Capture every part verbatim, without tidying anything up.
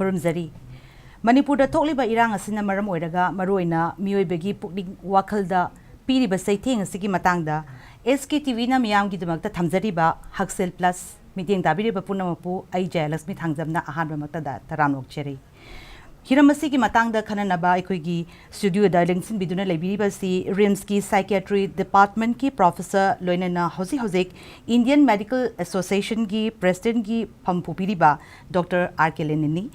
ꯈꯨꯔꯨꯝꯖꯔꯤ꯫ ꯃꯅꯤꯄꯨꯔꯗ ꯊꯣꯛꯂꯤꯕ ꯏꯔꯥꯡ ꯑꯁꯤꯅ ꯃꯔꯝ ꯑꯣꯏꯔꯒ ꯃꯔꯨꯑꯣꯏꯅ ꯃꯤꯑꯣꯏꯕꯒꯤ ꯄꯨꯛꯅꯤꯡ ꯋꯥꯈꯜꯗ ꯄꯤꯔꯤꯕ ꯆꯩꯊꯦꯡ ꯑꯁꯤꯒꯤ ꯃꯇꯥꯡꯗ ꯑꯦꯁ ꯀꯦ ꯇꯤ ꯚꯤꯅ ꯃꯤꯌꯥꯝꯒꯤꯗꯃꯛꯇ ꯊꯝꯖꯔꯤꯕ ꯍꯛꯁꯦꯜ ꯄ꯭ꯂꯁ ꯃꯤꯠꯌꯦꯡ ꯇꯥꯕꯤꯔꯤꯕ ꯄꯨꯝꯅꯃꯛꯄꯨ ꯑꯩ ꯖꯌꯂꯛꯁꯃꯤ ꯊꯥꯡꯖꯝꯅ ꯑꯍꯥꯟꯕꯃꯛꯇꯗ ꯇꯔꯥꯝꯅ ꯑꯣꯛꯆꯔꯤ꯫ ꯍꯤꯔꯝ ꯑꯁꯤꯒꯤ ꯃꯇꯥꯡꯗ ꯈꯟꯅꯅꯕ ꯑꯩꯈꯣꯏꯒꯤ ꯁ꯭ꯇꯨꯗꯤꯑꯣꯗ ꯂꯦꯡꯁꯤꯟꯕꯤꯗꯨꯅ ꯂꯩꯕꯤꯔꯤꯕꯁꯤ ꯔꯤꯝꯁꯀꯤ ꯁꯥꯏꯀꯤꯌꯥꯇ꯭ꯔꯤ ꯗꯤꯄꯥꯔꯠꯃꯦꯟꯠꯀꯤ ꯄ꯭ꯔꯣꯐꯦꯁꯔ ꯂꯣꯏꯅꯅ ꯍꯧꯖꯤꯛ ꯍꯧꯖꯤꯛ ꯏꯟꯗꯤꯌꯟ ꯃꯦꯗꯤꯀꯦꯜ ꯑꯦꯁꯣꯁꯤꯌꯦꯁꯟꯒꯤ ꯄ꯭ꯔꯦꯁꯤꯗꯦꯟꯠꯀꯤ ꯐꯝ ꯄꯨꯕꯤꯔꯤꯕ ꯗꯣꯛꯇꯔ ꯑꯥꯔ ꯀꯦ ꯂꯦꯅꯤꯟꯅꯤ꯫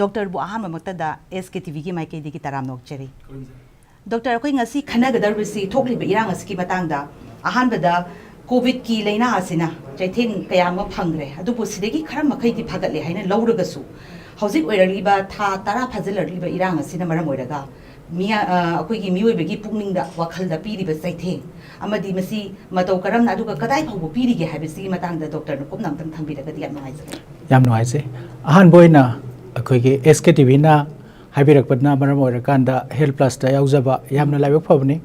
ꯗꯣꯛꯇꯔꯕꯨ ꯑꯍꯥꯟꯕꯃꯛꯇꯗ ꯑꯦꯁ ꯀꯦ ꯇꯤ ꯚꯤꯒꯤ ꯃꯥꯏꯀꯩꯗꯒꯤ ꯇꯔꯥꯝꯅ ꯑꯣꯛꯆꯔꯤ꯫ ꯗꯣꯛꯇꯔ, ꯑꯩꯈꯣꯏ ꯉꯁꯤ ꯈꯟꯅꯒꯗꯧꯔꯤꯕꯁꯤ ꯊꯣꯛꯂꯤꯕ ꯏꯔꯥꯡ ꯑꯁꯤꯒꯤ ꯃꯇꯥꯡꯗ꯫ ꯑꯍꯥꯟꯕꯗ, ꯀꯣꯚꯤꯗꯀꯤ ꯂꯥꯏꯅꯥ ꯑꯁꯤꯅ ꯆꯩꯊꯦꯡ ꯀꯌꯥ ꯑꯃ ꯐꯪꯈ꯭ꯔꯦ, ꯑꯗꯨꯕꯨ ꯁꯤꯗꯒꯤ ꯈꯔ ꯃꯈꯩꯗꯤ ꯐꯒꯠꯂꯦ ꯍꯥꯏꯅ ꯂꯧꯔꯒꯁꯨ, ꯍꯧꯖꯤꯛ ꯑꯣꯏꯔꯛꯂꯤꯕ ꯊꯥ ꯇꯔꯥ ꯐꯥꯖꯤꯜꯂꯛꯂꯤꯕ ꯏꯔꯥꯡ ꯑꯁꯤꯅ ꯃꯔꯝ ꯑꯣꯏꯔꯒ ꯃꯤꯌꯥ-, ꯑ, ꯑꯩꯈꯣꯏꯒꯤ ꯃꯤꯑꯣꯏꯕꯒꯤ ꯄꯨꯛꯅꯤꯡꯗ, ꯋꯥꯈꯜꯗ ꯄꯤꯔꯤꯕ ꯆꯩꯊꯦꯡ ꯑꯃꯗꯤ ꯃꯁꯤ ꯃꯇꯧ ꯀꯔꯝꯅ ꯑꯗꯨꯒ ꯀꯗꯥꯏ ꯐꯥꯎꯕ ꯄꯤꯔꯤꯒꯦ ꯍꯥꯏꯕꯁꯤꯒꯤ ꯃꯇꯥꯡꯗ ꯗꯣꯛꯇꯔꯅ ꯀꯨꯞꯅ ꯑꯝꯇꯪ ꯊꯝꯕꯤꯔꯒꯗꯤ ꯌꯥꯝ ꯅꯨꯡꯉꯥꯏꯖꯒꯅꯤ꯫ ꯌꯥꯝ ꯅꯨꯡꯉꯥꯏꯖꯩ꯫ ꯑꯍꯥꯟꯕ ꯑꯣꯏꯅ ꯑꯩꯈꯣꯏꯒꯤ ꯑꯦꯁ ꯀꯦ ꯇꯤ ꯚꯤꯅ ꯍꯥꯏꯕꯤꯔꯛꯄꯗꯨꯅ ꯃꯔꯝ ꯑꯣꯏꯔꯀꯥꯟꯗ ꯍꯦꯜꯠ ꯄ꯭ꯂꯁꯇ ꯌꯥꯎꯖꯕ ꯌꯥꯝꯅ ꯂꯥꯏꯕꯛ ꯐꯕꯅꯤ꯫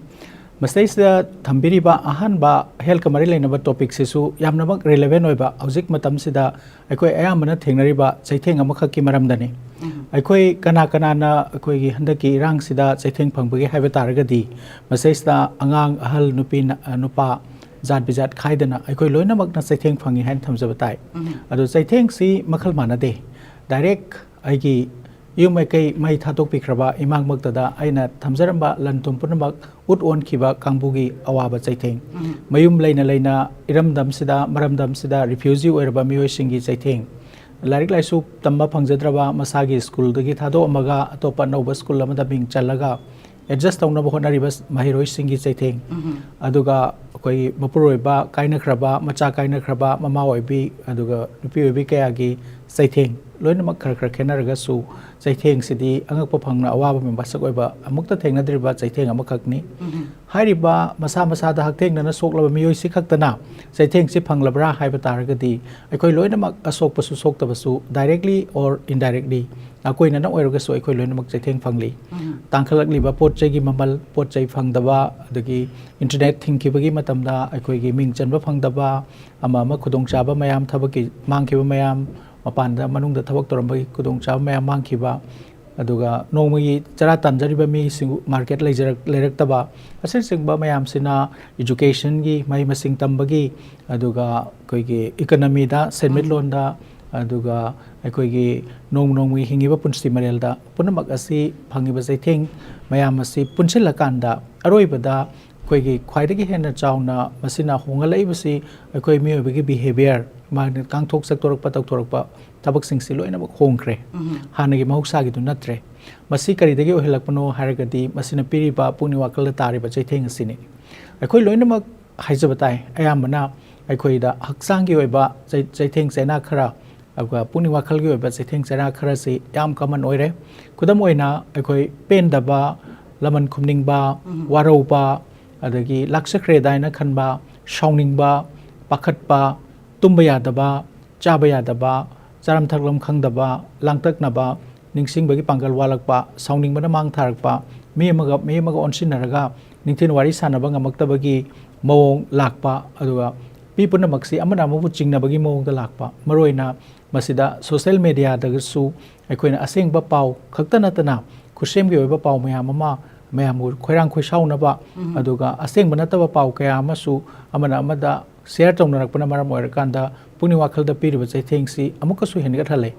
ꯃꯁꯤꯗꯩꯁꯤꯗ ꯊꯝꯕꯤꯔꯤꯕ ꯑꯍꯥꯟꯕ ꯍꯦꯜꯠꯀ ꯃꯔꯤ ꯂꯩꯅꯕ ꯇꯣꯄꯤꯛꯁꯤꯁꯨ ꯌꯥꯝꯅꯃꯛ ꯔꯤꯂꯦꯚꯦꯟ ꯑꯣꯏꯕ, ꯍꯧꯖꯤꯛ ꯃꯇꯝꯁꯤꯗ ꯑꯩꯈꯣꯏ ꯑꯌꯥꯝꯕꯅ ꯊꯦꯡꯅꯔꯤꯕ ꯆꯩꯊꯦꯡ ꯑꯃꯈꯛꯀꯤ ꯃꯔꯝꯗꯅꯤ꯫ ꯎꯝ꯫ ꯑꯩꯈꯣꯏ ꯀꯅꯥ ꯀꯅꯥꯅ ꯑꯩꯈꯣꯏꯒꯤ ꯍꯟꯗꯛꯀꯤ ꯏꯔꯥꯡꯁꯤꯗ ꯆꯩꯊꯦꯡ ꯐꯪꯕꯒꯦ ꯍꯥꯏꯕ ꯇꯥꯔꯒꯗꯤ, ꯃꯁꯤꯗꯩꯁꯤꯗ ꯑꯉꯥꯡ, ꯑꯍꯜ, ꯅꯨꯄꯤ, ꯅ-, ꯅꯨꯄꯥ, ꯖꯥꯠ ꯕꯤꯖꯥꯠ ꯈꯥꯏꯗꯅ ꯑꯩꯈꯣꯏ ꯂꯣꯏꯅꯃꯛꯅ ꯆꯩꯊꯦꯡ ꯐꯪꯉꯤ ꯍꯥꯏꯅ ꯊꯝꯖꯕ ꯇꯥꯏ꯫ ꯎꯝ꯫ ꯑꯗꯣ ꯆꯩꯊꯦꯡꯁꯤ ꯃꯈꯜ ꯃꯥꯟꯅꯗꯦ꯫ ꯗꯥꯏꯔꯦꯛ ꯑꯩꯒꯤ ꯌꯨꯝ ꯃꯥꯏꯀꯩ ꯃꯩ ꯊꯥꯗꯣꯛꯄꯤꯈ꯭ꯔꯕ ꯏꯃꯥꯡꯃꯛꯇꯗ ꯑꯩꯅ ꯊꯝꯖꯔꯝꯕ ꯂꯟ ꯊꯨꯝ ꯄꯨꯝꯅꯃꯛ ꯎꯠ ꯑꯣꯟꯈꯤꯕ ꯀꯥꯡꯕꯨꯒꯤ ꯑꯋꯥꯕ ꯆꯩꯊꯦꯡ꯫ ꯎꯝ꯫ ꯃꯌꯨꯝ ꯂꯩꯅ ꯂꯩꯅ ꯏꯔꯝꯗꯝꯁꯤꯗ, ꯃꯔꯝꯗꯝꯁꯤꯗ ꯔꯤꯐ꯭ꯌꯨꯖꯤ ꯑꯣꯏꯔꯕ ꯃꯤꯑꯣꯏꯁꯤꯡꯒꯤ ꯆꯩꯊꯦꯡ꯫ ꯂꯥꯏꯔꯤꯛ ꯂꯥꯏꯁꯨ ꯇꯝꯕ ꯐꯪꯖꯗ꯭ꯔꯕ, ꯃꯁꯥꯒꯤ ꯁ꯭ꯀꯨꯜꯗꯒꯤ ꯊꯥꯗꯣꯛꯑꯝꯃꯒ ꯑꯇꯣꯞꯄ ꯑꯅꯧꯕ ꯁ꯭ꯀꯨꯜ ꯑꯃꯗ ꯃꯤꯡ ꯆꯜꯂꯒ ꯑꯦꯗꯖꯁ ꯇꯧꯅꯕ ꯍꯣꯠꯅꯔꯤꯕ ꯃꯍꯩꯔꯣꯏꯁꯤꯡꯒꯤ ꯆꯩꯊꯦꯡ꯫ ꯎꯝ꯫ ꯑꯗꯨꯒ ꯑꯩꯈꯣꯏꯒꯤ ꯃꯄꯨꯔꯣꯏꯕ ꯀꯥꯏꯅꯈ꯭ꯔꯕ, ꯃꯆꯥ ꯀꯥꯏꯅꯈ꯭ꯔꯕ ꯃꯃꯥ ꯑꯣꯏꯕꯤ, ꯑꯗꯨꯒ ꯅꯨꯄꯤ ꯑꯣꯏꯕꯤ ꯀꯌꯥꯒꯤ ꯆꯩꯊꯦꯡ꯫ ꯂꯣꯏꯅꯃꯛ ꯈꯔ ꯈꯔ ꯈꯦꯠꯅꯔꯒꯁꯨ, ꯆꯩꯊꯦꯡꯁꯤꯗꯤ ꯑꯉꯛꯄ ꯐꯪꯅ ꯑꯋꯥꯕ ꯃꯁꯛ ꯑꯣꯏꯕ ꯑꯃꯨꯛꯇ ꯊꯦꯡꯅꯗ꯭ꯔꯤꯕ ꯆꯩꯊꯦꯡ ꯑꯃꯈꯛꯅꯤ꯫ ꯎꯝ꯫ ꯍꯥꯏꯔꯤꯕ ꯃꯁꯥ ꯃꯁꯥꯗ ꯍꯛꯊꯦꯡꯅꯅ ꯁꯣꯛꯂꯕ ꯃꯤꯑꯣꯏꯁꯤ ꯈꯛꯇꯅ ꯆꯩꯊꯦꯡꯁꯤ ꯐꯪꯂꯕ꯭ꯔꯥ ꯍꯥꯏꯕ ꯇꯥꯔꯒꯗꯤ, ꯑꯩꯈꯣꯏ ꯂꯣꯏꯅꯃꯛ, ꯑꯁꯣꯛꯄꯁꯨ ꯁꯣꯛꯇꯕꯁꯨ, directly or indirectly, ꯅꯥꯀꯣꯏꯅꯅ ꯑꯣꯏꯔꯒꯁꯨ ꯑꯩꯈꯣꯏ ꯂꯣꯏꯅꯃꯛ ꯆꯩꯊꯦꯡ ꯐꯪꯂꯤ꯫ ꯎꯝ꯫ ꯇꯥꯡꯈꯠꯂꯛꯂꯤꯕ ꯄꯣꯠ ꯆꯩꯒꯤ ꯃꯃꯜ, ꯄꯣꯠ ꯆꯩ ꯐꯪꯗꯕ, ꯑꯗꯒꯤ ꯏꯟꯇꯔꯅꯦꯠ ꯊꯤꯡꯈꯤꯕꯒꯤ ꯃꯇꯝꯗ ꯑꯩꯈꯣꯏꯒꯤ ꯃꯤꯡ ꯆꯟꯕ ꯐꯪꯗꯕ, ꯑꯃ ꯑꯃ ꯈꯨꯗꯣꯡꯆꯥꯕ ꯃꯌꯥꯝ, ꯊꯕꯛꯀꯤ ꯃꯥꯡꯈꯤꯕ ꯃꯌꯥꯝ, ꯃꯄꯥꯟꯗ, ꯃꯅꯨꯡꯗ ꯊꯕꯛ ꯇꯧꯔꯝꯕꯒꯤ ꯈꯨꯗꯣꯡꯆꯥꯕ ꯃꯌꯥꯝ ꯃꯥꯡꯈꯤꯕ, ꯑꯗꯨꯒ ꯅꯣꯡꯃꯒꯤ ꯆꯔꯥ ꯇꯥꯟꯖꯔꯤꯕ ꯃꯤꯁꯤꯡ ꯃꯥꯔꯀꯦꯠ ꯂꯩꯖꯔꯛ-, ꯂꯩꯔꯛꯇꯕ, ꯑꯁꯤꯅꯆꯤꯡꯕ ꯃꯌꯥꯝꯁꯤꯅ ꯏꯖꯨꯀꯦꯁꯟꯒꯤ, ꯃꯍꯩ ꯃꯁꯤꯡ ꯇꯝꯕꯒꯤ, ꯑꯗꯨꯒ ꯑꯩꯈꯣꯏꯒꯤ ꯏꯀꯅꯃꯤꯗ, ꯁꯦꯟꯃꯤꯠꯂꯣꯟꯗ, ꯑꯗꯨꯒ ꯑꯩꯈꯣꯏꯒꯤ ꯅꯣꯡꯃ ꯅꯣꯡꯃꯒꯤ ꯍꯤꯡꯉꯤꯕ ꯄꯨꯟꯁꯤ ꯃꯔꯦꯜꯗ ꯄꯨꯝꯅꯃꯛ ꯑꯁꯤ ꯐꯪꯉꯤꯕ ꯆꯩꯊꯦꯡ ꯃꯌꯥꯝ ꯑꯁꯤ ꯄꯨꯟꯁꯤꯜꯂꯀꯥꯟꯗ ꯑꯔꯣꯏꯕꯗ ꯑꯩꯈꯣꯏꯒꯤ ꯈ꯭ꯋꯥꯏꯗꯒꯤ ꯍꯦꯟꯅ ꯆꯥꯎꯅ ꯃꯁꯤꯅ ꯍꯣꯡꯍꯜꯂꯛꯏꯕꯁꯤ ꯑꯩꯈꯣꯏ ꯃꯤꯑꯣꯏꯕꯒꯤ ꯕꯤꯍꯦꯕꯤꯌꯔ, ꯃꯥꯒꯤ ꯉꯥꯡꯊꯣꯛ ꯁꯛꯇꯣꯔꯛꯄ, ꯇꯧꯊꯣꯔꯛꯄ ꯊꯕꯛꯁꯤꯡꯁꯤ ꯂꯣꯏꯅꯃꯛ ꯍꯣꯡꯈ꯭ꯔꯦ꯫ ꯍꯥꯟꯅꯒꯤ ꯃꯍꯧꯁꯥꯒꯤꯗꯨ ꯅꯠꯇ꯭ꯔꯦ꯫ ꯃꯁꯤ ꯀꯔꯤꯗꯒꯤ ꯑꯣꯏꯍꯜꯂꯛꯄꯅꯣ ꯍꯥꯏꯔꯒꯗꯤ ꯃꯁꯤꯅ ꯄꯤꯔꯤꯕ ꯄꯨꯛꯅꯤꯡ ꯋꯥꯈꯜꯗ ꯇꯥꯔꯤꯕ ꯆꯩꯊꯦꯡ ꯑꯁꯤꯅꯤ꯫ ꯑꯩꯈꯣꯏ ꯂꯣꯏꯅꯃꯛ ꯍꯥꯏꯖꯕ ꯇꯥꯏ, ꯑꯌꯥꯝꯕꯅ ꯑꯩꯈꯣꯏꯗ ꯍꯛꯆꯥꯡꯒꯤ ꯑꯣꯏꯕ ꯆꯩ-, ꯆꯩꯊꯦꯡ ꯆꯩꯅꯥ ꯈꯔ, ꯑꯗꯨꯒ ꯄꯨꯛꯅꯤꯡ ꯋꯥꯈꯜꯒꯤ ꯑꯣꯏꯕ ꯆꯩꯊꯦꯡ ꯆꯩꯅꯥ ꯈꯔꯁꯤ ꯌꯥꯝ ꯀꯃꯟ ꯑꯣꯏꯔꯦ꯫ ꯈꯨꯗꯝ ꯑꯣꯏꯅ ꯑꯩꯈꯣꯏ ꯄꯦꯟꯗꯕ, ꯂꯃꯟ ꯈꯨꯝꯅꯤꯡꯕ, ꯋꯥꯔꯧꯕ, ꯑꯗꯒꯤ ꯂꯥꯛꯆꯈ꯭ꯔꯦꯗꯥ ꯍꯥꯏꯅ ꯈꯟꯕ, ꯁꯥꯎꯅꯤꯡꯕ, ꯄꯥꯈꯠꯄ, ꯇꯨꯝꯕ ꯌꯥꯗꯕ, ꯆꯥꯕ ꯌꯥꯗꯕ, ꯆꯥꯔꯝ ꯊꯛꯂꯝ ꯈꯪꯗꯕ, ꯂꯥꯡꯇꯛꯅꯕ, ꯅꯤꯡꯁꯤꯡꯕꯒꯤ ꯄꯥꯡꯒꯜ ꯋꯥꯠꯂꯛꯄ, ꯁꯥꯎꯅꯤꯡꯕꯅ ꯃꯥꯡ ꯊꯥꯔꯛꯄ, ꯃꯤ ꯑꯃꯒ ꯃꯤ ꯑꯃꯒ ꯑꯣꯟꯁꯤꯟꯅꯔꯒ ꯅꯤꯡꯊꯤꯅ ꯋꯥꯔꯤ ꯁꯥꯟꯅꯕ ꯉꯝꯃꯛꯇꯕꯒꯤ ꯃꯑꯣꯡ ꯂꯥꯛꯄ, ꯑꯗꯨꯒ ꯃꯤ ꯄꯨꯝꯅꯃꯛꯁꯤ ꯑꯃꯅ ꯑꯃꯕꯨ ꯆꯤꯡꯅꯕꯒꯤ ꯃꯑꯣꯡꯗ ꯂꯥꯛꯄ꯫ ꯃꯔꯨꯑꯣꯏꯅ ꯃꯁꯤꯗ ꯁꯣꯁꯦꯜ ꯃꯦꯗꯤꯌꯥꯗꯁꯨ ꯑꯩꯈꯣꯏꯅ ꯑꯁꯦꯡꯕ ꯄꯥꯎ ꯈꯛꯇ ꯅꯠꯇꯅ ꯈꯨꯠꯁꯦꯝꯒꯤ ꯑꯣꯏꯕ ꯄꯥꯎ ꯃꯌꯥꯝ ꯑꯃ ꯃꯌꯥꯝꯕꯨ ꯈꯣꯏꯔꯥꯡ ꯈꯣꯏꯁꯥꯎꯅꯕ, ꯑꯗꯨꯒ ꯑꯁꯦꯡꯕ ꯅꯠꯇꯕ ꯄꯥꯎ ꯀꯌꯥ ꯑꯃꯁꯨ ꯑꯃꯅ ꯑꯃꯗ ꯁꯤꯌꯔ ꯇꯧꯅꯔꯛꯄꯅ ꯃꯔꯝ ꯑꯣꯏꯔꯀꯥꯟꯗ ꯄꯨꯛꯅꯤꯡ ꯋꯥꯈꯜꯗ ꯄꯤꯔꯤꯕ ꯆꯩꯊꯦꯡꯁꯤ ꯑꯃꯨꯛꯀꯁꯨ ꯍꯦꯟꯒꯠꯍꯜꯂꯦ꯫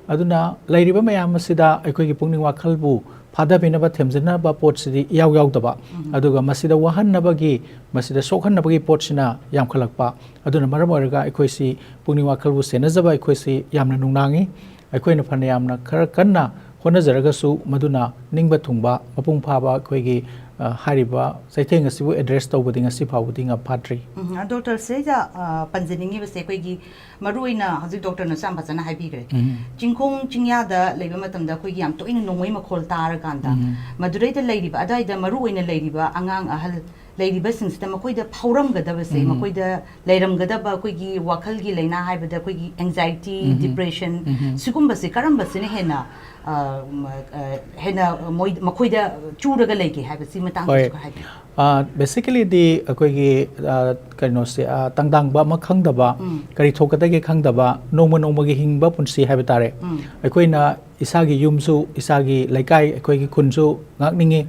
ꯑꯗꯨꯅ ꯂꯩꯔꯤꯕ ꯃꯌꯥꯝ ꯑꯁꯤꯗ ꯑꯩꯈꯣꯏꯒꯤ ꯄꯨꯛꯅꯤꯡ ꯋꯥꯈꯜꯕꯨ ꯐꯥꯊꯕꯤꯅꯕ, ꯊꯦꯝꯖꯤꯟꯅꯕ ꯄꯣꯠꯁꯤꯗꯤ ꯏꯌꯥꯎ ꯌꯥꯎꯗꯕ, ꯑꯗꯨꯒ ꯃꯁꯤꯗ ꯋꯥꯍꯟꯅꯕꯒꯤ, ꯃꯁꯤꯗ ꯁꯣꯛꯍꯟꯅꯕꯒꯤ ꯄꯣꯠꯁꯤꯅ ꯌꯥꯝꯈꯠꯂꯛꯄ꯫ ꯑꯗꯨꯅ ꯃꯔꯝ ꯑꯣꯏꯔꯒ ꯑꯩꯈꯣꯏꯁꯤ ꯄꯨꯛꯅꯤꯡ ꯋꯥꯈꯜꯕꯨ ꯁꯦꯟꯅꯖꯕ ꯑꯩꯈꯣꯏꯁꯤ ꯌꯥꯝꯅ ꯅꯨꯡꯅꯥꯡꯉꯤ꯫ ꯑꯩꯈꯣꯏꯅ ꯐꯅ ꯌꯥꯝꯅ ꯈꯔ ꯀꯟꯅ ꯍꯣꯠꯅꯖꯔꯒꯁꯨ ꯃꯗꯨꯅ ꯅꯤꯡꯕ ꯊꯨꯡꯕ, ꯃꯄꯨꯡ ꯐꯥꯕ ꯑꯩꯈꯣꯏꯒꯤ, ꯑ, ꯍꯥꯏꯔꯤꯕ ꯆꯩꯊꯦꯡ ꯑꯁꯤꯕꯨ ꯑꯦꯗ꯭ꯔꯦꯁ ꯇꯧꯕꯗꯤ ꯉꯁꯤ ꯐꯥꯎꯕꯗꯤ ꯉꯝꯐꯥꯠꯇ꯭ꯔꯤ꯫ ꯎꯝ, ꯑ, ꯗꯣꯛꯇꯔ, ꯁꯤꯗꯩꯗ, ꯑ, ꯄꯟꯖꯅꯤꯡꯉꯤꯕꯁꯦ ꯑꯩꯈꯣꯏꯒꯤ ꯃꯔꯨꯑꯣꯏꯅ ꯍꯧꯖꯤꯛ ꯗꯣꯛꯇꯔꯅꯁꯨ ꯌꯥꯝ ꯐꯖꯅ ꯍꯥꯏꯕꯤꯈ꯭ꯔꯦ꯫ ꯎꯝ꯫ ꯆꯤꯡꯈꯣꯡ ꯆꯤꯡꯌꯥꯗ ꯂꯩꯕ ꯃꯇꯝꯗ ꯑꯩꯈꯣꯏꯒꯤ ꯌꯥꯝ ꯇꯣꯏꯅ ꯅꯣꯡꯃꯩ ꯃꯈꯣꯜ ꯇꯥꯔꯀꯥꯟꯗ ꯎꯝ꯫ ꯃꯗꯨꯗꯩꯗ ꯂꯩꯔꯤꯕ, ꯑꯗꯨꯋꯥꯏꯗ ꯃꯔꯨꯑꯣꯏꯅ ꯂꯩꯔꯤꯕ ꯑꯉꯥꯡ ꯑꯍꯜ ꯂꯩꯔꯤꯕꯁꯤꯡꯁꯤꯗ ꯃꯈꯣꯏꯗ ꯐꯥꯎꯔꯝꯒꯗꯕꯁꯦ, ꯎꯝ꯫ ꯃꯈꯣꯏꯗ ꯂꯩꯔꯝꯒꯗꯕ ꯑꯩꯈꯣꯏꯒꯤ ꯋꯥꯈꯜꯒꯤ ꯂꯥꯏꯅꯥ ꯍꯥꯏꯕꯗ ꯑꯩꯈꯣꯏꯒꯤ anxiety, ꯎꯝ꯫ Depression, ꯎꯝ꯫ ꯁꯤꯒꯨꯝꯕꯁꯦ ꯀꯔꯝꯕꯁꯤꯅ ꯍꯦꯟꯅ, ꯑ, ꯃ-, ꯑ, ꯍꯦꯟꯅ ꯃꯣꯏ-, ꯃꯈꯣꯏꯗ ꯆꯨꯔꯒ ꯂꯩꯒꯦ ꯍꯥꯏꯕꯁꯤ ꯃꯇꯥꯡꯗꯁꯨ ꯍꯣꯏ꯫ ꯈꯔ ꯍꯥꯏꯕꯤꯌꯨ꯫ ꯑ, basically ꯗꯤ ꯑꯩꯈꯣꯏꯒꯤ, ꯑ, ꯀꯩꯅꯣꯁꯦ, ꯑ, ꯇꯪꯗꯥꯡꯕ ꯑꯃ ꯈꯪꯗꯕ, ꯎꯝ꯫ ꯀꯔꯤ ꯊꯣꯛꯀꯗꯒꯦ ꯈꯪꯗꯕ, ꯅꯣꯡꯃ ꯅꯣꯡꯃꯒꯤ ꯍꯤꯡꯕ ꯄꯨꯟꯁꯤ ꯍꯥꯏꯕ ꯇꯥꯔꯦ꯫ ꯎꯝ꯫ ꯑꯩꯈꯣꯏꯅ ꯏꯁꯥꯒꯤ ꯌꯨꯝꯁꯨ, ꯏꯁꯥꯒꯤ ꯂꯩꯀꯥꯏ, ꯑꯩꯈꯣꯏꯒꯤ ꯈꯨꯟꯁꯨ ꯉꯥꯛꯅꯤꯡꯉꯤ꯫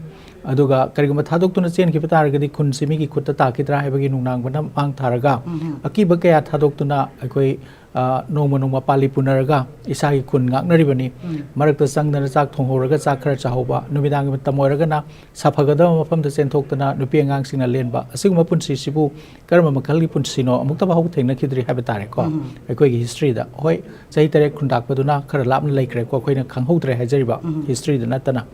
ꯑꯗꯨꯒ ꯀꯔꯤꯒꯨꯝꯕ ꯊꯥꯗꯣꯛꯇꯨꯅ ꯆꯦꯟꯈꯤꯕ ꯇꯥꯔꯒꯗꯤ ꯈꯨꯟꯁꯤ ꯃꯤꯒꯤ ꯈꯨꯠꯇ ꯇꯥꯈꯤꯗ꯭ꯔꯥ ꯍꯥꯏꯕꯒꯤ ꯅꯨꯡꯅꯥꯡꯕꯅ ꯃꯥꯡ ꯊꯥꯔꯒ, ꯎꯝ꯫ ꯑꯀꯤꯕ ꯀꯌꯥ ꯊꯥꯗꯣꯛꯇꯨꯅ ꯑꯩꯈꯣꯏ, ꯑ, ꯅꯣꯡꯃ ꯅꯣꯡꯃ ꯄꯥꯜꯂꯤ ꯄꯨꯅꯔꯒ ꯏꯁꯥꯒꯤ ꯈꯨꯟ ꯉꯥꯛꯅꯔꯤꯕꯅꯤ꯫ ꯎꯝ꯫ ꯃꯔꯛꯇ ꯆꯪꯗꯅ ꯆꯥꯛ ꯊꯣꯡꯍꯧꯔꯒ ꯆꯥꯛ ꯈꯔ ꯆꯥꯍꯧꯕ, ꯅꯨꯃꯤꯗꯥꯡꯒꯤ ꯃꯇꯝ ꯑꯣꯏꯔꯒꯅ ꯁꯥꯐꯒꯗꯕ ꯃꯐꯝꯗ ꯆꯦꯟꯊꯣꯛꯇꯅ ꯅꯨꯄꯤ ꯑꯉꯥꯡꯁꯤꯡꯅ ꯂꯦꯟꯕ, ꯑꯁꯤꯒꯨꯝꯕ ꯄꯨꯟꯁꯤꯁꯤꯕꯨ ꯀꯔꯝꯕ ꯃꯈꯜꯒꯤ ꯄꯨꯟꯁꯤꯅꯣ ꯑꯃꯨꯛꯇ ꯐꯥꯎꯕ ꯊꯦꯡꯅꯈꯤꯗ꯭ꯔꯤ ꯍꯥꯏꯕ ꯇꯥꯔꯦꯀꯣ꯫ ꯎꯝ꯫ ꯑꯩꯈꯣꯏꯒꯤ history ꯗ꯫ ꯍꯣꯏ, ꯆꯍꯤ ꯇꯔꯦꯠ ꯈꯨꯟꯇꯥꯛꯄꯗꯨꯅ ꯈꯔ ꯂꯥꯞꯅ ꯂꯩꯈ꯭ꯔꯦꯀꯣ, ꯑꯩꯈꯣꯏꯅ ꯈꯪꯍꯧꯗ꯭ꯔꯦ ꯍꯥꯏꯖꯔꯤꯕ, ꯎꯝ꯫ History ꯗ ꯅꯠꯇꯅ꯫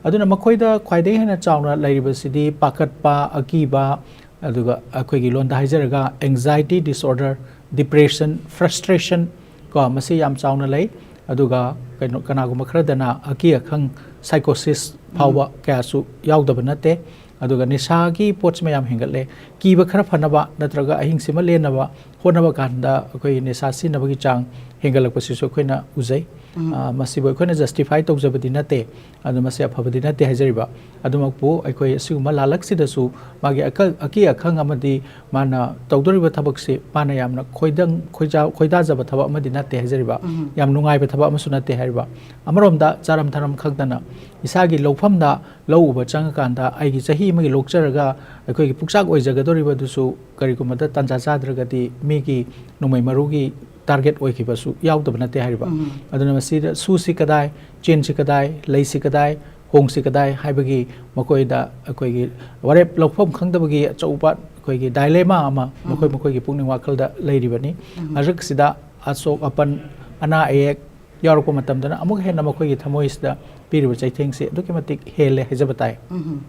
ꯑꯗꯨꯅ ꯃꯈꯣꯏꯗ ꯈ꯭ꯋꯥꯏꯗꯒꯤ ꯍꯦꯟꯅ ꯆꯥꯎꯅ ꯂꯩꯔꯤꯕꯁꯤꯗꯤ ꯄꯥꯈꯠꯄ, ꯑꯀꯤꯕ, ꯑꯗꯨꯒ ꯑꯩꯈꯣꯏꯒꯤ ꯂꯣꯟꯗ ꯍꯥꯏꯖꯔꯒ anxiety disorder, depression, frustration, ꯀꯣ, ꯃꯁꯤ ꯌꯥꯝ ꯆꯥꯎꯅ ꯂꯩ꯫ ꯑꯗꯨꯒ ꯀꯩꯅꯣ, ꯀꯅꯥꯒꯨꯝꯕ ꯈꯔꯗꯅ ꯑꯀꯤ ꯑꯈꯪ, psychosis ꯐꯥꯎꯕ ꯎꯝ꯫ ꯀꯌꯥꯁꯨ ꯌꯥꯎꯗꯕ ꯅꯠꯇꯦ꯫ ꯑꯗꯨꯒ ꯅꯤꯁꯥꯒꯤ ꯄꯣꯠꯁꯤꯃ ꯌꯥꯝ ꯍꯦꯟꯒꯠꯂꯦ꯫ ꯀꯤꯕ ꯈꯔ ꯐꯅꯕ ꯅꯠꯇ꯭ꯔꯒ ꯑꯍꯤꯡꯁꯤꯃ ꯂꯦꯟꯅꯕ ꯍꯣꯠꯅꯕ ꯀꯥꯟꯗ ꯑꯩꯈꯣꯏ ꯅꯤꯁꯥ ꯁꯤꯖꯤꯟꯅꯕꯒꯤ ꯆꯥꯡ ꯍꯦꯟꯒꯠꯂꯛꯄꯁꯤꯁꯨ ꯑꯩꯈꯣꯏꯅ ꯎꯖꯩ꯫ ꯎꯝ꯫ ꯑ, ꯃꯁꯤꯕꯨ ꯑꯩꯈꯣꯏꯅ justify ꯇꯧꯖꯕꯗꯤ ꯅꯠꯇꯦ, ꯑꯗꯨ ꯃꯁꯤ ꯑꯐꯕꯗꯤ ꯅꯠꯇꯦ ꯍꯥꯏꯖꯔꯤꯕ꯫ ꯑꯗꯨꯃꯛꯄꯨ ꯑꯩꯈꯣꯏ ꯑꯁꯤꯒꯨꯝꯕ ꯂꯥꯜꯂꯛꯁꯤꯗꯁꯨ ꯃꯥꯒꯤ ꯑꯀ-, ꯑꯀꯤ ꯑꯈꯪ ꯑꯃꯗꯤ ꯃꯥꯅ ꯇꯧꯗꯧꯔꯤꯕ ꯊꯕꯛꯁꯤ ꯃꯥꯅ ꯌꯥꯝꯅ ꯈꯣꯏꯗꯪ-, ꯈꯣꯏꯖꯥ-, ꯈꯣꯏꯗꯥꯖꯕ ꯊꯕꯛ ꯑꯃꯗꯤ ꯅꯠꯇꯦ ꯍꯥꯏꯖꯔꯤꯕ꯫ ꯎꯝ꯫ ꯌꯥꯝ ꯅꯨꯡꯉꯥꯏꯕ ꯊꯕꯛ ꯑꯃꯁꯨ ꯅꯠꯇꯦ ꯍꯥꯏꯔꯤꯕ꯫ ꯑꯃꯔꯣꯝꯗ ꯆꯥꯔꯝ ꯊꯔꯝ ꯈꯪꯗꯅ ꯏꯁꯥꯒꯤ ꯂꯧꯐꯝꯗ ꯂꯧ ꯎꯕ ꯆꯪꯉꯀꯥꯟꯗ ꯑꯩꯒꯤ ꯆꯍꯤ ꯑꯃꯒꯤ ꯂꯣꯛꯆꯔꯒ ꯑꯩꯈꯣꯏꯒꯤ ꯄꯨꯛꯆꯥꯛ ꯑꯣꯏꯖꯒꯗꯧꯔꯤꯕꯗꯨꯁꯨ ꯀꯔꯤꯒꯨꯝꯕꯗ ꯇꯥꯟꯖꯥ ꯆꯥꯗ꯭ꯔꯒꯗꯤ ꯃꯤꯒꯤ ꯅꯣꯡꯃꯩ ꯃꯔꯨꯒꯤ target ꯑꯣꯏꯈꯤꯕꯁꯨ ꯌꯥꯎꯗꯕ ꯅꯠꯇꯦ ꯍꯥꯏꯔꯤꯕ꯫ ꯎꯝ꯫ ꯑꯗꯨꯅ ꯃꯁꯤꯗ ꯁꯨꯁꯤ ꯀꯗꯥꯏ, ꯆꯦꯟꯁꯤ ꯀꯗꯥꯏ, ꯂꯩꯁꯤ ꯀꯗꯥꯏ, ꯍꯣꯡꯁꯤ ꯀꯗꯥꯏ ꯍꯥꯏꯕꯒꯤ ꯃꯈꯣꯏꯗ ꯑꯩꯈꯣꯏꯒꯤ ꯋꯥꯔꯦꯞ ꯂꯧꯐꯝ ꯈꯪꯗꯕꯒꯤ ꯑꯆꯧꯕ ꯑꯩꯈꯣꯏꯒꯤ dilemma ꯑꯃ ꯃꯈꯣꯏ ꯎꯝ꯫ ꯃꯈꯣꯏꯒꯤ ꯄꯨꯛꯅꯤꯡ ꯋꯥꯈꯜꯗ ꯂꯩꯔꯤꯕꯅꯤ꯫ ꯎꯝ꯫ ꯃꯔꯛꯁꯤꯗ ꯑꯁꯣꯛ ꯑꯄꯟ, ꯑꯅꯥ ꯑꯌꯦꯛ ꯌꯥꯎꯔꯛꯄ ꯃꯇꯝꯗꯅ ꯑꯃꯨꯛ ꯍꯦꯟꯅ ꯃꯈꯣꯏꯒꯤ ꯊꯃꯣꯏꯁꯤꯗ ꯄꯤꯔꯤꯕ ꯆꯩꯊꯦꯡꯁꯤ ꯑꯗꯨꯛꯀꯤ ꯃꯇꯤꯛ ꯍꯦꯜꯂꯦ ꯍꯥꯏꯖꯕ ꯇꯥꯏ꯫ ꯎꯝ꯫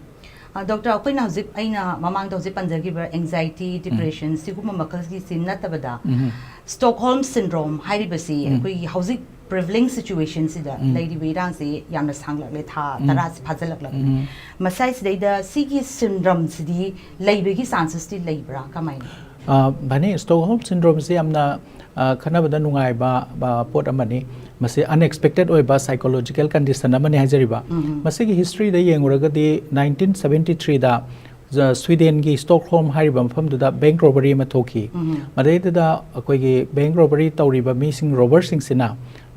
ꯑ, ꯗꯣꯛꯇꯔ, ꯑꯩꯈꯣꯏꯅ ꯍꯧꯖꯤꯛ, ꯑꯩꯅ ꯃꯃꯥꯡꯗ ꯍꯧꯖꯤꯛ ꯄꯟꯖꯈꯤꯕ anxiety, ꯎꯝ꯫ Depression ꯁꯤꯒꯨꯝꯕ ꯃꯈꯜꯒꯤꯁꯤ ꯅꯠꯇꯕꯗ, ꯎꯝ꯫ Stockholm Syndrome ꯍꯥꯏꯔꯤꯕꯁꯤ ꯎꯝ꯫ ꯑꯩꯈꯣꯏꯒꯤ ꯍꯧꯖꯤꯛ ꯄ꯭ꯔꯤꯚꯦꯂꯤꯡ ꯁꯤꯆꯨꯋꯦꯁꯟꯁꯤꯗ ꯂꯩꯔꯤꯕ ꯏꯔꯥꯡꯁꯤ ꯌꯥꯝꯅ ꯁꯥꯡꯂꯛꯂꯦ, ꯊꯥ ꯇꯔꯥꯁꯤ ꯐꯥꯖꯤꯜꯂꯛꯂꯕꯅꯤ꯫ ꯃꯁꯥꯏꯁꯤꯗꯩꯗ ꯁꯤꯒꯤ ꯁꯤꯟꯗ꯭ꯔꯝꯁꯤꯗꯤ ꯂꯩꯕꯒꯤ ꯆꯥꯟꯁꯦꯁꯇꯤ ꯂꯩꯕ꯭ꯔꯥ? ꯀꯃꯥꯏꯅ? ꯚꯥꯅꯤ, ꯁ꯭ꯇꯣꯛꯍꯣꯝ ꯁꯤꯟꯗ꯭ꯔꯣꯝꯁꯤ ꯌꯥꯝꯅ ꯈꯟꯅꯕꯗ ꯅꯨꯡꯉꯥꯏꯕ ꯄꯣꯠ ꯑꯃꯅꯤ꯫ ꯃꯁꯤ ꯑꯟꯑꯦꯛꯁꯄꯦꯛꯇꯦꯠ ꯑꯣꯏꯕ ꯁꯥꯏꯀꯣꯂꯣꯖꯤꯀꯦꯜ ꯀꯟꯗꯤꯁꯟ ꯑꯃꯅꯤ ꯍꯥꯏꯖꯔꯤꯕ꯫ ꯃꯁꯤꯒꯤ ꯍꯤꯁꯇ꯭ꯔꯤꯗ ꯌꯦꯡꯉꯨꯔꯒꯗꯤ ꯅꯥꯏꯟꯇꯤꯟ ꯁꯕꯦꯟꯇꯤ ꯊ꯭ꯔꯤꯗ ꯁ꯭ꯋꯤꯗꯦꯟꯒꯤ ꯁ꯭ꯇꯣꯛꯍꯣꯝ ꯍꯥꯏꯔꯤꯕ ꯃꯐꯝꯗꯨꯗ ꯕꯦꯡꯛ ꯔꯣꯕꯔꯤ ꯑꯃ ꯊꯣꯛꯈꯤ꯫ ꯃꯗꯩꯗꯨꯗ ꯑꯩꯈꯣꯏꯒꯤ ꯕꯦꯡꯛ ꯔꯣꯕꯔꯤ ꯇꯧꯔꯤꯕ ꯃꯤꯁꯤꯡ, ꯔꯣꯕꯔꯁꯤꯡꯁꯤꯅ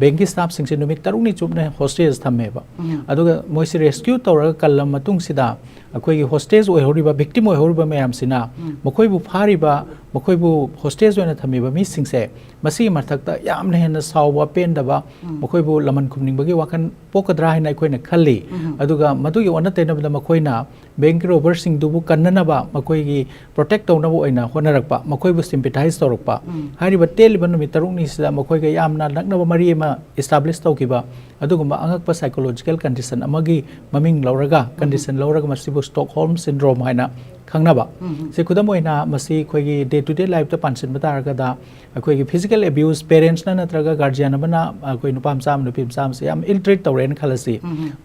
ꯕꯦꯡꯛꯀꯤ ꯁ꯭ꯇꯥꯐꯁꯤꯡꯁꯦ ꯅꯨꯃꯤꯠ ꯇꯔꯨꯛꯅꯤ ꯆꯨꯞꯅ ꯍꯣꯁꯇꯦꯖ ꯊꯝꯃꯦꯕ꯫ ꯑꯗꯨꯒ ꯃꯣꯏꯁꯤ ꯔꯦꯁꯀ꯭ꯌꯨ ꯇꯧꯔꯒ ꯀꯜꯂ ꯃꯇꯨꯡꯁꯤꯗ ꯑꯩꯈꯣꯏꯒꯤ ꯍꯣꯁꯇꯦꯖ ꯑꯣꯏꯍꯧꯔꯤꯕ, ꯚꯤꯛꯇꯤꯝ ꯑꯣꯏꯍꯧꯔꯤꯕ ꯃꯌꯥꯝꯁꯤꯅ ꯃꯈꯣꯏꯕꯨ ꯐꯥꯔꯤꯕ, ꯃꯈꯣꯏꯕꯨ ꯍꯣꯁꯇꯦꯖ ꯑꯣꯏꯅ ꯊꯝꯃꯤꯕ ꯃꯤꯁꯤꯡꯁꯦ ꯃꯁꯤꯒꯤ ꯃꯊꯛꯇ ꯌꯥꯝꯅ ꯍꯦꯟꯅ ꯁꯥꯎꯕ, ꯄꯦꯟꯗꯕ, ꯃꯈꯣꯏꯕꯨ ꯂꯃꯟ ꯈꯨꯝꯅꯤꯡꯕꯒꯤ ꯋꯥꯈꯜ ꯄꯣꯛꯀꯗ꯭ꯔꯥ ꯍꯥꯏꯅ ꯑꯩꯈꯣꯏꯅ ꯈꯜꯂꯤ꯫ ꯑꯗꯨꯒ ꯃꯗꯨꯒꯤ ꯑꯣꯟꯅ ꯇꯩꯅꯕꯗ ꯃꯈꯣꯏꯅ ꯕꯦꯡꯛꯀꯤ ꯔꯣꯕꯔꯁꯤꯡꯗꯨꯕꯨ ꯀꯟꯅꯅꯕ, ꯃꯈꯣꯏꯒꯤ ꯄ꯭ꯔꯣꯇꯦꯛ ꯇꯧꯅꯕ ꯑꯣꯏꯅ ꯍꯣꯠꯅꯔꯛꯄ, ꯃꯈꯣꯏꯕꯨ ꯁꯤꯝꯄꯦꯊꯥꯏꯁ ꯇꯧꯔꯛꯄ꯫ ꯍꯥꯏꯔꯤꯕ ꯇꯦꯜꯂꯤꯕ ꯅꯨꯃꯤꯠ ꯇꯔꯨꯛꯅꯤꯁꯤꯗ ꯃꯈꯣꯏꯒ ꯌꯥꯝꯅ ꯅꯛꯅꯕ ꯃꯔꯤ ꯑꯃ ꯏꯁꯇꯥꯕ꯭ꯂꯤꯁ ꯇꯧꯈꯤꯕ ꯑꯗꯨꯒꯨꯝꯕ ꯑꯉꯛꯄ ꯁꯥꯏꯀꯣꯂꯣꯖꯤꯀꯦꯜ ꯀꯟꯗꯤꯁꯟ ꯑꯃꯒꯤ ꯃꯃꯤꯡ ꯂꯧꯔꯒ, ꯀꯟꯗꯤꯁꯟ ꯂꯧꯔꯒ ꯃꯁꯤꯕꯨ ꯁ꯭ꯇꯣꯛꯍꯣꯝ ꯁꯤꯟꯗ꯭ꯔꯣꯝ ꯍꯥꯏꯅ ꯈꯪꯅꯕ꯫ ꯁꯤ ꯈꯨꯗꯝ ꯑꯣꯏꯅ ꯃꯁꯤ ꯑꯩꯈꯣꯏꯒꯤ ꯗꯦ ꯇꯨ ꯗꯦ ꯂꯥꯏꯐꯇ ꯄꯥꯟꯁꯤꯟꯕ ꯇꯥꯔꯒꯗ, ꯑꯩꯈꯣꯏꯒꯤ ꯐꯤꯖꯤꯀꯦꯜ ꯑꯦꯕ꯭ꯌꯨꯁ, ꯄꯦꯔꯦꯟꯁꯅ ꯅꯠꯇ꯭ꯔꯒ ꯒꯥꯔꯖꯤꯌꯥꯟ ꯑꯃꯅ ꯑꯩꯈꯣꯏ ꯅꯨꯄꯥ ꯃꯆꯥ ꯑꯃ, ꯅꯨꯄꯤ ꯃꯆꯥ ꯑꯃꯁꯦ ꯌꯥꯝ ꯏꯜ ꯇ꯭ꯔꯤꯠ ꯇꯧꯔꯦꯅ ꯈꯜꯂꯁꯤ꯫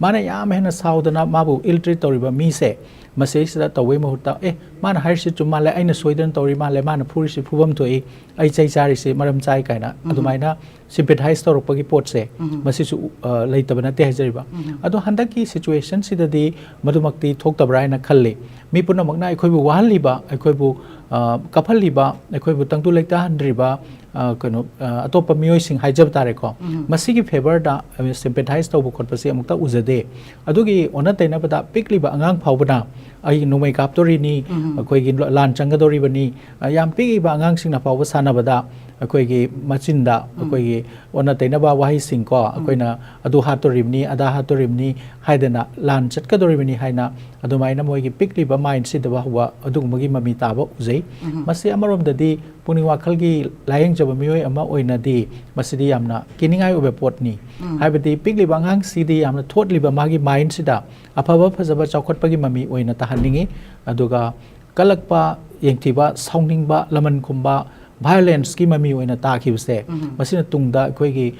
ꯃꯥꯅ ꯌꯥꯝ ꯍꯦꯟꯅ ꯁꯥꯎꯗꯅ ꯃꯥꯕꯨ ꯏꯜ ꯇ꯭ꯔꯤꯠ ꯇꯧꯔꯤꯕ ꯃꯤꯁꯦ ꯃꯁꯤꯁꯤꯗ ꯇꯧꯕꯩ ꯃꯍꯨꯠꯇ, "ꯑꯦ, ꯃꯥꯅ ꯍꯥꯏꯔꯤꯁꯤ ꯆꯨꯝ ꯃꯥꯜꯂꯦ, ꯑꯩꯅ ꯁꯣꯏꯗꯅ ꯇꯧꯔꯤ ꯃꯥꯜꯂꯦ, ꯃꯥꯅ ꯐꯨꯔꯤꯁꯤ ꯐꯨꯐꯝ ꯊꯣꯛꯏ, ꯑꯩ ꯆꯩ ꯆꯥꯔꯤꯁꯤ ꯃꯔꯝ ꯆꯥꯏ" ꯀꯥꯏꯅ ꯑꯗꯨꯃꯥꯏꯅ ꯁꯤꯝꯄꯦꯊꯥꯏꯁ ꯇꯧꯔꯛꯄꯒꯤ ꯄꯣꯠꯁꯦ, ꯃꯁꯤꯁꯨ ꯑ, ꯂꯩꯇꯕ ꯅꯠꯇꯦ ꯍꯥꯏꯖꯔꯤꯕ꯫ ꯑꯗꯣ ꯍꯟꯗꯛꯀꯤ ꯁꯤꯆꯨꯋꯦꯁꯟꯁꯤꯗꯗꯤ ꯃꯗꯨꯃꯛꯇꯤ ꯊꯣꯛꯇꯕ꯭ꯔꯥ ꯍꯥꯏꯅ ꯈꯜꯂꯤ꯫ ꯃꯤ ꯄꯨꯝꯅꯃꯛꯅ ꯑꯩꯈꯣꯏꯕꯨ ꯋꯥꯍꯜꯂꯤꯕ, ꯑꯩꯈꯣꯏꯕꯨ ꯑ, ꯀꯞꯍꯜꯂꯤꯕ, ꯑꯩꯈꯣꯏꯕꯨ ꯇꯪꯗꯨ ꯂꯩꯇꯥꯍꯟꯗ꯭ꯔꯤꯕ, ꯑ, ꯀꯩꯅꯣ, ꯑ, ꯑꯇꯣꯞꯄ ꯃꯤꯑꯣꯏꯁꯤꯡ ꯍꯥꯏꯖꯕ ꯇꯥꯔꯦꯀꯣ, ꯃꯁꯤꯒꯤ ꯐꯦꯚꯔꯗ ꯁꯤꯝꯄꯦꯊꯥꯏꯁ ꯇꯧꯕ ꯈꯣꯠꯄꯁꯤ ꯑꯃꯨꯛꯇ ꯎꯖꯗꯦ꯫ ꯑꯗꯨꯒꯤ ꯑꯣꯟꯅ ꯇꯩꯅꯕꯗ ꯄꯤꯛꯂꯤꯕ ꯑꯉꯥꯡ ꯐꯥꯎꯕꯅ ꯑꯩ ꯅꯣꯡꯃꯩ ꯀꯥꯞꯇꯣꯔꯤꯅꯤ, ꯑꯩꯈꯣꯏꯒꯤ ꯂꯥꯟ ꯆꯪꯒꯗꯧꯔꯤꯕꯅꯤ, ꯑ, ꯌꯥꯝ ꯄꯤꯛꯏꯕ ꯑꯉꯥꯡꯁꯤꯡꯅ ꯐꯥꯎꯕ ꯁꯥꯟꯅꯕꯗ ꯑꯩꯈꯣꯏꯒꯤ ꯃꯆꯤꯟꯗ ꯑꯩꯈꯣꯏꯒꯤ ꯑꯣꯟꯅ ꯇꯩꯅꯕ ꯋꯥꯍꯩꯁꯤꯡ ꯀꯣ, ꯑꯩꯈꯣꯏꯅ "ꯑꯗꯨ ꯍꯥꯠꯇꯣꯔꯤꯕꯅꯤ, ꯑꯗꯥ ꯍꯥꯠꯇꯣꯔꯤꯕꯅꯤ", ꯍꯥꯏꯗꯅ ꯂꯥꯟ ꯆꯠꯀꯗꯧꯔꯤꯕꯅꯤ ꯍꯥꯏꯅ ꯑꯗꯨꯃꯥꯏꯅ ꯃꯣꯏꯒꯤ ꯄꯤꯛꯂꯤꯕ ꯃꯥꯏꯟꯁꯤꯗ ꯐꯥꯎꯕ ꯑꯗꯨꯒꯨꯝꯕꯒꯤ ꯃꯃꯤ ꯇꯥꯕ ꯎꯖꯩ꯫ ꯃꯁꯤ ꯑꯃꯔꯣꯝꯗꯗꯤ ꯄꯨꯛꯅꯤꯡ ꯋꯥꯈꯜꯒꯤ ꯂꯥꯌꯦꯡꯖꯕ ꯃꯤꯑꯣꯏ ꯑꯃ ꯑꯣꯏꯅꯗꯤ ꯃꯁꯤꯗꯤ ꯌꯥꯝꯅ ꯀꯤꯅꯤꯡꯉꯥꯏ ꯑꯣꯏꯕ ꯄꯣꯠꯅꯤ꯫ ꯍꯥꯏꯕꯗꯤ ꯄꯤꯛꯂꯤꯕ ꯑꯉꯥꯡꯁꯤꯗꯤ ꯌꯥꯝꯅ ꯊꯣꯠꯂꯤꯕ ꯃꯥꯒꯤ ꯃꯥꯏꯟꯁꯤꯗ ꯑꯐꯕ ꯐꯖꯕ ꯆꯥꯎꯈꯠꯄꯒꯤ ꯃꯃꯤ ꯑꯣꯏꯅ ꯇꯥꯍꯟꯅꯤꯡꯉꯤ꯫ ꯑꯗꯨꯒ ꯀꯜꯂꯛꯄ, ꯌꯦꯡꯊꯤꯕ, ꯁꯥꯎꯅꯤꯡꯕ, ꯂꯃꯟ ꯈꯨꯝꯕ, ꯚꯥꯏꯑꯣꯂꯦꯟꯁꯀꯤ ꯃꯃꯤ ꯑꯣꯏꯅ ꯇꯥꯈꯤꯕꯁꯦ, ꯃꯁꯤꯅ ꯇꯨꯡꯗ ꯑꯩꯈꯣꯏꯒꯤ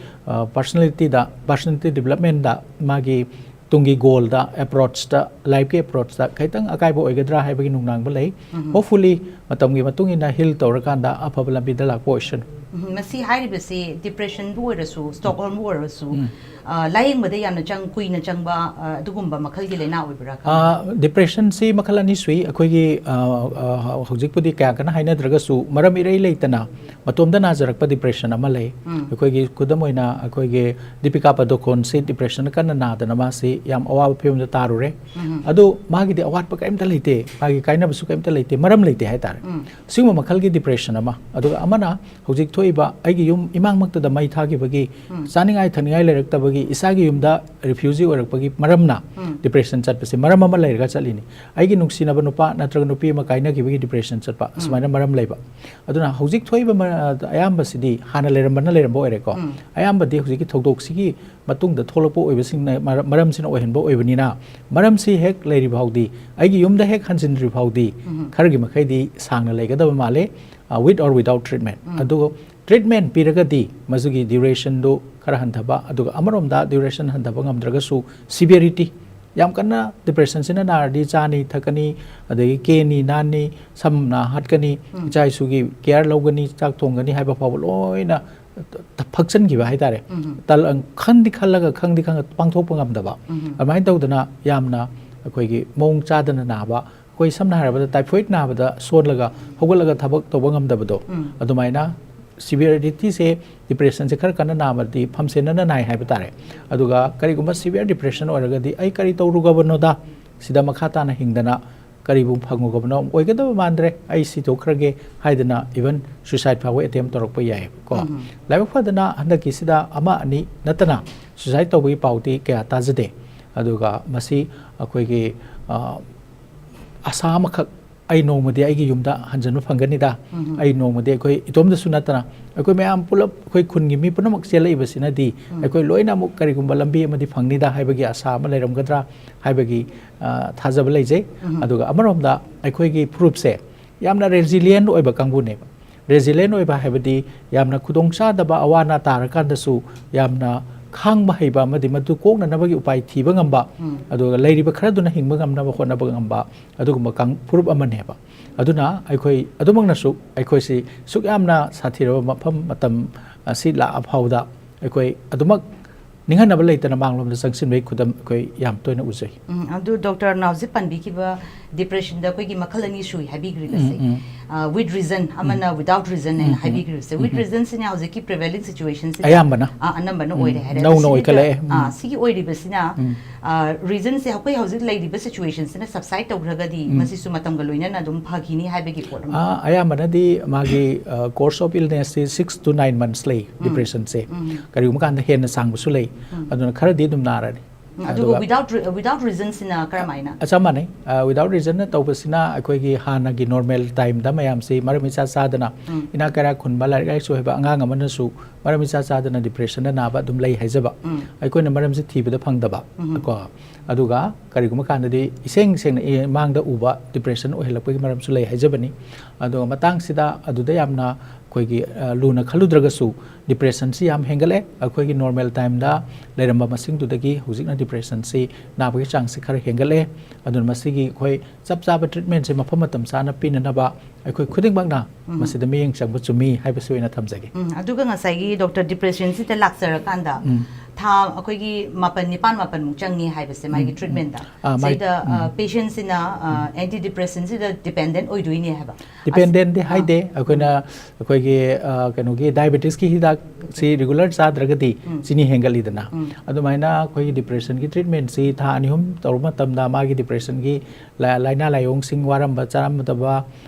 ꯄꯔꯁꯅꯦꯂꯤꯇꯤꯗ, ꯄꯔꯁꯅꯦꯂꯤꯇꯤ ꯗꯤꯕꯂꯞꯃꯦꯟꯗ, ꯃꯥꯒꯤ ꯇꯨꯡꯒꯤ ꯒꯣꯜꯗ, ꯑꯦꯄ꯭ꯔꯣꯆꯇ, ꯂꯥꯏꯐꯀꯤ ꯑꯦꯄ꯭ꯔꯣꯆꯇ ꯈꯤꯇꯪ ꯑꯀꯥꯏꯕ ꯑꯣꯏꯒꯗ꯭ꯔꯥ ꯍꯥꯏꯕꯒꯤ ꯅꯨꯡꯅꯥꯡꯕ ꯂꯩ꯫ ꯍꯣꯞꯐꯨꯜꯂꯤ, ꯃꯇꯝꯒꯤ ꯃꯇꯨꯡ ꯏꯟꯅ ꯍꯤꯜ ꯇꯧꯔꯀꯥꯟꯗ ꯑꯐꯕ ꯂꯝꯕꯤꯗ ꯂꯥꯛꯄ ꯑꯣꯏꯁꯅꯨ꯫ ꯎꯝ, ꯃꯁꯤ ꯍꯥꯏꯔꯤꯕꯁꯤ ꯗꯤꯄ꯭ꯔꯦꯁꯟꯕꯨ ꯑꯣꯏꯔꯁꯨ, ꯁ꯭ꯇꯣꯛꯍꯣꯜꯝꯕꯨ ꯑꯣꯏꯔꯁꯨ, ꯎꯝ꯫ ꯑ, ꯂꯥꯌꯦꯡꯕꯗ ꯌꯥꯝꯅ ꯆꯪ-, ꯀꯨꯏꯅ ꯆꯪꯕ, ꯑ, ꯑꯗꯨꯒꯨꯝꯕ ꯃꯈꯜꯒꯤ ꯂꯥꯏꯅꯥ ꯑꯣꯏꯕ꯭ꯔꯥ ꯈꯪꯗꯦ꯫ ꯑ, ꯗꯤꯄ꯭ꯔꯦꯁꯟꯁꯤ ꯃꯈꯜ ꯑꯅꯤ ꯁꯨꯏ꯫ ꯑꯩꯈꯣꯏꯒꯤ, ꯑ, ꯑ, ꯍꯧꯖꯤꯛꯄꯨꯗꯤ ꯀꯌꯥ ꯀꯟꯅ ꯍꯥꯏꯅꯗ꯭ꯔꯒꯁꯨ, ꯃꯔꯝ ꯏꯔꯩ ꯂꯩꯇꯅ ꯃꯇꯣꯝꯇ ꯅꯥꯖꯔꯛꯄ ꯗꯤꯄ꯭ꯔꯦꯁꯟ ꯑꯃ ꯂꯩ꯫ ꯎꯝ꯫ ꯑꯩꯈꯣꯏꯒꯤ ꯈꯨꯗꯝ ꯑꯣꯏꯅ ꯑꯩꯈꯣꯏꯒꯤ ꯗꯤꯄꯤꯀꯥ ꯄꯗꯨꯀꯣꯟꯁꯤ ꯗꯤꯄ꯭ꯔꯦꯁꯟ ꯀꯟꯅ ꯅꯥꯗꯅ ꯃꯥꯁꯤ ꯌꯥꯝ ꯑꯋꯥꯕ ꯐꯤꯕꯝꯗ ꯇꯥꯔꯨꯔꯦ꯫ ꯎꯝ꯫ ꯑꯗꯨ ꯃꯥꯒꯤꯗꯤ ꯑꯋꯥꯠꯄ ꯀꯔꯤꯝꯇ ꯂꯩꯇꯦ, ꯃꯥꯒꯤ ꯀꯥꯏꯅꯕꯁꯨ ꯀꯔꯤꯝꯇ ꯂꯩꯇꯦ, ꯃꯔꯝ ꯂꯩꯇꯦ ꯍꯥꯏꯇꯥꯔꯦ꯫ ꯎꯝ꯫ ꯁꯤꯒꯨꯝꯕ ꯃꯈꯜꯒꯤ ꯗꯤꯄ꯭ꯔꯦꯁꯟ ꯑꯃ꯫ ꯑꯗꯨꯒ ꯑꯃꯅ ꯍꯧꯖꯤꯛ ꯊꯣꯛꯏꯕ ꯑꯩꯒꯤ ꯌꯨꯝ ꯏꯃꯥꯡꯃꯛꯇꯗ ꯃꯩ ꯊꯥꯈꯤꯕꯒꯤ, ꯎꯝ꯫ ꯆꯥꯅꯤꯡꯉꯥꯏ ꯊꯛꯅꯤꯡꯉꯥꯏ ꯂꯩꯔꯛꯇꯕꯒꯤ, ꯏꯁꯥꯒꯤ ꯌꯨꯝꯗ ꯔꯤꯐ꯭ꯌꯨꯖꯤ ꯑꯣꯏꯔꯛꯄꯒꯤ ꯃꯔꯝꯅ ꯎꯝ꯫ ꯗꯤꯄ꯭ꯔꯦꯁꯟ ꯆꯠꯄꯁꯦ ꯃꯔꯝ ꯑꯃ ꯂꯩꯔꯒ ꯆꯠꯂꯤꯅꯤ꯫ ꯑꯩꯒꯤ ꯅꯨꯡꯁꯤꯅꯕ ꯅꯨꯄꯥ ꯅꯠꯇ꯭ꯔꯒ ꯅꯨꯄꯤ ꯑꯃ ꯀꯥꯏꯅꯈꯤꯕꯒꯤ ꯗꯤꯄ꯭ꯔꯦꯁꯟ ꯆꯠꯄ, ꯎꯝ꯫ ꯑꯁꯨꯃꯥꯏꯅ ꯃꯔꯝ ꯂꯩꯕ꯫ ꯑꯗꯨꯅ ꯍꯧꯖꯤꯛ ꯊꯣꯛꯏꯕ ꯃ-, ꯑꯌꯥꯝꯕꯁꯤꯗꯤ ꯍꯥꯟꯅ ꯂꯩꯔꯝꯕꯅ ꯂꯩꯔꯝꯕ ꯑꯣꯏꯔꯦꯀꯣ꯫ ꯎꯝ꯫ ꯑꯌꯥꯝꯕꯗꯤ ꯍꯧꯖꯤꯛꯀꯤ ꯊꯧꯗꯣꯛꯁꯤꯒꯤ ꯃꯇꯨꯡꯗ ꯊꯣꯛꯂꯛꯄ ꯑꯣꯏꯕꯁꯤꯡꯅ, ꯃꯔ-, ꯃꯔꯝꯁꯤꯅ ꯑꯣꯏꯍꯟꯕ ꯑꯣꯏꯕꯅꯤꯅ, ꯃꯔꯝꯁꯤ ꯍꯦꯛ ꯂꯩꯔꯤ ꯐꯥꯎꯗꯤ, ꯑꯩꯒꯤ ꯌꯨꯝꯗ ꯍꯦꯛ ꯍꯟꯖꯤꯟꯗ꯭ꯔꯤ ꯐꯥꯎꯗꯤ, ꯎꯝ꯫ ꯈꯔꯒꯤ ꯃꯈꯩꯗꯤ ꯁꯥꯡꯅ ꯂꯩꯒꯗꯕ ꯃꯥꯜꯂꯦ, ꯑ, with or without treatment꯫ ꯎꯝ꯫ ꯑꯗꯨꯒ ꯇ꯭ꯔꯤꯠꯃꯦꯟ ꯄꯤꯔꯒꯗꯤ ꯃꯁꯤꯒꯤ ꯗ꯭ꯌꯨꯔꯦꯁꯟꯗꯨ ꯈꯔ ꯍꯟꯊꯕ, ꯑꯗꯨꯒ ꯑꯃꯔꯣꯝꯗ ꯗ꯭ꯌꯨꯔꯦꯁꯟ ꯍꯟꯊꯕ ꯉꯝꯗ꯭ꯔꯒꯁꯨ ꯁꯤꯚꯤꯌꯔꯤꯇꯤ, ꯌꯥꯝ ꯀꯟꯅ ꯗꯤꯄ꯭ꯔꯦꯁꯟꯁꯤꯅ ꯅꯥꯔꯗꯤ ꯆꯥꯅꯤ, ꯊꯛꯀꯅꯤ, ꯑꯗꯒꯤ ꯀꯦꯅꯤ, ꯅꯥꯟꯅꯤ, ꯁꯝꯅ ꯍꯥꯠꯀꯅꯤ, ꯎꯝ꯫ ꯏꯆꯥ ꯏꯁꯨꯒꯤ ꯀꯦꯌꯔ ꯂꯧꯒꯅꯤ, ꯆꯥꯛ ꯊꯣꯡꯒꯅꯤ ꯍꯥꯏꯕ ꯐꯥꯎꯕ ꯂꯣꯏꯅ ꯐꯛꯆꯟꯈꯤꯕ ꯍꯥꯏꯇꯥꯔꯦ꯫ ꯎꯝ꯫ ꯇꯜ-, ꯈꯟꯗꯤ ꯈꯜꯂꯒ, ꯈꯪꯗꯤ ꯈꯪꯉ ꯄꯥꯡꯊꯣꯛꯄ ꯉꯝꯗꯕ꯫ ꯎꯝ꯫ ꯑꯗꯨꯃꯥꯏꯅ ꯇꯧꯗꯅ ꯌꯥꯝꯅ ꯑꯩꯈꯣꯏꯒꯤ ꯃꯑꯣꯡ ꯆꯥꯗꯅ ꯅꯥꯕ, ꯑꯩꯈꯣꯏ ꯁꯝꯅ ꯍꯥꯏꯔꯕꯗ ꯇꯥꯏꯐꯣꯏꯗ ꯅꯥꯕꯗ ꯁꯣꯜꯂꯒ ꯍꯧꯒꯠꯂꯒ ꯊꯕꯛ ꯇꯧꯕ ꯉꯝꯗꯕꯗꯣ, ꯎꯝ꯫ ꯑꯗꯨꯃꯥꯏꯅ ꯁꯤꯚꯤꯌꯔꯤꯇꯤꯁꯦ, ꯗꯤꯄ꯭ꯔꯦꯁꯟꯁꯦ ꯈꯔ ꯀꯟꯅ ꯅꯥꯕꯗꯤ ꯐꯝꯁꯦꯟꯅꯅ ꯅꯥꯏ ꯍꯥꯏꯕ ꯇꯥꯔꯦ꯫ ꯑꯗꯨꯒ ꯀꯔꯤꯒꯨꯝꯕ ꯁꯤꯚꯤꯌꯔ ꯗꯤꯄ꯭ꯔꯦꯁꯟ ꯑꯣꯏꯔꯒꯗꯤ, "ꯑꯩ ꯀꯔꯤ ꯇꯧꯔꯨꯒꯕꯅꯣꯗ, ꯁꯤꯗ ꯃꯈꯥ ꯇꯥꯅ ꯍꯤꯡꯗꯅ ꯀꯔꯤꯕꯨ ꯐꯪꯉꯨꯒꯕꯅꯣ? ꯑꯣꯏꯒꯗꯕ ꯃꯥꯟꯗ꯭ꯔꯦ, ꯑꯩ ꯁꯤꯗꯣꯛꯈ꯭ꯔꯒꯦ" ꯍꯥꯏꯗꯅ ꯏꯚꯟ ꯁꯨꯏꯁꯥꯏꯗ ꯐꯥꯎꯕ ꯑꯦꯇꯦꯝ ꯇꯧꯔꯛꯄ ꯌꯥꯏꯑꯕꯀꯣ꯫ ꯎꯝ꯫ ꯂꯥꯏꯕꯛ ꯐꯗꯅ ꯍꯟꯗꯛꯀꯤꯁꯤꯗ ꯑꯃ ꯑꯅꯤ ꯅꯠꯇꯅ ꯁꯨꯏꯁꯥꯏꯗ ꯇꯧꯕꯒꯤ ꯄꯥꯎꯗꯤ ꯀꯌꯥ ꯇꯥꯖꯗꯦ꯫ ꯑꯗꯨꯒ ꯃꯁꯤ ꯑꯩꯈꯣꯏꯒꯤ, ꯑ, ꯑꯁꯥ ꯑꯃꯈꯛ, "ꯑꯩ ꯅꯣꯡꯃꯗꯤ ꯑꯩꯒꯤ ꯌꯨꯝꯗ ꯍꯟꯖꯤꯟꯕ ꯐꯪꯒꯅꯤꯗ, ꯎꯝ꯫ ꯑꯩ ꯅꯣꯡꯃꯗꯤ ꯑꯩꯈꯣꯏ ꯏꯇꯣꯝꯗꯁꯨ ꯅꯠꯇꯅ ꯑꯩꯈꯣꯏ ꯃꯌꯥꯝ ꯄꯨꯂꯞ, ꯑꯩꯈꯣꯏ ꯈꯨꯟꯒꯤ ꯃꯤ ꯄꯨꯝꯅꯃꯛ ꯆꯦꯜꯂꯛꯏꯕꯁꯤꯅꯗꯤ ꯎꯝ꯫ ꯑꯩꯈꯣꯏ ꯂꯣꯏꯅ ꯑꯃꯨꯛ ꯀꯔꯤꯒꯨꯝꯕ ꯂꯝꯕꯤ ꯑꯃꯗꯤ ꯐꯪꯅꯤꯗ" ꯍꯥꯏꯕꯒꯤ ꯑꯁꯥ ꯑꯃ ꯂꯩꯔꯝꯒꯗ꯭ꯔꯥ ꯍꯥꯏꯕꯒꯤ, ꯑ, ꯊꯥꯖꯕ ꯂꯩꯖꯩ꯫ ꯎꯝ꯫ ꯑꯗꯨꯒ ꯑꯃꯔꯣꯝꯗ ꯑꯩꯈꯣꯏꯒꯤ ꯐꯨꯔꯨꯞꯁꯦ ꯌꯥꯝꯅ ꯔꯦꯖꯤꯂꯤꯌꯦꯟ ꯑꯣꯏꯕ ꯀꯥꯡꯕꯨꯅꯦꯕ꯫ ꯔꯦꯖꯤꯂꯦꯟ ꯑꯣꯏꯕ ꯍꯥꯏꯕꯗꯤ ꯌꯥꯝꯅ ꯈꯨꯗꯣꯡꯆꯥꯗꯕ ꯑꯋꯥ ꯑꯅꯥ ꯇꯥꯔꯀꯥꯟꯗꯁꯨ ꯌꯥꯝꯅ ꯈꯥꯡꯕ ꯍꯩꯕ ꯑꯃꯗꯤ ꯃꯗꯨ ꯀꯣꯛꯅꯅꯕꯒꯤ ꯎꯄꯥꯏ ꯊꯤꯕ ꯉꯝꯕ, ꯑꯗꯨꯒ ꯂꯩꯔꯤꯕ ꯈꯔꯗꯨꯅ ꯍꯤꯡꯕ ꯉꯝꯅꯕ ꯍꯣꯠꯅꯕ ꯉꯝꯕ ꯑꯗꯨꯒꯨꯝꯕ ꯀꯥꯡ-, ꯐꯨꯔꯨꯞ ꯑꯃꯅꯦꯕ꯫ ꯑꯗꯨꯅ ꯑꯩꯈꯣꯏ ꯑꯗꯨꯃꯛꯅꯁꯨ ꯑꯩꯈꯣꯏꯁꯤ ꯁꯨꯛ ꯌꯥꯝꯅ ꯁꯥꯊꯤꯔꯕ ꯃꯐꯝ ꯃꯇꯝ ꯑꯁꯤ ꯂꯥꯛꯑ ꯐꯥꯎꯗ ꯑꯩꯈꯣꯏ ꯑꯗꯨꯃꯛ ꯅꯤꯡꯍꯟꯅꯕ ꯂꯩꯇꯅ ꯃꯥꯡꯂꯣꯝꯗ ꯆꯪꯁꯤꯟꯕꯒꯤ ꯈꯨꯗꯝ ꯑꯩꯈꯣꯏ ꯌꯥꯝ ꯇꯣꯏꯅ ꯎꯖꯩ꯫ ꯎꯝ, ꯑꯗꯨ ꯗꯣꯛꯇꯔꯅ ꯍꯧꯖꯤꯛ ꯄꯟꯕꯤꯈꯤꯕ ꯗꯤꯄ꯭ꯔꯦꯁꯟꯗ ꯑꯩꯈꯣꯏꯒꯤ ꯃꯈꯜ ꯑꯅꯤ ꯁꯨꯏ ꯍꯥꯏꯕꯤꯈ꯭ꯔꯤꯕꯁꯦ꯫ ꯎꯝ, ꯎꯝ. ꯋꯤꯠ ꯔꯤꯖꯟ ꯑꯃꯅ ꯋꯤꯗꯥꯎꯠ ꯔꯤꯖꯟ ꯍꯥꯏꯅ ꯎꯝ, ꯎꯝ. ꯍꯥꯏꯕꯤꯈ꯭ꯔꯤꯕꯁꯦ꯫ ꯎꯝ, ꯋꯤꯠ ꯎꯝ. ꯔꯤꯖꯟꯁꯤꯅ ꯍꯧꯖꯤꯛꯀꯤ ꯄ꯭ꯔꯤꯚꯦꯂꯤꯡ ꯁꯤꯆꯨꯋꯦꯁꯟꯁꯤꯗ ꯑꯌꯥꯝꯕꯅ. ꯑ, ꯑꯅꯝꯕꯅ ꯎꯝ, ꯑꯣꯏꯔꯦ ꯍꯥꯏꯔꯦ꯫ ꯅꯧꯅ ꯁꯤꯒꯤ-, ꯑꯣꯏꯈꯠꯂꯛꯑꯦ꯫ ꯎꯝ. ꯑ, ꯁꯤꯒꯤ ꯑꯣꯏꯔꯤꯕꯁꯤꯅ, ꯎꯝ. ꯔꯤꯖꯟꯁꯦ ꯑꯩꯈꯣꯏ ꯍꯧꯖꯤꯛ ꯂꯩꯔꯤꯕ ꯁꯤꯆꯨꯋꯦꯁꯟꯁꯤꯅ ꯁꯕꯁꯥꯏꯠ ꯇꯧꯈ꯭ꯔꯒꯗꯤ ꯎꯝ. ꯃꯁꯤꯁꯨ ꯃꯇꯝꯒ ꯂꯣꯏꯅꯅ ꯑꯗꯨꯝ ꯐꯈꯤꯅꯤ ꯍꯥꯏꯕꯒꯤ ꯄꯣꯠ ꯑꯃ꯫ ꯑ, ꯑꯌꯥꯝꯕꯅꯗꯤ ꯃꯥꯒꯤ course of illnessꯁꯤ six to nine months ꯂꯩ, ꯎꯝ. ꯗꯤꯄ꯭ꯔꯦꯁꯟꯁꯦ꯫ ꯎꯝ. ꯀꯔꯤꯒꯨꯝꯕ ꯀꯥꯟꯗ ꯍꯦꯟꯅ ꯁꯥꯡꯕꯁꯨ ꯂꯩ꯫ ꯎꯝ. ꯑꯗꯨꯅ ꯈꯔꯗꯤ ꯑꯗꯨꯝ ꯅꯥꯔꯅꯤ꯫ ꯎꯝ, ꯑꯗꯨꯒ ꯋꯤꯗꯥꯎꯠ ꯔꯤ-, ꯋꯤꯗꯥꯎꯠ ꯔꯤꯖꯟꯁꯤꯅ ꯀꯔꯝꯍꯥꯏꯅ? ꯑ, ꯆꯞ ꯃꯥꯟꯅꯩ꯫ ꯋꯤꯗꯥꯎꯠ ꯔꯤꯖꯟꯅ ꯇꯧꯕꯁꯤꯅ ꯑꯩꯈꯣꯏꯒꯤ ꯍꯥꯟꯅꯒꯤ ꯅꯣꯔꯃꯦꯜ ꯇꯥꯏꯝꯗ ꯃꯌꯥꯝꯁꯤ ꯃꯔꯝ ꯏꯆꯥ ꯆꯥꯗꯅ ꯎꯝ. ꯏꯅꯥꯛ ꯀꯩꯔꯥꯛ ꯈꯨꯟꯕ ꯂꯥꯏꯔꯤꯛ ꯂꯥꯏꯁꯨ ꯍꯩꯕ ꯑꯉꯥꯡ ꯑꯃꯅꯁꯨ ꯃꯔꯝ ꯏꯆꯥ ꯆꯥꯗꯅ ꯗꯤꯄ꯭ꯔꯦꯁꯟꯗ ꯅꯥꯕ ꯑꯗꯨꯝ ꯂꯩ ꯍꯥꯏꯖꯕ꯫ ꯎꯝ. ꯑꯩꯈꯣꯏꯅ ꯃꯔꯝꯁꯤ ꯊꯤꯕꯗ ꯐꯪꯗꯕ꯫ ꯎꯝ. ꯀꯣ꯫ ꯑꯗꯨꯒ ꯀꯔꯤꯒꯨꯝꯕ ꯀꯥꯟꯗꯗꯤ ꯏꯁꯦꯡ ꯁꯦꯡꯅ ꯏꯃꯥꯡꯗ ꯎꯕ ꯗꯤꯄ꯭ꯔꯦꯁꯟ ꯑꯣꯏꯍꯜꯂꯛꯄꯒꯤ ꯃꯔꯝꯁꯨ ꯂꯩ ꯍꯥꯏꯖꯕꯅꯤ꯫ ꯑꯗꯨꯒ ꯃꯇꯥꯡꯁꯤꯗ ꯑꯗꯨꯗ ꯌꯥꯝꯅ ꯑꯩꯈꯣꯏꯒꯤ, ꯑ, ꯂꯨꯅ ꯈꯜꯂꯨꯗ꯭ꯔꯒꯁꯨ ꯗꯤꯄ꯭ꯔꯦꯁꯟꯁꯤ ꯌꯥꯝ ꯍꯦꯟꯒꯠꯂꯦ꯫ ꯑꯩꯈꯣꯏꯒꯤ ꯅꯣꯔꯃꯦꯜ ꯇꯥꯏꯝꯗ ꯂꯩꯔꯝꯕ ꯃꯁꯤꯡꯗꯨꯗꯒꯤ ꯍꯧꯖꯤꯛꯅ ꯗꯤꯄ꯭ꯔꯦꯁꯟꯁꯤ ꯅꯥꯕꯒꯤ ꯆꯥꯡꯁꯤ ꯈꯔ ꯍꯦꯟꯒꯠꯂꯦ꯫ ꯑꯗꯨꯅ ꯃꯁꯤꯒꯤ ꯑꯩꯈꯣꯏ ꯆꯞ ꯆꯥꯕ ꯇ꯭ꯔꯤꯠꯃꯦꯟꯁꯦ ꯃꯐꯝ ꯃꯇꯝ ꯆꯥꯅ ꯄꯤꯅꯅꯕ ꯑꯩꯈꯣꯏ ꯈꯨꯗꯤꯡꯃꯛꯅ ꯎꯝ. ꯃꯁꯤꯗ ꯃꯤꯠꯌꯦꯡ ꯆꯪꯕ ꯆꯨꯝꯃꯤ ꯍꯥꯏꯕꯁꯤ ꯑꯣꯏꯅ ꯊꯝꯖꯒꯦ꯫ ꯎꯝ, ꯑꯗꯨꯒ ꯉꯁꯥꯏꯒꯤ ꯗꯣꯛꯇꯔ ꯗꯤꯄ꯭ꯔꯦꯁꯟꯁꯤꯗ ꯂꯥꯛꯆꯔꯀꯥꯟꯗ ꯎꯝ. ꯊꯥ ꯑꯩꯈꯣꯏꯒꯤ ꯃꯥꯄꯟ ꯅꯤꯄꯥꯟ ꯃꯥꯄꯟꯃꯨꯛ ꯆꯪꯉꯤ ꯍꯥꯏꯕꯁꯦ ꯃꯥꯒꯤ ꯎꯝ, ꯇ꯭ꯔꯤꯠꯃꯦꯟꯗ꯫ ꯎꯝ. ꯑꯥ, ꯃꯥꯒꯤ, ꯁꯤꯗ, ꯑ, ꯎꯝ. ꯄꯦꯁꯦꯟꯁꯤꯅ, ꯑ, ꯑꯦꯟꯇꯤ ꯗꯤꯄ꯭ꯔꯦꯁꯟꯁꯤꯗ ꯗꯤꯄꯦꯟꯗꯦꯟ ꯑꯣꯏꯗꯣꯏꯅꯦ ꯍꯥꯏꯕ꯫ ꯗꯤꯄꯦꯟꯗꯦꯟꯗꯤ ꯑꯁ-, ꯍꯥꯏꯗꯦ꯫ ꯑꯥ. ꯑꯩꯈꯣꯏꯅ, ꯎꯝ. ꯑꯩꯈꯣꯏꯒꯤ, ꯑ, ꯀꯩꯅꯣꯒꯤ ꯗꯥꯏꯕꯦꯇꯤꯁꯀꯤ ꯍꯤꯗꯥꯛꯁꯤ ꯔꯤꯒꯨꯂꯔ ꯆꯥꯗ꯭ꯔꯒꯗꯤ ꯎꯝ. ꯆꯤꯅꯤ ꯍꯦꯟꯒꯠꯂꯤꯗꯅ꯫ ꯎꯝ. ꯑꯗꯨꯃꯥꯏꯅ ꯑꯩꯈꯣꯏꯒꯤ ꯗꯤꯄ꯭ꯔꯦꯁꯟꯒꯤ ꯇ꯭ꯔꯤꯠꯃꯦꯟꯁꯤ ꯊꯥ ꯑꯅꯤ ꯑꯍꯨꯝ ꯇꯧꯔꯕ ꯃꯇꯝꯗ ꯃꯥꯒꯤ ꯗꯤꯄ꯭ꯔꯦꯁꯟꯒꯤ ꯂꯥ-, ꯂꯥꯏꯅꯥ ꯂꯥꯏꯑꯣꯡꯁꯤꯡ, ꯋꯥꯔꯝꯕ, ꯆꯥꯔꯝꯗꯕ,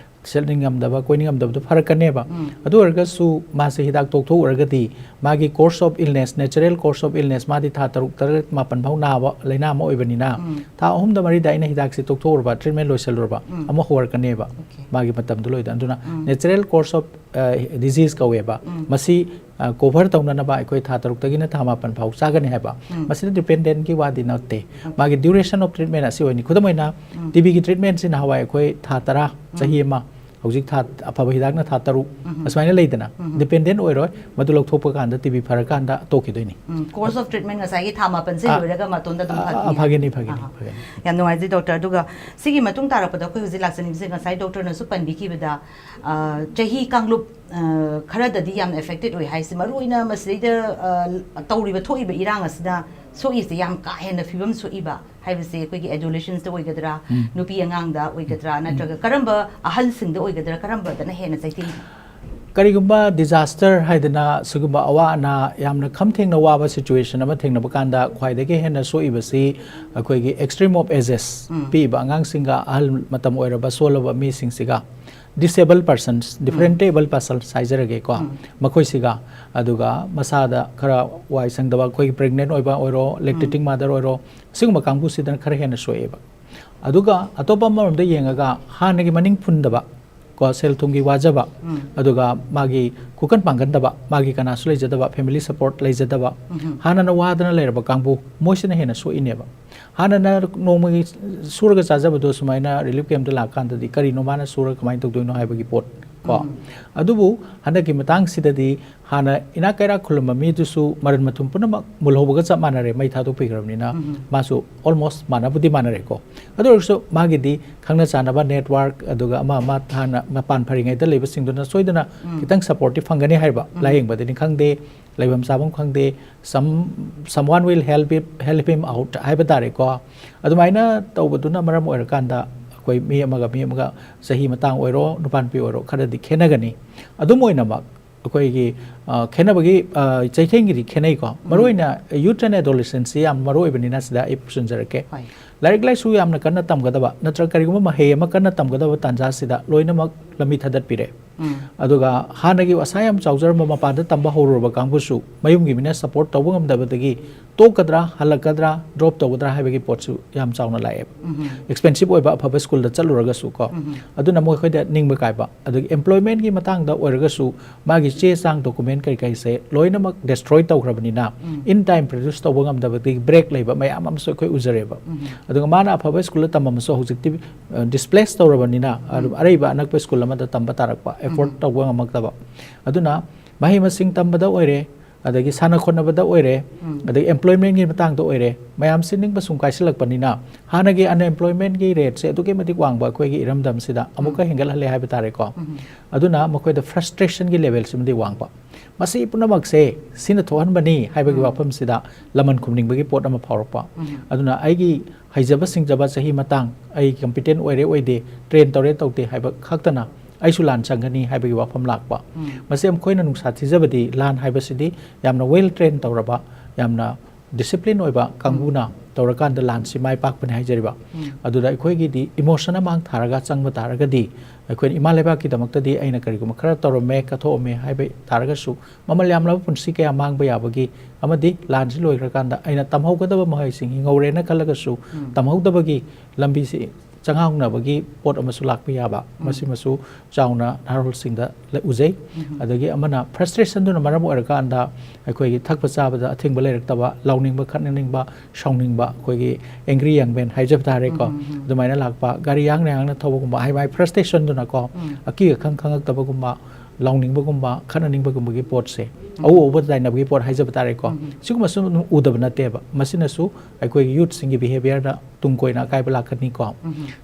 ꯁꯦꯠꯅꯤꯡꯉꯝꯗꯕ, ꯀꯣꯏꯅꯤꯡꯉꯝꯗꯕꯗꯣ ꯐꯔꯛꯀꯅꯦꯕ꯫ ꯎꯝ. ꯑꯗꯨ ꯑꯣꯏꯔꯒꯁꯨ ꯃꯥꯁꯦ ꯍꯤꯗꯥꯛ ꯇꯣꯛꯊꯣꯛꯎꯔꯒꯗꯤ ꯃꯥꯒꯤ course of illness, natural course of illness, ꯃꯥꯗꯤ ꯊꯥ ꯇꯔꯨꯛ, ꯇꯔꯦꯠ, ꯃꯥꯄꯟ ꯐꯥꯎ ꯅꯥꯕ ꯂꯥꯏꯅꯥ ꯑꯃ ꯑꯣꯏꯕꯅꯤꯅ ꯎꯝ. ꯊꯥ ꯑꯍꯨꯝꯗ ꯃꯔꯤꯗ ꯑꯩꯅ ꯍꯤꯗꯥꯛꯁꯦ ꯇꯣꯛꯊꯣꯛꯎꯔꯕ, ꯇ꯭ꯔꯤꯠꯃꯦꯟ ꯂꯣꯏꯁꯤꯜꯂꯨꯔꯕ, ꯎꯝ. ꯑꯃꯨꯛ ꯍꯧꯔꯛꯀꯅꯦꯕ Okay. ꯃꯥꯒꯤ ꯃꯇꯝꯗꯣ ꯂꯣꯏꯗ꯫ ꯑꯗꯨꯅ ꯎꯝ. natural course of, ꯑ, disease ꯀꯧꯋꯦꯕ꯫ ꯎꯝ. ꯃꯁꯤ, ꯑ, ꯀꯣꯚꯔ ꯇꯧꯅꯅꯕ ꯑꯩꯈꯣꯏ ꯊꯥ ꯇꯔꯨꯛꯇꯒꯤꯅ ꯊꯥ ꯃꯥꯄꯟ ꯐꯥꯎ ꯆꯥꯒꯅꯤ ꯍꯥꯏꯕ꯫ ꯎꯝ. ꯃꯁꯤꯗ ꯗꯤꯄꯦꯟꯗꯦꯟꯒꯤ ꯋꯥꯗꯤ ꯅꯠꯇꯦ꯫ Okay. ꯃꯥꯒꯤ duration of treatment ꯑꯁꯤ ꯑꯣꯏꯅꯤ꯫ ꯈꯨꯗꯝ ꯑꯣꯏꯅ, ꯎꯝ. ꯇꯤꯕꯤꯒꯤ ꯇ꯭ꯔꯤꯠꯃꯦꯟꯁꯤ ꯅꯍꯥꯟꯋꯥꯏ ꯑꯩꯈꯣꯏ ꯊꯥ ꯇꯔꯥ, ꯎꯝ. ꯆꯍꯤ ꯑꯃ, ꯍꯧꯖꯤꯛ ꯊꯥ ꯑꯐꯕ ꯍꯤꯗꯥꯛꯅ ꯊꯥ ꯇꯔꯨꯛ, ꯑꯁꯨꯃꯥꯏꯅ ꯂꯩꯗꯅ, ꯗꯤꯄꯦꯟꯗꯦꯟ ꯑꯣꯏꯔꯣꯏ꯫ ꯃꯗꯨ ꯂꯧꯊꯣꯛꯄ ꯀꯥꯟꯗ ꯇꯤ ꯕꯤ ꯐꯔꯀꯥꯟꯗ ꯇꯣꯛꯈꯤꯗꯣꯏꯅꯤ꯫ ꯎꯝ, course of treatment ꯉꯁꯥꯏꯒꯤ ꯊꯥ ꯃꯥꯄꯟꯁꯦ ꯑꯥ, ꯂꯣꯏꯔꯒ ꯃꯇꯣꯟꯗ ꯑꯗꯨꯝ ꯑꯥ, ꯐꯈꯤꯅꯤ꯫ ꯐꯒꯅꯤ, ꯐꯒꯅꯤ, ꯑꯥ, ꯐꯒꯅꯤ꯫ ꯌꯥꯝ ꯅꯨꯡꯉꯥꯏꯖꯩ ꯗꯣꯛꯇꯔ꯫ ꯑꯗꯨꯒ ꯁꯤꯒꯤ ꯃꯇꯨꯡ ꯇꯥꯔꯛꯄꯗ ꯑꯩꯈꯣꯏ ꯍꯧꯖꯤꯛ ꯂꯥꯛꯆꯅꯤꯡꯕꯁꯦ, ꯉꯁꯥꯏ ꯗꯣꯛꯇꯔꯅꯁꯨ ꯄꯟꯕꯤꯈꯤꯕꯗ, ꯑꯥ, ꯆꯍꯤ ꯀꯥꯡꯂꯨꯞ, ꯑꯥ, ꯈꯔꯗꯗꯤ ꯌꯥꯝꯅ affected ꯑꯣꯏ ꯍꯥꯏꯁꯦ, ꯃꯔꯨ ꯑꯣꯏꯅ ꯃꯁꯤꯗꯩꯗ, ꯑꯥ, ꯇꯧꯔꯤꯕ ꯊꯣꯛꯏꯕ ꯏꯔꯥꯡ ꯑꯁꯤꯅ ꯁꯣꯛꯏꯁꯦ, ꯌꯥꯝ ꯀꯥ ꯍꯦꯟꯅ ꯐꯤꯕꯝ ꯁꯣꯛꯏꯕ ꯍꯥꯏꯕꯁꯦ ꯑꯩꯈꯣꯏꯒꯤ adolescents ꯇ ꯑꯣꯏꯒꯗ꯭ꯔꯥ, ꯅꯨꯄꯤ ꯑꯉꯥꯡꯗ ꯑꯣꯏꯒꯗ꯭ꯔꯥ, ꯅꯠꯇ꯭ꯔꯒ ꯀꯔꯝꯕ ꯑꯍꯜꯁꯤꯡꯗ ꯑꯣꯏꯒꯗ꯭ꯔꯥ, ꯀꯔꯝꯕꯗꯅ ꯍꯦꯟꯅ ꯆꯩꯊꯦꯡ? ꯀꯔꯤꯒꯨꯝꯕ disaster ꯍꯥꯏꯗꯅ ꯁꯤꯒꯨꯝꯕ ꯑꯋꯥ ꯑꯅꯥ, ꯌꯥꯝꯅ ꯈꯝ ꯊꯦꯡꯅ ꯋꯥꯕ situation ꯑꯃ ꯊꯦꯡꯅꯕ ꯀꯥꯟꯗ, ꯈ꯭ꯋꯥꯏꯗꯒꯤ ꯍꯦꯟꯅ ꯁꯣꯛꯏꯕꯁꯤ ꯑꯩꯈꯣꯏꯒꯤ extreme of ages, ꯄꯤꯛꯏꯕ ꯑꯉꯥꯡꯁꯤꯡꯒ ꯑꯍꯜ ꯃꯇꯝ ꯑꯣꯏꯔꯕ ꯁꯣꯜꯂꯕ ꯃꯤꯁꯤꯡꯁꯤꯒ, disabled persons, differentable persons ꯍꯥꯏꯖꯔꯒꯦꯀꯣ, ꯃꯈꯣꯏꯁꯤꯒ, ꯑꯗꯨꯒ ꯃꯁꯥꯗ ꯈꯔ ꯋꯥꯏ ꯁꯪꯗꯕ, ꯑꯩꯈꯣꯏꯒꯤ pregnant ꯑꯣꯏꯕ ꯑꯣꯏꯔꯣ, lactating mother ꯑꯣꯏꯔꯣ, ꯁꯤꯒꯨꯝꯕ ꯀꯥꯡꯕꯨꯁꯤꯗꯅ ꯈꯔ ꯍꯦꯟꯅ ꯁꯣꯛꯑꯦꯕ꯫ ꯑꯗꯨꯒ ꯑꯇꯣꯞꯄ ꯑꯃꯔꯣꯝꯗ ꯌꯦꯡꯉꯒ, ꯍꯥꯟꯅꯒꯤ ꯃꯅꯤꯡ ꯐꯨꯟꯗꯕ ꯀꯣ, ꯁꯦꯜ ꯊꯨꯝꯒꯤ ꯋꯥꯖꯕ, ꯑꯗꯨꯒ ꯃꯥꯒꯤ ꯈꯨꯀꯟ ꯄꯥꯡꯒꯟꯗꯕ, ꯃꯥꯒꯤ ꯀꯅꯥꯁꯨ ꯂꯩꯖꯗꯕ, family support ꯂꯩꯖꯗꯕ, ꯍꯥꯟꯅꯅ ꯋꯥꯗꯅ ꯂꯩꯔꯕ ꯀꯥꯡꯕꯨ, ꯃꯣꯏꯁꯤꯅ ꯍꯦꯟꯅ ꯁꯣꯛꯏꯅꯦꯕ꯫ ꯍꯥꯟꯅꯅ ꯅꯣꯡꯃꯒꯤ ꯁꯨꯔꯒ ꯆꯥꯖꯕꯗꯣ ꯁꯨꯃꯥꯏꯅ relief camp ꯇ ꯂꯥꯛꯀꯥꯟꯗꯗꯤ ꯀꯔꯤꯅꯣ ꯃꯥꯅ ꯁꯨꯔꯒ ꯀꯃꯥꯏꯅ ꯇꯧꯗꯣꯏꯅꯣ ꯍꯥꯏꯕꯒꯤ ꯄꯣꯠ ꯀꯣ꯫ ꯑꯗꯨꯕꯨ ꯍꯟꯗꯛꯀꯤ ꯃꯇꯥꯡꯁꯤꯗꯗꯤ ꯍꯥꯟꯅ ꯏꯅꯥꯛ ꯀꯩꯔꯥꯛ ꯈꯨꯜꯂꯝꯕ ꯃꯤꯗꯨꯁꯨ ꯃꯔꯟ ꯃꯊꯨꯝ ꯄꯨꯝꯅꯃꯛ ꯃꯨꯜꯍꯧꯕꯒ ꯆꯞ ꯃꯥꯟꯅꯔꯦ, ꯃꯩ ꯊꯥꯗꯣꯛꯄꯤꯈ꯭ꯔꯕꯅꯤꯅ꯫ ꯃꯥꯁꯨ almost ꯃꯥꯟꯅꯕꯨꯗꯤ ꯃꯥꯟꯅꯔꯦꯀꯣ꯫ ꯑꯗꯨ ꯑꯣꯏꯔꯁꯨ ꯃꯥꯒꯤꯗꯤ ꯈꯪꯅ ꯆꯥꯟꯅꯕ network, ꯑꯗꯨꯒ ꯑꯃ ꯑꯃ ꯍꯥꯟꯅ ꯃꯄꯥꯟ ꯐꯔꯤꯉꯩꯗ ꯂꯩꯕꯁꯤꯡꯗꯨꯅ ꯁꯣꯏꯗꯅ ꯈꯤꯇꯪ support ꯇꯤ ꯐꯪꯒꯅꯤ ꯍꯥꯏꯕ, ꯂꯥꯌꯦꯡꯕꯗꯅꯤ ꯈꯪꯗꯦ, ꯂꯩꯐꯝ ꯆꯥꯐꯝ ꯈꯪꯗꯦ, some, someone will help it, help him out ꯍꯥꯏꯕ ꯇꯥꯔꯦꯀꯣ꯫ ꯑꯗꯨꯃꯥꯏꯅ ꯇꯧꯕꯗꯨꯅ ꯃꯔꯝ ꯑꯣꯏꯔꯀꯥꯟꯗ ꯑꯩꯈꯣꯏ ꯃꯤ ꯑꯃꯒ ꯃꯤ ꯑꯃꯒ, ꯆꯍꯤ ꯃꯇꯥꯡ ꯑꯣꯏꯔꯣ, ꯅꯨꯄꯥ ꯅꯨꯄꯤ ꯑꯣꯏꯔꯣ, ꯈꯔꯗꯤ ꯈꯦꯠꯅꯒꯅꯤ꯫ ꯑꯗꯨꯝ ꯑꯣꯏꯅꯃꯛ ꯑꯩꯈꯣꯏꯒꯤ, ꯑ, ꯈꯦꯠꯅꯕꯒꯤ, ꯑ, ꯆꯩꯊꯦꯡꯒꯤꯗꯤ ꯈꯦꯠꯅꯩꯀꯣ꯫ ꯃꯔꯨꯑꯣꯏꯅ youth and adolescent ꯁꯤ ꯌꯥꯝ ꯃꯔꯨ ꯑꯣꯏꯕꯅꯤꯅ ꯁꯤꯗ ꯑꯩ ꯄꯨꯁꯤꯟꯖꯔꯛꯀꯦ꯫ ꯍꯣꯏ꯫ ꯂꯥꯏꯔꯤꯛ ꯂꯥꯏꯁꯨ ꯌꯥꯝꯅ ꯀꯟꯅ ꯇꯝꯒꯗꯕ ꯅꯠꯇ꯭ꯔꯒ ꯀꯔꯤꯒꯨꯝꯕ ꯃꯍꯩ ꯑꯃ ꯀꯟꯅ ꯇꯝꯒꯗꯕ ꯇꯥꯟꯖꯥꯁꯤꯗ ꯂꯣꯏꯅꯃꯛ ꯂꯝꯕꯤ ꯊꯥꯗꯠꯄꯤꯔꯦ꯫ ꯑꯗꯨꯒ ꯍꯥꯟꯅꯒꯤ ꯑꯁꯥ ꯌꯥꯝ ꯆꯥꯎꯖꯔꯝꯕ ꯃꯄꯥꯟꯗ ꯇꯝꯕ ꯍꯧꯔꯨꯔꯕ ꯀꯥꯡꯕꯨꯁꯨ ꯃꯌꯨꯝꯒꯤ ꯃꯤꯅ ꯁꯄꯣꯔꯠ ꯇꯧꯕ ꯉꯝꯗꯕꯗꯒꯤ ꯇꯣꯛꯀꯗ꯭ꯔꯥ, ꯍꯜꯂꯛꯀꯗ꯭ꯔꯥ, ꯗ꯭ꯔꯣꯞ ꯇꯧꯒꯗ꯭ꯔꯥ ꯍꯥꯏꯕꯒꯤ ꯄꯣꯠꯁꯨ ꯌꯥꯝ ꯆꯥꯎꯅ ꯂꯥꯛꯑꯦꯕ꯫ ꯑꯦꯛꯁꯄꯦꯟꯁꯤꯞ ꯑꯣꯏꯕ ꯑꯐꯕ ꯁ꯭ꯀꯨꯜꯗ ꯆꯠꯂꯨꯔꯒꯁꯨ ꯀꯣ꯫ ꯑꯗꯨꯅ ꯃꯈꯣꯏꯗ ꯅꯤꯡꯕ ꯀꯥꯏꯕ, ꯑꯗꯒꯤ ꯑꯦꯝꯄ꯭ꯂꯣꯏꯃꯦꯟꯒꯤ ꯃꯇꯥꯡꯗ ꯑꯣꯏꯔꯒꯁꯨ ꯃꯥꯒꯤ ꯆꯦ ꯆꯥꯡ, ꯗꯣꯀꯨꯃꯦꯟ ꯀꯔꯤ ꯀꯔꯤꯁꯦ ꯂꯣꯏꯅꯃꯛ ꯗꯦꯁꯇ꯭ꯔꯣꯏ ꯇꯧꯈ꯭ꯔꯕꯅꯤꯅ, ꯏꯟ ꯇꯥꯏꯝ ꯄ꯭ꯔꯗ꯭ꯌꯨꯁ ꯇꯧꯕ ꯉꯝꯗꯕꯗꯒꯤ ꯕ꯭ꯔꯦꯛ ꯂꯩꯕ ꯃꯌꯥꯝ ꯑꯃꯁꯨ ꯑꯩꯈꯣꯏ ꯎꯖꯔꯦꯕ꯫ ꯑꯗꯨꯒ ꯃꯥꯅ ꯑꯐꯕ ꯁ꯭ꯀꯨꯜꯗ ꯇꯝꯃꯝꯃꯁꯨ ꯍꯧꯖꯤꯛꯇꯤ ꯗꯤꯁꯄ꯭ꯂꯦꯁ ꯇꯧꯔꯕꯅꯤꯅ, ꯑꯗꯨꯝ ꯑꯔꯩꯕ ꯑꯅꯛꯄ ꯁ꯭ꯀꯨꯜ ꯑꯃꯗ ꯇꯝꯕ ꯇꯥꯔꯛꯄ, ꯑꯦꯐꯣꯔꯠ ꯇꯧꯕ ꯉꯝꯃꯛꯇꯕ꯫ ꯑꯗꯨꯅ ꯃꯍꯩ ꯃꯁꯤꯡ ꯇꯝꯕꯗ ꯑꯣꯏꯔꯦ, ꯑꯗꯒꯤ ꯁꯥꯟꯅ ꯈꯣꯠꯅꯕꯗ ꯑꯣꯏꯔꯦ, ꯑꯗꯒꯤ ꯑꯦꯝꯄ꯭ꯂꯣꯏꯃꯦꯟꯒꯤ ꯃꯇꯥꯡꯗ ꯑꯣꯏꯔꯦ, ꯃꯌꯥꯝꯁꯤ ꯅꯤꯡꯕ ꯁꯨꯝ ꯀꯥꯏꯁꯤꯜꯂꯛꯄꯅꯤꯅ ꯍꯥꯟꯅꯒꯤ ꯑꯟꯑꯦꯝꯄ꯭ꯂꯣꯏꯃꯦꯟꯒꯤ ꯔꯦꯠꯁꯦ ꯑꯗꯨꯛꯀꯤ ꯃꯇꯤꯛ ꯋꯥꯡꯕ ꯑꯩꯈꯣꯏꯒꯤ ꯏꯔꯝꯗꯝꯁꯤꯗ ꯑꯃꯨꯛꯀ ꯍꯦꯟꯒꯠꯍꯜꯂꯦ ꯍꯥꯏꯕ ꯇꯥꯔꯦꯀꯣ꯫ ꯑꯗꯨꯅ ꯃꯈꯣꯏꯗ ꯐ꯭ꯔꯁꯇ꯭ꯔꯦꯁꯟꯒꯤ ꯂꯦꯚꯦꯜꯁꯤꯃꯗꯤ ꯋꯥꯡꯕ꯫ ꯃꯁꯤ ꯄꯨꯝꯅꯃꯛꯁꯦ ꯁꯤꯅ ꯊꯣꯛꯍꯟꯕꯅꯤ ꯍꯥꯏꯕꯒꯤ ꯋꯥꯐꯝꯁꯤꯗ ꯂꯃꯟ ꯈꯨꯝꯅꯤꯡꯕꯒꯤ ꯄꯣꯠ ꯑꯃ ꯐꯥꯎꯔꯛꯄ꯫ ꯑꯗꯨꯅ ꯑꯩꯒꯤ ꯍꯩꯖꯕ ꯁꯤꯡꯖꯕ ꯆꯍꯤ ꯃꯇꯥꯡ, ꯑꯩ ꯀꯝꯄꯤꯇꯦꯟ ꯑꯣꯏꯔꯦ ꯑꯣꯏꯗꯦ, ꯇ꯭ꯔꯦꯟ ꯇꯧꯔꯦ ꯇꯧꯗꯦ ꯍꯥꯏꯕ ꯈꯛꯇꯅ ꯑꯩꯁꯨ ꯂꯥꯟ ꯆꯪꯒꯅꯤ ꯍꯥꯏꯕꯒꯤ ꯋꯥꯐꯝ ꯂꯥꯛꯄ꯫ ꯃꯁꯤ ꯑꯩꯈꯣꯏꯅ ꯅꯨꯡꯁꯥ ꯊꯤꯖꯕꯗꯤ ꯂꯥꯟ ꯍꯥꯏꯕꯁꯤꯗꯤ ꯌꯥꯝꯅ ꯋꯦꯜ ꯇ꯭ꯔꯦꯟ ꯇꯧꯔꯕ, ꯌꯥꯝꯅ ꯗꯤꯁꯤꯄ꯭ꯂꯤꯟ ꯑꯣꯏꯕ ꯀꯥꯡꯕꯨꯅ ꯇꯧꯔꯀꯥꯟꯗ ꯂꯥꯟꯁꯤ ꯃꯥꯏ ꯄꯥꯛꯄꯅꯤ ꯍꯥꯏꯖꯔꯤꯕ꯫ ꯑꯗꯨꯗ ꯑꯩꯈꯣꯏꯒꯤꯗꯤ ꯏꯃꯣꯁꯟ ꯑꯃꯥꯡ ꯊꯥꯔꯒ ꯆꯪꯕ ꯇꯥꯔꯒꯗꯤ, ꯑꯩꯈꯣꯏꯅ ꯏꯃꯥ ꯂꯩꯕꯥꯛꯀꯤꯗꯃꯛꯇꯗꯤ ꯑꯩꯅ ꯀꯔꯤꯒꯨꯝꯕ ꯈꯔ ꯇꯧꯔꯝꯃꯦ, ꯀꯠꯊꯣꯛꯑꯝꯃꯦ ꯍꯥꯏꯕ ꯇꯥꯔꯒꯁꯨ, ꯃꯃꯜ ꯌꯥꯝꯂꯕ ꯄꯨꯟꯁꯤ ꯀꯌꯥ ꯃꯥꯡꯕ ꯌꯥꯕꯒꯤ ꯑꯃꯗꯤ ꯂꯥꯟꯁꯤ ꯂꯣꯏꯈ꯭ꯔꯀꯥꯟꯗ ꯑꯩꯅ ꯇꯝꯍꯧꯒꯗꯕ ꯃꯍꯩꯁꯤꯡ ꯍꯤꯡꯍꯧꯔꯦꯅ ꯈꯜꯂꯒꯁꯨ, ꯇꯝꯍꯧꯗꯕꯒꯤ ꯂꯝꯕꯤꯁꯤ ꯆꯉꯥꯎꯅꯕꯒꯤ ꯄꯣꯠ ꯑꯃꯁꯨ ꯂꯥꯛꯄ ꯌꯥꯕ, ꯃꯁꯤꯃꯁꯨ ꯆꯥꯎꯅ ꯅꯍꯥꯔꯣꯜꯁꯤꯡꯗ ꯂ-, ꯎꯖꯩ꯫ ꯑꯗꯒꯤ ꯑꯃꯅ ꯐ꯭ꯔꯁꯇ꯭ꯔꯦꯁꯟꯗꯨꯅ ꯃꯔꯝ ꯑꯣꯏꯔꯀꯥꯟꯗ ꯑꯩꯈꯣꯏꯒꯤ ꯊꯛꯄ ꯆꯥꯕꯗ ꯑꯊꯤꯡꯕ ꯂꯩꯔꯛꯇꯕ, ꯂꯥꯎꯅꯤꯡꯕ, ꯈꯠꯅꯅꯤꯡꯕ, ꯁꯥꯎꯅꯤꯡꯕ, ꯑꯩꯈꯣꯏꯒꯤ ꯑꯦꯡꯒ꯭ꯔꯤ ꯌꯪ ꯃꯦꯟ ꯍꯥꯏꯖꯕ ꯇꯥꯔꯦꯀꯣ꯫ ꯑꯗꯨꯃꯥꯏꯅ ꯂꯥꯛꯄ, ꯒꯥꯔꯤ ꯌꯥꯡꯅ ꯌꯥꯡꯅ ꯊꯧꯕꯒꯨꯝꯕ, ꯍꯥꯏ ꯃꯥꯏ ꯐ꯭ꯔꯁꯇ꯭ꯔꯦꯁꯟꯗꯨꯅꯀꯣ, ꯑꯀꯤ ꯑꯈꯪ ꯈꯪꯉꯛꯇꯕꯒꯨꯝꯕ, ꯂꯥꯎꯅꯤꯡꯕꯒꯨꯝꯕ, ꯈꯠꯅꯅꯤꯡꯕꯒꯨꯝꯕꯒꯤ ꯄꯣꯠꯁꯦ, ꯑꯎ ꯑꯎꯕ ꯇꯥꯏꯅꯕꯒꯤ ꯄꯣꯠ ꯍꯥꯏꯖꯕ ꯇꯥꯔꯦꯀꯣ꯫ ꯁꯤꯒꯨꯝꯕꯁꯨ ꯑꯗꯨꯝ ꯎꯗꯕ ꯅꯠꯇꯦꯕ꯫ ꯃꯁꯤꯅꯁꯨ ꯑꯩꯈꯣꯏꯒꯤ ꯌꯨꯠꯁꯤꯡꯒꯤ ꯕꯤꯍꯦꯕꯤꯌꯔꯗ ꯇꯨꯡ ꯀꯣꯏꯅ ꯑꯀꯥꯏꯕ ꯂꯥꯛꯀꯅꯤꯀꯣ꯫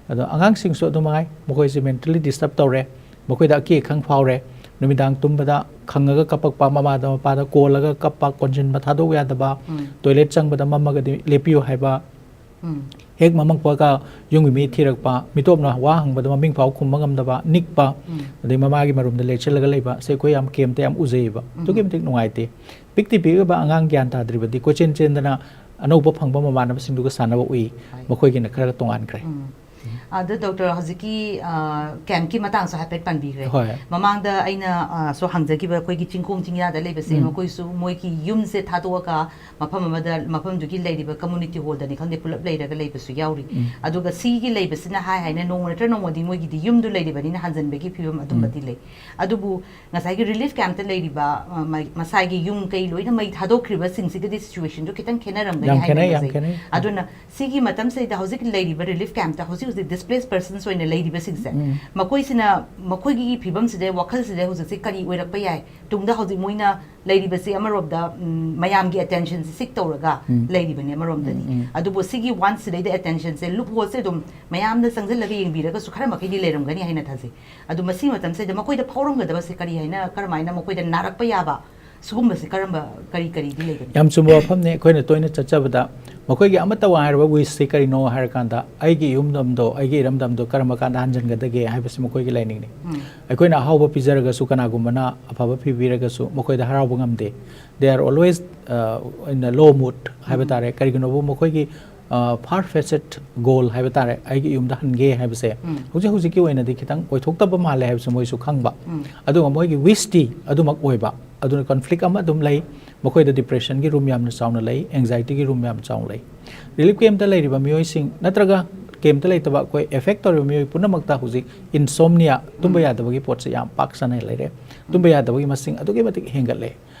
ꯑꯗꯣ ꯑꯉꯥꯡꯁꯤꯡꯁꯨ ꯑꯗꯨꯃꯉꯥꯏ, ꯃꯈꯣꯏꯁꯦ ꯃꯦꯟꯇꯦꯜꯂꯤ ꯗꯤꯁꯇꯔꯕ ꯇꯧꯔꯦ, ꯃꯈꯣꯏꯗ ꯑꯀꯤ ꯑꯈꯪ ꯐꯥꯎꯔꯦ, ꯅꯨꯃꯤꯗꯥꯡ ꯇꯨꯝꯕꯗ ꯈꯪꯉꯒ ꯀꯞꯄꯛꯄ, ꯃꯃꯥꯗ ꯃꯄꯥꯗ ꯀꯣꯜꯂꯒ ꯀꯞꯄ, ꯀꯣꯟꯁꯤꯟꯕ ꯊꯥꯗꯣꯛ ꯌꯥꯗꯕ, ꯇꯣꯏꯂꯦꯠ ꯆꯪꯕꯗ ꯃꯝꯃꯒꯗꯤ ꯂꯦꯞꯄꯤꯌꯨ ꯍꯥꯏꯕ, ꯍꯦꯛ ꯃꯃꯛꯄꯒ ꯌꯨꯝꯒꯤ ꯃꯤ ꯊꯤꯔꯛꯄ, ꯃꯤꯇꯣꯞꯅ ꯋꯥ ꯍꯪꯕꯗ ꯃꯃꯤꯡ ꯐꯥꯎ ꯈꯨꯝꯕ ꯉꯝꯗꯕ, ꯅꯤꯛꯄ, ꯑꯗꯩ ꯃꯃꯥꯒꯤ ꯃꯔꯨꯝꯗ ꯂꯦꯞꯁꯤꯜꯂꯒ ꯂꯩꯕ, ꯁꯤ ꯑꯩꯈꯣꯏ ꯌꯥꯝ ꯀꯦꯝꯇ ꯌꯥꯝ ꯎꯖꯩꯌꯦꯕ꯫ ꯑꯗꯨꯛꯀꯤ ꯃꯇꯤꯛ ꯅꯨꯡꯉꯥꯏꯇꯦ꯫ ꯄꯤꯛꯇꯤ ꯄꯤꯛꯏꯕ ꯑꯉꯥꯡ ꯒ꯭ꯌꯥꯟ ꯇꯥꯗ꯭ꯔꯤꯕꯗꯤ ꯀꯣꯏꯆꯦꯟ ꯆꯦꯟꯗꯅ ꯑꯅꯧꯕ ꯐꯪꯕ ꯃꯃꯥꯟꯅꯕꯁꯤꯡꯗꯨꯒ ꯁꯥꯟꯅꯕ ꯎꯏ, ꯃꯈꯣꯏꯒꯤꯅ ꯈꯔ ꯇꯣꯉꯥꯟꯈ꯭ꯔꯦ꯫ ꯑꯗꯣ ꯗꯣꯛꯇꯔ, ꯍꯧꯖꯤꯛꯀꯤ ꯀꯦꯝꯞꯀꯤ ꯃꯇꯥꯡꯁꯨ ꯍꯥꯏꯐꯦꯠ ꯄꯟꯕꯤꯈ꯭ꯔꯦ꯫ ꯍꯣꯏ꯫ ꯃꯃꯥꯡꯗ ꯑꯩꯅ ꯑ, ꯁꯨ ꯍꯪꯖꯈꯤꯕ ꯑꯩꯈꯣꯏꯒꯤ ꯆꯤꯡꯈꯣꯡ ꯆꯤꯡꯌꯥꯗ ꯂꯩꯕꯁꯦ, ꯎꯝ꯫ ꯃꯈꯣꯏꯁꯨ ꯃꯣꯏꯒꯤ ꯌꯨꯝꯁꯦ ꯊꯥꯗꯣꯛꯑꯒ ꯃꯐꯝ ꯑꯃꯗ, ꯃꯐꯝꯗꯨꯒꯤ ꯂꯩꯔꯤꯕ ꯀꯝꯃꯨꯅꯤꯇꯤ ꯍꯣꯜꯗꯅꯤ ꯈꯪꯗꯦ, ꯄꯨꯂꯞ ꯂꯩꯔꯒ ꯂꯩꯕꯁꯨ ꯌꯥꯎꯔꯤ꯫ ꯎꯝ꯫ ꯑꯗꯨꯒ ꯁꯤꯒꯤ ꯂꯩꯕꯁꯤꯅ ꯍꯥꯏ ꯍꯥꯏꯅ ꯅꯣꯡꯃ ꯅꯠꯇ꯭ꯔ ꯅꯣꯡꯃꯗꯤ ꯃꯣꯏꯒꯤꯗꯤ ꯌꯨꯝꯗꯨ ꯂꯩꯔꯤꯕꯅꯤꯅ ꯍꯟꯖꯤꯟꯕꯒꯤ ꯐꯤꯕꯝ ꯑꯗꯨꯝꯕꯗꯤ ꯂꯩ꯫ ꯑꯗꯨꯕꯨ ꯉꯁꯥꯏꯒꯤ ꯔꯤꯂꯤꯐ ꯀꯦꯝꯞꯇ ꯂꯩꯔꯤꯕ, ꯑ, ꯃ-, ꯃꯁꯥꯒꯤ ꯌꯨꯝ ꯀꯩ ꯂꯣꯏꯅ ꯃꯩ ꯊꯥꯗꯣꯛꯈ꯭ꯔꯤꯕꯁꯤꯡꯁꯤꯒꯗꯤ ꯁꯤꯆꯨꯋꯦꯁꯟꯗꯨ ꯈꯤꯇꯪ ꯈꯦꯠꯅꯔꯝꯒꯅꯤ ꯌꯥꯝ ꯍꯥꯏꯅ ꯈꯦꯠꯅꯩ, ꯌꯥꯝ ꯈꯟꯖꯩ꯫ ꯈꯦꯠꯅꯩ꯫ ꯑꯗꯨꯅ ꯁꯤꯒꯤ ꯃꯇꯝꯁꯤꯗ ꯍꯧꯖꯤꯛ ꯂꯩꯔꯤꯕ ꯔꯤꯂꯤꯐ ꯀꯦꯝꯞꯇ ꯍꯧꯖꯤꯛ ꯍꯧꯖꯤꯛ ꯗꯤꯁꯄ꯭ꯂꯦꯁ ꯄꯔꯁꯟꯁ ꯑꯣꯏꯅ ꯂꯩꯔꯤꯕꯁꯤꯡꯁꯦ, ꯎꯝ꯫ ꯃꯈꯣꯏꯁꯤꯅ, ꯃꯈꯣꯏꯒꯤ ꯐꯤꯕꯝꯁꯤꯗ, ꯋꯥꯈꯜꯁꯤꯗ ꯍꯧꯖꯤꯛꯁꯦ ꯀꯔꯤ ꯑꯣꯏꯔꯛꯄ ꯌꯥꯏ? ꯇꯨꯡꯗ ꯍꯧꯖꯤꯛ ꯃꯣꯏꯅ ꯂꯩꯔꯤꯕꯁꯤ ꯑꯃꯔꯣꯝꯗ, ꯎꯝ, ꯃꯌꯥꯝꯒꯤ ꯑꯦꯇꯦꯟꯁꯟꯁꯤ ꯁꯤꯛ ꯇꯧꯔꯒ ꯎꯝ꯫ ꯂꯩꯔꯤꯕꯅꯤ ꯑꯃꯔꯣꯝꯗꯗꯤ꯫ ꯎꯝ, ꯎꯝ꯫ ꯑꯗꯨꯕꯨ ꯁꯤꯒꯤ ꯋꯥꯟꯁ ꯁꯤꯗꯩꯗ ꯑꯦꯇꯦꯟꯁꯟꯁꯦ, ꯂꯨꯞ ꯍꯣꯜꯁꯦ ꯑꯗꯨꯝ ꯃꯌꯥꯝꯅ ꯆꯪꯁꯤꯜꯂꯒ ꯌꯦꯡꯕꯤꯔꯒꯁꯨ ꯈꯔ ꯃꯈꯩꯗꯤ ꯂꯩꯔꯝꯒꯅꯤ ꯍꯥꯏꯅ ꯊꯥꯖꯩ꯫ ꯑꯗꯨ ꯃꯁꯤ ꯃꯇꯝꯁꯤꯗ ꯃꯈꯣꯏꯗ ꯐꯥꯎꯔꯝꯒꯗꯕꯁꯦ ꯀꯔꯤ ꯍꯥꯏꯅ, ꯀꯔꯝꯍꯥꯏꯅ ꯃꯈꯣꯏꯗ ꯅꯥꯔꯛꯄ ꯌꯥꯕ ꯁꯤꯒꯨꯝꯕꯁꯤ ꯀꯔꯝꯕ, ꯀꯔꯤ ꯀꯔꯤꯗꯤ ꯂꯩꯒꯅꯤ? ꯌꯥꯝ ꯆꯨꯝꯕ ꯋꯥꯐꯝꯅꯤ꯫ ꯑꯩꯈꯣꯏꯅ ꯇꯣꯏꯅ ꯆꯠꯆꯕꯗ ꯃꯈꯣꯏꯒꯤ ꯑꯃꯠꯇ ꯋꯥ ꯍꯥꯏꯔꯕ ꯋꯤꯁꯁꯤ ꯀꯔꯤꯅꯣ ꯍꯥꯏꯔꯀꯥꯟꯗ, "ꯑꯩꯒꯤ ꯏꯔꯝꯗꯝꯗꯣ, ꯑꯩꯒꯤ ꯏꯔꯝꯗꯝꯗꯣ ꯀꯔꯝꯕ ꯀꯥꯟꯗ ꯍꯟꯖꯤꯟꯒꯗꯒꯦ?" ꯍꯥꯏꯕꯁꯤ ꯃꯈꯣꯏꯒꯤ ꯂꯩꯅꯤꯡꯅꯤ꯫ ꯎꯝ꯫ ꯑꯩꯈꯣꯏꯅ ꯑꯍꯥꯎꯕ ꯄꯤꯖꯔꯒꯁꯨ, ꯀꯅꯥꯒꯨꯝꯕꯅ ꯑꯐꯕ ꯄꯤꯕꯤꯔꯒꯁꯨ, ꯃꯈꯣꯏꯗ ꯍꯔꯥꯎꯕ ꯉꯝꯗꯦ꯫ They are always, uh, in a low mood ꯍꯥꯏꯕ ꯎꯝ꯫ ꯇꯥꯔꯦ꯫ ꯀꯔꯤꯒꯤꯅꯣꯕꯨ ꯃꯈꯣꯏꯒꯤ, ꯑ, far fetched goal ꯍꯥꯏꯕ ꯇꯥꯔꯦ, ꯑꯩꯒꯤ ꯌꯨꯝꯗ ꯍꯟꯒꯦ ꯍꯥꯏꯕꯁꯦ ꯎꯝ꯫ ꯍꯧꯖꯤꯛ ꯍꯧꯖꯤꯛꯀꯤ ꯑꯣꯏꯅꯗꯤ ꯈꯤꯇꯪ ꯑꯣꯏꯊꯣꯛꯇꯕ ꯃꯥꯜꯂꯦ ꯍꯥꯏꯕꯁꯦ ꯃꯣꯏꯁꯨ ꯈꯪꯕ꯫ ꯎꯝ꯫ ꯑꯗꯨꯒ ꯃꯣꯏꯒꯤ ꯋꯤꯁꯇꯤ ꯑꯗꯨꯃꯛ ꯑꯣꯏꯕ꯫ ꯑꯗꯨꯅ ꯀꯟꯐ꯭ꯂꯤꯛ ꯑꯃ ꯑꯗꯨꯝ ꯂꯩ꯫ ꯃꯈꯣꯏꯗ ꯗꯤꯄ꯭ꯔꯦꯁꯟꯒꯤ ꯔꯨꯝ ꯌꯥꯝꯅ ꯆꯥꯎꯅ ꯂꯩ, ꯑꯦꯡꯖꯥꯏꯇꯤꯒꯤ ꯔꯨꯝ ꯌꯥꯝ ꯆꯥꯎꯅ ꯂꯩ꯫ ꯔꯤꯂꯤꯐ ꯀꯦꯝꯞꯇ ꯂꯩꯔꯤꯕ ꯃꯤꯑꯣꯏꯁꯤꯡ ꯅꯠꯇ꯭ꯔꯒ ꯀꯦꯝꯞꯇ ꯂꯩꯇꯕ ꯑꯩꯈꯣꯏ ꯑꯦꯐꯦꯛ ꯇꯧꯔꯤꯕ ꯃꯤꯑꯣꯏ ꯄꯨꯝꯅꯃꯛꯇ ꯍꯧꯖꯤꯛ ꯏꯟꯁꯣꯝꯅꯤꯌꯥ, ꯇꯨꯝꯕ ꯎꯝ꯫ ꯌꯥꯗꯕꯒꯤ ꯄꯣꯠꯁꯦ ꯌꯥꯝ ꯄꯥꯛ ꯆꯥꯎꯅ ꯂꯩꯔꯦ꯫ ꯇꯨꯝꯕ ꯌꯥꯗꯕꯒꯤ ꯃꯁꯤꯡ ꯑꯗꯨꯛꯀꯤ ꯃꯇꯤꯛ ꯍꯦꯟꯒꯠꯂꯦ꯫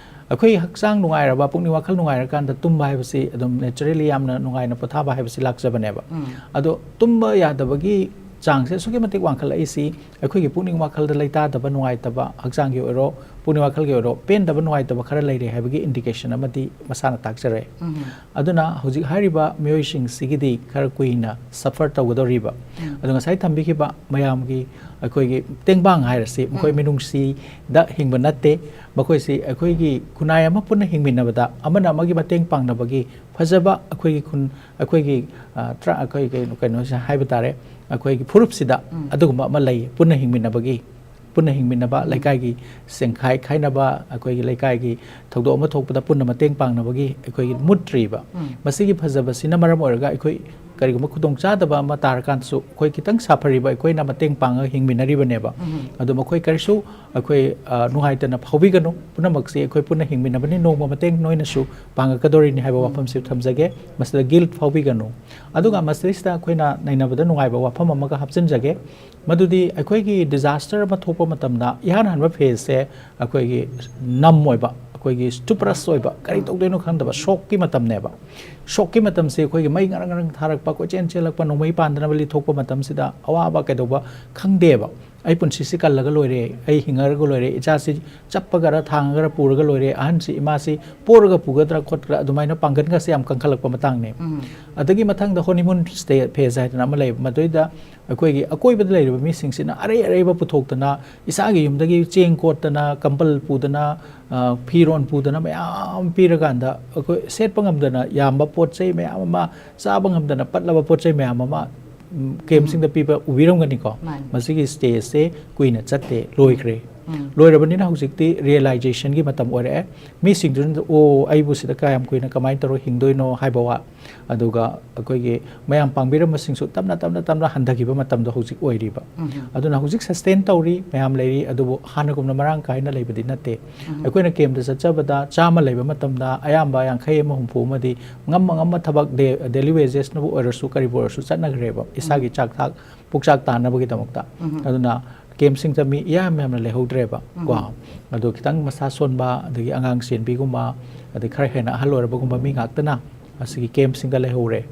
ꯑꯩꯈꯣꯏ ꯍꯛꯆꯥꯡ ꯅꯨꯡꯉꯥꯏꯔꯕ, ꯄꯨꯛꯅꯤꯡ ꯋꯥꯈꯜ ꯅꯨꯡꯉꯥꯏꯔꯀꯥꯟꯗ ꯇꯨꯝꯕ ꯍꯥꯏꯕꯁꯤ ꯑꯗꯨꯝ ꯅꯦꯆꯔꯦꯂꯤ ꯌꯥꯝꯅ ꯅꯨꯡꯉꯥꯏꯅ ꯄꯣꯊꯥꯕ ꯍꯥꯏꯕꯁꯤ ꯂꯥꯛꯆꯕꯅꯦꯕ꯫ ꯎꯝ꯫ ꯑꯗꯣ ꯇꯨꯝꯕ ꯌꯥꯗꯕꯒꯤ ꯆꯥꯡꯁꯦ ꯑꯁꯨꯛꯀꯤ ꯃꯇꯤꯛ ꯋꯥꯡꯈꯠꯂꯛꯏꯁꯤ ꯑꯩꯈꯣꯏꯒꯤ ꯄꯨꯛꯅꯤꯡ ꯋꯥꯈꯜꯗ ꯂꯩꯇꯥꯗꯕ, ꯅꯨꯡꯉꯥꯏꯇꯕ, ꯍꯛꯆꯥꯡꯒꯤ ꯑꯣꯏꯔꯣ, ꯄꯨꯛꯅꯤꯡ ꯋꯥꯈꯜꯒꯤ ꯑꯣꯏꯔꯣ, ꯄꯦꯟꯗꯕ, ꯅꯨꯡꯉꯥꯏꯇꯕ ꯈꯔ ꯂꯩꯔꯦ ꯍꯥꯏꯕꯒꯤ ꯏꯟꯗꯤꯀꯦꯁꯟ ꯑꯃꯗꯤ ꯃꯁꯥꯅ ꯇꯥꯛꯆꯔꯦ꯫ ꯎꯝ꯫ ꯑꯗꯨꯅ ꯍꯧꯖꯤꯛ ꯍꯥꯏꯔꯤꯕ ꯃꯤꯑꯣꯏꯁꯤꯡꯁꯤꯒꯤꯗꯤ ꯈꯔ ꯀꯨꯏꯅ ꯁꯐꯔ ꯇꯧꯒꯗꯧꯔꯤꯕ꯫ ꯎꯝ꯫ ꯑꯗꯣ ꯉꯁꯥꯏ ꯊꯝꯕꯤꯈꯤꯕ ꯃꯌꯥꯝꯒꯤ ꯑꯩꯈꯣꯏꯒꯤ ꯃꯇꯦꯡ ꯄꯥꯡ ꯍꯥꯏꯔꯁꯤ, ꯃꯈꯣꯏ ꯎꯝ꯫ ꯃꯤꯅꯨꯡꯁꯤꯗ ꯍꯤꯡꯕ ꯅꯠꯇꯦ, ꯃꯈꯣꯏꯁꯤ ꯑꯩꯈꯣꯏꯒꯤ ꯈꯨꯟꯅꯥꯏ ꯑꯃ ꯄꯨꯟꯅ ꯍꯤꯡꯃꯤꯟꯅꯕꯗ ꯑꯃꯅ ꯑꯃꯒꯤ ꯃꯇꯦꯡ ꯄꯥꯡꯅꯕꯒꯤ ꯐꯖꯕ ꯑꯩꯈꯣꯏꯒꯤ ꯈꯨꯟ, ꯑꯩꯈꯣꯏꯒꯤ, ꯑ, ꯇ꯭ꯔ-, ꯑꯩꯈꯣꯏ ꯀꯩꯅꯣ, ꯀꯩꯅꯣꯁꯦ ꯍꯥꯏꯕ ꯇꯥꯔꯦ, ꯑꯩꯈꯣꯏꯒꯤ ꯐꯨꯔꯨꯞꯁꯤꯗ ꯎꯝ꯫ ꯑꯗꯨꯒꯨꯝꯕ ꯑꯃ ꯂꯩ, ꯄꯨꯟꯅ ꯍꯤꯡꯃꯤꯟꯅꯕꯒꯤ, ꯄꯨꯟꯅ ꯍꯤꯡꯃꯤꯟꯅꯕ, ꯎꯝ꯫ ꯂꯩꯀꯥꯏꯒꯤ ꯁꯦꯡꯈꯥꯏ ꯈꯥꯏꯅꯕ, ꯑꯩꯈꯣꯏꯒꯤ ꯂꯩꯀꯥꯏꯒꯤ ꯊꯧꯗꯣꯛ ꯑꯃ ꯊꯣꯛꯄꯗ ꯄꯨꯟꯅ ꯃꯇꯦꯡ ꯄꯥꯡꯅꯕꯒꯤ ꯑꯩꯈꯣꯏꯒꯤ ꯃꯨꯠꯇ꯭ꯔꯤꯕ꯫ ꯎꯝ꯫ ꯃꯁꯤꯒꯤ ꯐꯖꯕꯁꯤꯅ ꯃꯔꯝ ꯑꯣꯏꯔꯒ ꯑꯩꯈꯣꯏ ꯀꯔꯤꯒꯨꯝꯕ ꯈꯨꯗꯣꯡꯆꯥꯗꯕ ꯑꯃ ꯇꯥꯔꯀꯥꯟꯗꯁꯨ ꯑꯩꯈꯣꯏ ꯈꯤꯇꯪ ꯁꯥꯐꯔꯤꯕ ꯑꯩꯈꯣꯏꯅ ꯃꯇꯦꯡ ꯄꯥꯡꯉꯒ ꯍꯤꯡꯃꯤꯟꯅꯔꯤꯕꯅꯦꯕ꯫ ꯑꯗꯣ ꯃꯈꯣꯏ ꯀꯔꯤꯁꯨ ꯑꯩꯈꯣꯏ, ꯑ, ꯅꯨꯡꯉꯥꯏꯇꯅ ꯐꯥꯎꯕꯤꯒꯅꯨ꯫ ꯄꯨꯝꯅꯃꯛꯁꯤ ꯑꯩꯈꯣꯏ ꯄꯨꯟꯅ ꯍꯤꯡꯃꯤꯟꯅꯕꯅꯤ, ꯅꯣꯡꯃ ꯃꯇꯦꯡ ꯅꯣꯏꯅꯁꯨ ꯄꯥꯡꯉꯛꯀꯗꯧꯔꯤꯅꯤ ꯍꯥꯏꯕ ꯋꯥꯐꯝꯁꯤ ꯊꯝꯖꯒꯦ꯫ ꯃꯁꯤꯗ guilt ꯐꯥꯎꯕꯤꯒꯅꯨ꯫ ꯑꯗꯨꯒ ꯃꯁꯤꯗꯩꯁꯤꯗ ꯑꯩꯈꯣꯏꯅ ꯅꯩꯅꯕꯗ ꯅꯨꯡꯉꯥꯏꯕ ꯋꯥꯐꯝ ꯑꯃꯒ ꯍꯥꯞꯆꯤꯟꯖꯒꯦ꯫ ꯃꯗꯨꯗꯤ ꯑꯩꯈꯣꯏꯒꯤ disaster ꯑꯃ ꯊꯣꯛꯄ ꯃꯇꯝꯗ ꯏꯍꯥꯟ ꯍꯥꯟꯕ phaseꯁꯦ ꯑꯩꯈꯣꯏꯒꯤ numb ꯑꯣꯏꯕ, ꯑꯩꯈꯣꯏꯒꯤ stuporous ꯑꯣꯏꯕ, ꯀꯔꯤ ꯇꯧꯗꯣꯏꯅꯣ ꯈꯪꯗꯕ, shockꯀꯤ ꯃꯇꯝꯅꯦꯕ꯫ Shockꯀꯤ ꯃꯇꯝꯁꯤ ꯑꯩꯈꯣꯏꯒꯤ ꯃꯩ ꯉꯔꯪ ꯉꯔꯪ ꯊꯥꯔꯛꯄ, ꯀꯣꯏꯆꯦꯟ ꯆꯦꯜꯂꯛꯄ, ꯅꯣꯡꯃꯩ ꯄꯥꯟꯗꯅꯕ ꯂꯤꯊꯣꯛꯄ ꯃꯇꯝꯁꯤꯗ ꯑꯋꯥꯕ ꯀꯩꯗꯧꯕ ꯈꯪꯗꯦꯕ꯫ ꯑꯩ ꯄꯨꯟꯁꯤꯁꯤ ꯀꯜꯂꯒ ꯂꯣꯏꯔꯦ, ꯑꯩ ꯍꯤꯡꯉꯔꯒ ꯂꯣꯏꯔꯦ, ꯏꯆꯥꯁꯤ ꯆꯞꯄꯒꯔ ꯊꯥꯡꯉꯒꯔ ꯄꯨꯔꯒ ꯂꯣꯏꯔꯦ, ꯑꯍꯟꯁꯤ ꯏꯃꯥꯁꯤ ꯄꯣꯔꯒ ꯄꯨꯒꯗ꯭ꯔꯥ ꯈꯣꯠꯀꯗ꯭ꯔꯥ, ꯑꯗꯨꯃꯥꯏꯅ ꯄꯥꯡꯒꯜꯒꯁꯦ ꯌꯥꯝ ꯀꯟꯈꯠꯂꯛꯄ ꯃꯇꯥꯡꯅꯦ꯫ ꯑꯗꯒꯤ ꯃꯊꯪꯗ honeymoon stage, phase ꯍꯥꯏꯗꯅ ꯑꯃ ꯂꯩꯕ, ꯃꯗꯨꯏꯗ ꯑꯩꯈꯣꯏꯒꯤ ꯑꯀꯣꯏꯕꯗ ꯂꯩꯔꯤꯕ ꯃꯤꯁꯤꯡꯁꯤꯅ ꯑꯔꯩ ꯑꯔꯩꯕ ꯄꯨꯊꯣꯛꯇꯅ, ꯏꯁꯥꯒꯤ ꯌꯨꯝꯗꯒꯤ ꯆꯦꯡ ꯀꯣꯠꯇꯅ, ꯀꯝꯕꯜ ꯄꯨꯗꯅ, ꯑ, ꯐꯤꯔꯣꯟ ꯄꯨꯗꯅ ꯃꯌꯥꯝ ꯄꯤꯔꯀꯥꯟꯗ, ꯑꯩꯈꯣꯏ ꯁꯦꯠꯄ ꯉꯝꯗꯅ ꯌꯥꯝꯕ ꯄꯣꯠ ꯆꯩ ꯃꯌꯥꯝ ꯑꯃ, ꯆꯥꯕ ꯉꯝꯗꯅ ꯄꯠꯂꯕ ꯄꯣꯠ ꯆꯩ ꯃꯌꯥꯝ ꯑꯃ, ꯎꯝ, campꯁꯤꯡꯗ ꯄꯤꯕ ꯎꯕꯤꯔꯝꯒꯅꯤꯀꯣ꯫ ꯃꯥꯅꯤ꯫ ꯃꯁꯤꯒꯤ stageꯁꯦ ꯀꯨꯏꯅ ꯆꯠꯇꯦ, ꯂꯣꯏꯈ꯭ꯔꯦ꯫ ꯂꯣꯏꯔꯕꯅꯤꯅ ꯍꯧꯖꯤꯛꯇꯤ realizationꯒꯤ ꯃꯇꯝ ꯑꯣꯏꯔꯛꯑꯦ꯫ ꯃꯤꯁꯤꯡꯗꯨꯅ, "ꯑꯣ, ꯑꯩꯕꯨ ꯁꯤꯗ ꯀꯌꯥꯝ ꯀꯨꯏꯅ ꯀꯃꯥꯏꯅ ꯇꯧꯔꯒ ꯍꯤꯡꯗꯣꯏꯅꯣ?" ꯍꯥꯏꯕ ꯋꯥ꯫ ꯑꯗꯨꯒ ꯑꯩꯈꯣꯏꯒꯤ ꯃꯌꯥꯝ ꯄꯥꯡꯕꯤꯔꯝꯕꯁꯤꯡꯁꯨ ꯇꯞꯅ, ꯇꯞꯅ, ꯇꯞꯅ ꯍꯟꯊꯈꯤꯕ ꯃꯇꯝꯗꯣ ꯍꯧꯖꯤꯛ ꯑꯣꯏꯔꯤꯕ꯫ ꯑꯗꯨꯅ ꯍꯧꯖꯤꯛ sustain ꯇꯧꯔꯤ, ꯃꯌꯥꯝ ꯂꯩꯔꯤ, ꯑꯗꯨꯕꯨ ꯍꯥꯟꯅꯒꯨꯝꯅ ꯃꯔꯥꯡ ꯀꯥꯏꯅ ꯂꯩꯕꯗꯤ ꯅꯠꯇꯦ꯫ ꯑꯩꯈꯣꯏꯅ campꯇ ꯆꯠꯆꯕꯗ ꯆꯥꯝꯃ ꯂꯩꯕ ꯃꯇꯝꯗ ꯑꯌꯥꯝꯕ ꯌꯥꯡꯈꯩ ꯑꯃ, ꯍꯨꯝꯐꯨ ꯑꯃꯗꯤ ꯉꯝ ꯑꯉꯝꯕ ꯊꯕꯛ, day, daily wagesꯅꯕꯨ ꯑꯣꯏꯔꯁꯨ ꯀꯔꯤꯕꯨ ꯑꯣꯏꯔꯁꯨ ꯆꯠꯅꯈ꯭ꯔꯦꯕ, ꯏꯁꯥꯒꯤ ꯆꯥꯛ ꯊꯥꯛ, ꯄꯨꯛꯆꯥꯛ ꯇꯥꯅꯕꯒꯤꯗꯃꯛꯇ꯫ ꯑꯗꯨꯅ campꯁꯤꯡꯗ ꯃꯤ ꯏꯌꯥꯝ ꯌꯥꯝꯅ ꯂꯩꯍꯧꯗ꯭ꯔꯦꯕ ꯀꯣ꯫ ꯑꯗꯣ ꯈꯤꯇꯪ ꯃꯁꯥ ꯁꯣꯟꯕ, ꯑꯗꯒꯤ ꯑꯉꯥꯡ ꯆꯦꯟꯕꯤꯒꯨꯝꯕ, ꯑꯗꯩ ꯈꯔ ꯍꯦꯟꯅ ꯑꯍꯜ ꯑꯣꯏꯔꯕꯒꯨꯝꯕ ꯃꯤ ꯉꯥꯛꯇꯅ ꯑꯁꯤꯒꯤ campꯁꯤꯡꯗ ꯂꯩꯍꯧꯔꯦ꯫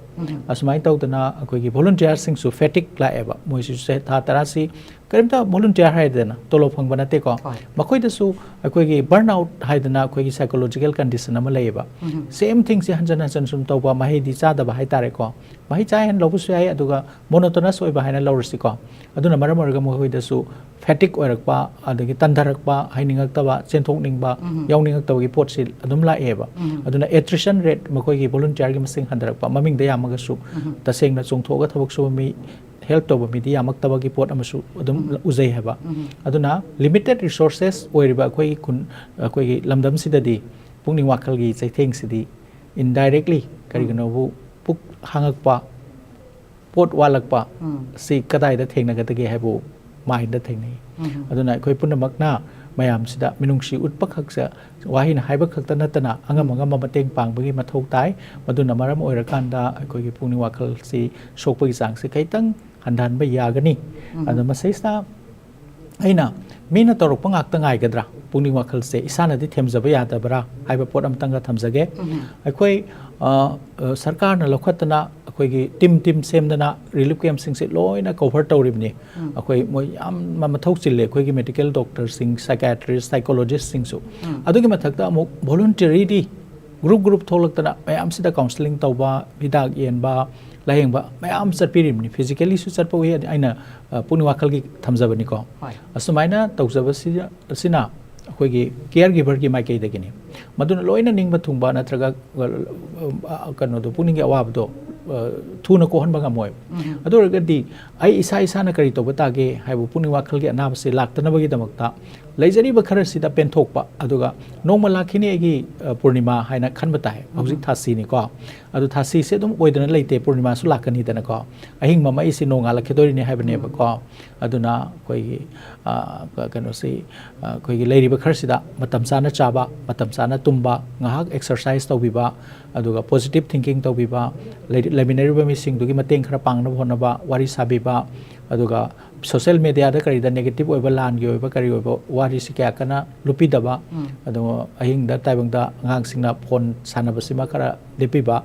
ꯑꯁꯨꯃꯥꯏꯅ ꯇꯧꯗꯅ ꯑꯩꯈꯣꯏꯒꯤ volunteerꯁꯤꯡꯁꯨ fatigue ꯂꯥꯛꯑꯦꯕ꯫ ꯃꯣꯏꯁꯤꯁꯨ ꯆꯍꯤ, ꯊꯥ ꯇꯔꯥꯁꯤ ꯀꯔꯤꯝꯇ volunteer ꯍꯥꯏꯗꯅ ꯇꯣꯂꯣꯞ ꯐꯪꯕ ꯅꯠꯇꯦꯀꯣ꯫ ꯍꯣꯏ꯫ ꯃꯈꯣꯏꯗꯁꯨ ꯑꯩꯈꯣꯏꯒꯤ burnout ꯍꯥꯏꯗꯅ ꯑꯩꯈꯣꯏꯒꯤ psychological condition ꯑꯃ ꯂꯩꯌꯦꯕ꯫ Same thingꯁꯦ ꯍꯟꯖꯟ ꯍꯟꯖꯟ ꯁꯨꯝ ꯇꯧꯕ, ꯃꯍꯩꯗꯤ ꯆꯥꯗꯕ ꯍꯥꯏꯇꯥꯔꯦꯀꯣ꯫ ꯃꯍꯩ ꯆꯥ ꯍꯦꯟꯅ ꯂꯧꯕꯁꯨ ꯌꯥꯏ, ꯑꯗꯨꯒ monotonous ꯑꯣꯏꯕ ꯍꯥꯏꯅ ꯂꯧꯔꯁꯤꯀꯣ꯫ ꯑꯗꯨꯅ ꯃꯔꯝ ꯑꯣꯏꯔꯒ ꯃꯈꯣꯏꯗꯁꯨ fatigue ꯑꯣꯏꯔꯛꯄ, ꯑꯗꯒꯤ ꯇꯟꯊꯔꯛꯄ, ꯍꯩꯅꯤꯡꯉꯛꯇꯕ, ꯆꯦꯟꯊꯣꯛꯅꯤꯡꯕ, ꯌꯥꯎꯅꯤꯡꯉꯛꯇꯕꯒꯤ ꯄꯣꯠꯁꯤ ꯑꯗꯨꯝ ꯂꯥꯛꯑꯦꯕ꯫ ꯑꯗꯨꯅ attrition rate, ꯃꯈꯣꯏꯒꯤ volunteerꯒꯤ ꯃꯁꯤꯡ ꯍꯟꯊꯔꯛꯄ, ꯃꯃꯤꯡꯗ ꯌꯥꯝꯃꯒꯁꯨ ꯇꯁꯦꯡꯅ ꯆꯣꯡꯊꯣꯛꯑꯒ ꯊꯕꯛ ꯁꯨꯕ ꯃꯤ, help ꯇꯧꯕ ꯃꯤꯗꯤ ꯌꯥꯝꯃꯛꯇꯕꯒꯤ ꯄꯣꯠ ꯑꯃꯁꯨ ꯑꯗꯨꯝ ꯎꯖꯩ ꯍꯥꯏꯕ꯫ ꯑꯗꯨꯅ limited resources ꯑꯣꯏꯔꯤꯕ ꯑꯩꯈꯣꯏꯒꯤ ꯈꯨꯟ, ꯑꯩꯈꯣꯏꯒꯤ ꯂꯝꯗꯝꯁꯤꯗꯗꯤ ꯄꯨꯛꯅꯤꯡ ꯋꯥꯈꯜꯒꯤ ꯆꯩꯊꯦꯡꯁꯤꯗꯤ indirectly ꯀꯔꯤꯒꯨꯝꯕꯕꯨ ꯄꯨꯛ ꯍꯥꯡꯉꯛꯄ, ꯄꯣꯠ ꯋꯥꯠꯂꯛꯄ ꯁꯤ ꯀꯗꯥꯏꯗ ꯊꯦꯡꯅꯒꯗꯒꯦ ꯍꯥꯏꯕꯨ ꯃꯥꯏꯟꯗ ꯊꯦꯡꯅꯩ꯫ ꯑꯗꯨꯅ ꯑꯩꯈꯣꯏ ꯄꯨꯝꯅꯃꯛꯅ ꯃꯌꯥꯝꯁꯤꯗ ꯃꯤꯅꯨꯡꯁꯤ ꯎꯠꯄ ꯈꯛꯁꯦ, ꯋꯥꯍꯩꯅ ꯍꯥꯏꯕ ꯈꯛꯇ ꯅꯠꯇꯅ ꯑꯉꯝ ꯑꯉꯝꯕ ꯃꯇꯦꯡ ꯄꯥꯡꯕꯒꯤ ꯃꯊꯧ ꯇꯥꯏ꯫ ꯃꯗꯨꯅ ꯃꯔꯝ ꯑꯣꯏꯔꯀꯥꯟꯗ ꯑꯩꯈꯣꯏꯒꯤ ꯄꯨꯛꯅꯤꯡ ꯋꯥꯈꯜꯁꯤ ꯁꯣꯛꯄꯒꯤ ꯆꯥꯡꯁꯤ ꯈꯤꯇꯪ ꯍꯟꯊꯍꯟꯕ ꯌꯥꯒꯅꯤ꯫ ꯑꯗꯣ ꯃꯁꯤꯁꯤꯗ ꯑꯩꯅ ꯃꯤꯅ ꯇꯧꯔꯛꯄ ꯉꯥꯛꯇ ꯉꯥꯏꯒꯗ꯭ꯔꯥ? ꯄꯨꯛꯅꯤꯡ ꯋꯥꯈꯜꯁꯦ ꯏꯁꯥꯅꯗꯤ ꯊꯦꯝꯖꯕ ꯌꯥꯗꯕ꯭ꯔꯥ ꯍꯥꯏꯕ ꯄꯣꯠ ꯑꯃꯇꯪꯒ ꯊꯝꯖꯒꯦ꯫ ꯑꯩꯈꯣꯏ, ꯑ, ꯑ, ꯁꯔꯀꯥꯔꯅ ꯂꯧꯈꯠꯇꯅ ꯑꯩꯈꯣꯏꯒꯤ ꯇꯤꯝ, ꯇꯤꯝ ꯁꯦꯝꯗꯅ ꯔꯤꯂꯤꯐ ꯀꯦꯝꯞꯁꯤꯡꯁꯦ ꯂꯣꯏꯅ ꯀꯣꯚꯔ ꯇꯧꯔꯤꯕꯅꯤ꯫ ꯑꯩꯈꯣꯏ ꯃꯣꯏ ꯌꯥꯝꯅ ꯃꯊꯧ ꯆꯤꯜꯂꯦ, ꯑꯩꯈꯣꯏꯒꯤ ꯃꯦꯗꯤꯀꯦꯜ ꯗꯣꯛꯇꯔꯁꯤꯡ, ꯁꯥꯏꯀꯥꯏꯇ꯭ꯔꯤꯁ, ꯁꯥꯏꯀꯣꯂꯣꯖꯤꯁꯁꯤꯡꯁꯨ꯫ ꯑꯗꯨꯒꯤ ꯃꯊꯛꯇ ꯑꯃꯨꯛ ꯚꯣꯂꯨꯟꯇꯔꯤꯗꯤ ꯒ꯭ꯔꯨꯞ ꯒ꯭ꯔꯨꯞ ꯊꯣꯛꯂꯛꯇꯅ ꯃꯌꯥꯝꯁꯤꯗ ꯀꯥꯎꯟꯁꯤꯂꯤꯡ ꯇꯧꯕ, ꯍꯤꯗꯥꯛ ꯌꯦꯟꯕ, ꯂꯥꯌꯦꯡꯕ ꯃꯌꯥꯝ ꯆꯠꯄꯤꯔꯤꯕꯅꯤ꯫ ꯐꯤꯖꯤꯀꯦꯂꯤꯁꯨ ꯆꯠꯄ ꯎꯏ, ꯑꯩꯅ, ꯑ, ꯄꯨꯛꯅꯤꯡ ꯋꯥꯈꯜꯒꯤ ꯊꯝꯖꯕꯅꯤꯀꯣ꯫ ꯍꯣꯏ꯫ ꯑꯁꯨꯃꯥꯏꯅ ꯇꯧꯖꯕꯁꯤꯗ, ꯑꯁꯤꯅ ꯑꯩꯈꯣꯏꯒꯤ ꯀꯤꯌꯔ ꯒꯤꯚꯔꯒꯤ ꯃꯥꯏꯀꯩꯗꯒꯤꯅꯤ꯫ ꯃꯗꯨꯅ ꯂꯣꯏꯅ ꯅꯤꯡꯕ ꯊꯨꯡꯕ ꯅꯠꯇ꯭ꯔꯒ, ꯑ, ꯑ, ꯀꯩꯅꯣꯗꯣ, ꯄꯨꯛꯅꯤꯡꯒꯤ ꯑꯋꯥꯕꯗꯣ, ꯑ, ꯊꯨꯅ ꯀꯣꯛꯍꯟꯕ ꯉꯝꯃꯣꯏꯕ꯫ ꯑꯗꯨ ꯑꯣꯏꯔꯒꯗꯤ ꯑꯩ ꯏꯁꯥ ꯏꯁꯥꯅ ꯀꯔꯤ ꯇꯧꯕ ꯇꯥꯒꯦ ꯍꯥꯏꯕ ꯄꯨꯛꯅꯤꯡ ꯋꯥꯈꯜꯒꯤ ꯑꯅꯥꯕꯁꯦ ꯂꯥꯛꯇꯅꯕꯒꯤꯗꯃꯛꯇ ꯂꯩꯖꯔꯤꯕ ꯈꯔꯁꯤꯗ ꯄꯦꯟꯊꯣꯛꯄ, ꯑꯗꯨꯒ ꯅꯣꯡꯃ ꯂꯥꯛꯈꯤꯅꯤ ꯑꯩꯒꯤ, ꯑ, ꯄꯨꯔꯅꯤꯃꯥ ꯍꯥꯏꯅ ꯈꯟꯕ ꯇꯥꯏ꯫ ꯍꯧꯖꯤꯛ ꯊꯥꯁꯤꯅꯤꯀꯣ꯫ ꯑꯗꯨ ꯊꯥꯁꯤꯁꯦ ꯑꯗꯨꯝ ꯑꯣꯏꯗꯅ ꯂꯩꯇꯦ, ꯄꯨꯔꯅꯤꯃꯥꯁꯨ ꯂꯥꯛꯀꯅꯤꯗꯅꯀꯣ꯫ ꯑꯍꯤꯡ ꯃꯝꯃꯛꯏꯁꯤ ꯅꯣꯡꯉꯥꯜꯂꯛꯈꯤꯗꯣꯔꯤꯅꯤ ꯍꯥꯏꯕꯅꯦꯕꯀꯣ꯫ ꯑꯗꯨꯅ ꯑꯩꯈꯣꯏꯒꯤ, ꯑ, ꯀ-, ꯀꯩꯅꯣꯁꯤ, ꯑ, ꯑꯩꯈꯣꯏꯒꯤ ꯂꯩꯔꯤꯕ ꯈꯔꯁꯤꯗ ꯃꯇꯝ ꯆꯥꯅ ꯆꯥꯕ, ꯃꯇꯝ ꯆꯥꯅ ꯇꯨꯝꯕ, ꯉꯥꯏꯍꯥꯛ ꯑꯦꯛꯁꯔꯁꯥꯏꯁ ꯇꯧꯕꯤꯕ, ꯑꯗꯨꯒ ꯄꯣꯖꯤꯇꯤꯚ ꯊꯤꯡꯀꯤꯡ ꯇꯧꯕꯤꯕ, ꯂꯩ-, ꯂꯩꯃꯤꯟꯅꯔꯤꯕ ꯃꯤꯁꯤꯡꯗꯨꯒꯤ ꯃꯇꯦꯡ ꯈꯔ ꯄꯥꯡꯅꯕ ꯍꯣꯠꯅꯕ, ꯋꯥꯔꯤ ꯁꯥꯕꯤꯕ, ꯑꯗꯨꯒ ꯁꯣꯁꯦꯜ ꯃꯦꯗꯤꯌꯥꯗ ꯀꯔꯤꯗ ꯅꯦꯒꯦꯇꯤꯚ ꯑꯣꯏꯕ, ꯂꯥꯟꯒꯤ ꯑꯣꯏꯕ ꯀꯔꯤ ꯑꯣꯏꯕ ꯋꯥꯔꯤꯁꯤ ꯀꯌꯥ ꯀꯟꯅ ꯂꯨꯞꯄꯤꯗꯕ, ꯑꯗꯨꯒ ꯑꯍꯤꯡꯗ ꯇꯥꯏꯕꯪꯗ ꯑꯉꯥꯡꯁꯤꯡꯅ ꯐꯣꯟ ꯁꯥꯟꯅꯕꯁꯤꯃ ꯈꯔ ꯂꯦꯞꯄꯤꯕ,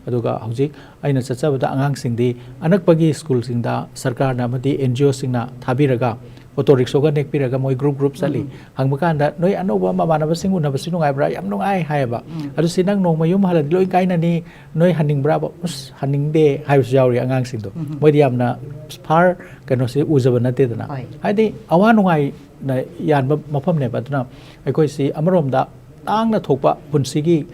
ꯑꯗꯨꯒ ꯍꯧꯖꯤꯛ ꯑꯩꯅ ꯆꯠꯆꯕꯗ ꯑꯉꯥꯡꯁꯤꯡꯗꯤ ꯑꯅꯛꯄꯒꯤ ꯁ꯭ꯀꯨꯜꯁꯤꯡꯗ ꯁꯔꯀꯥꯔꯅ ꯑꯃꯗꯤ ꯑꯦꯟ ꯖꯤ ꯑꯣꯁꯤꯡꯅ ꯊꯥꯕꯤꯔꯒ ꯑꯣꯇꯣ ꯔꯤꯛꯁꯣꯒ ꯅꯦꯛꯄꯤꯔꯒ ꯃꯣꯏ ꯒ꯭ꯔꯨꯞ ꯒ꯭ꯔꯨꯞ ꯆꯠꯂꯤ꯫ ꯍꯪꯕ ꯀꯥꯟꯗ, "ꯅꯣꯏ ꯑꯅꯧꯕ ꯃꯃꯥꯟꯅꯕꯁꯤꯡ ꯎꯅꯕꯁꯤ ꯅꯨꯡꯉꯥꯏꯕ꯭ꯔꯥ?" "ꯌꯥꯝ ꯅꯨꯡꯉꯥꯏ" ꯍꯥꯏꯌꯦꯕ꯫ "ꯑꯗꯨ ꯁꯤ ꯅꯪ ꯅꯣꯡꯃ ꯌꯨꯝ ꯍꯜꯂꯗꯤ ꯂꯣꯏ ꯀꯥꯏꯅꯅꯤ, ꯅꯣꯏ ꯍꯟꯅꯤꯡꯕ꯭ꯔꯥꯕ?" "ꯑꯁ, ꯍꯟꯅꯤꯡꯗꯦ" ꯍꯥꯏꯕꯁꯨ ꯌꯥꯎꯔꯤ ꯑꯉꯥꯡꯁꯤꯡꯗꯣ꯫ ꯃꯣꯏꯗꯤ ꯌꯥꯝꯅ ꯐꯥꯔ ꯀꯩꯅꯣꯁꯤ ꯎꯖꯕ ꯅꯠꯇꯦꯗꯅ꯫ ꯍꯣꯏ꯫ ꯍꯥꯏꯗꯤ ꯑꯋꯥ ꯅꯨꯡꯉꯥꯏꯅ ꯌꯥꯟꯕ ꯃꯐꯝꯅꯦꯕ꯫ ꯑꯗꯨꯅ ꯑꯩꯈꯣꯏꯁꯤ ꯑꯃꯔꯣꯝꯗ ꯇꯥꯡꯅ ꯊꯣꯛꯄ ꯄꯨꯟꯁꯤꯒꯤ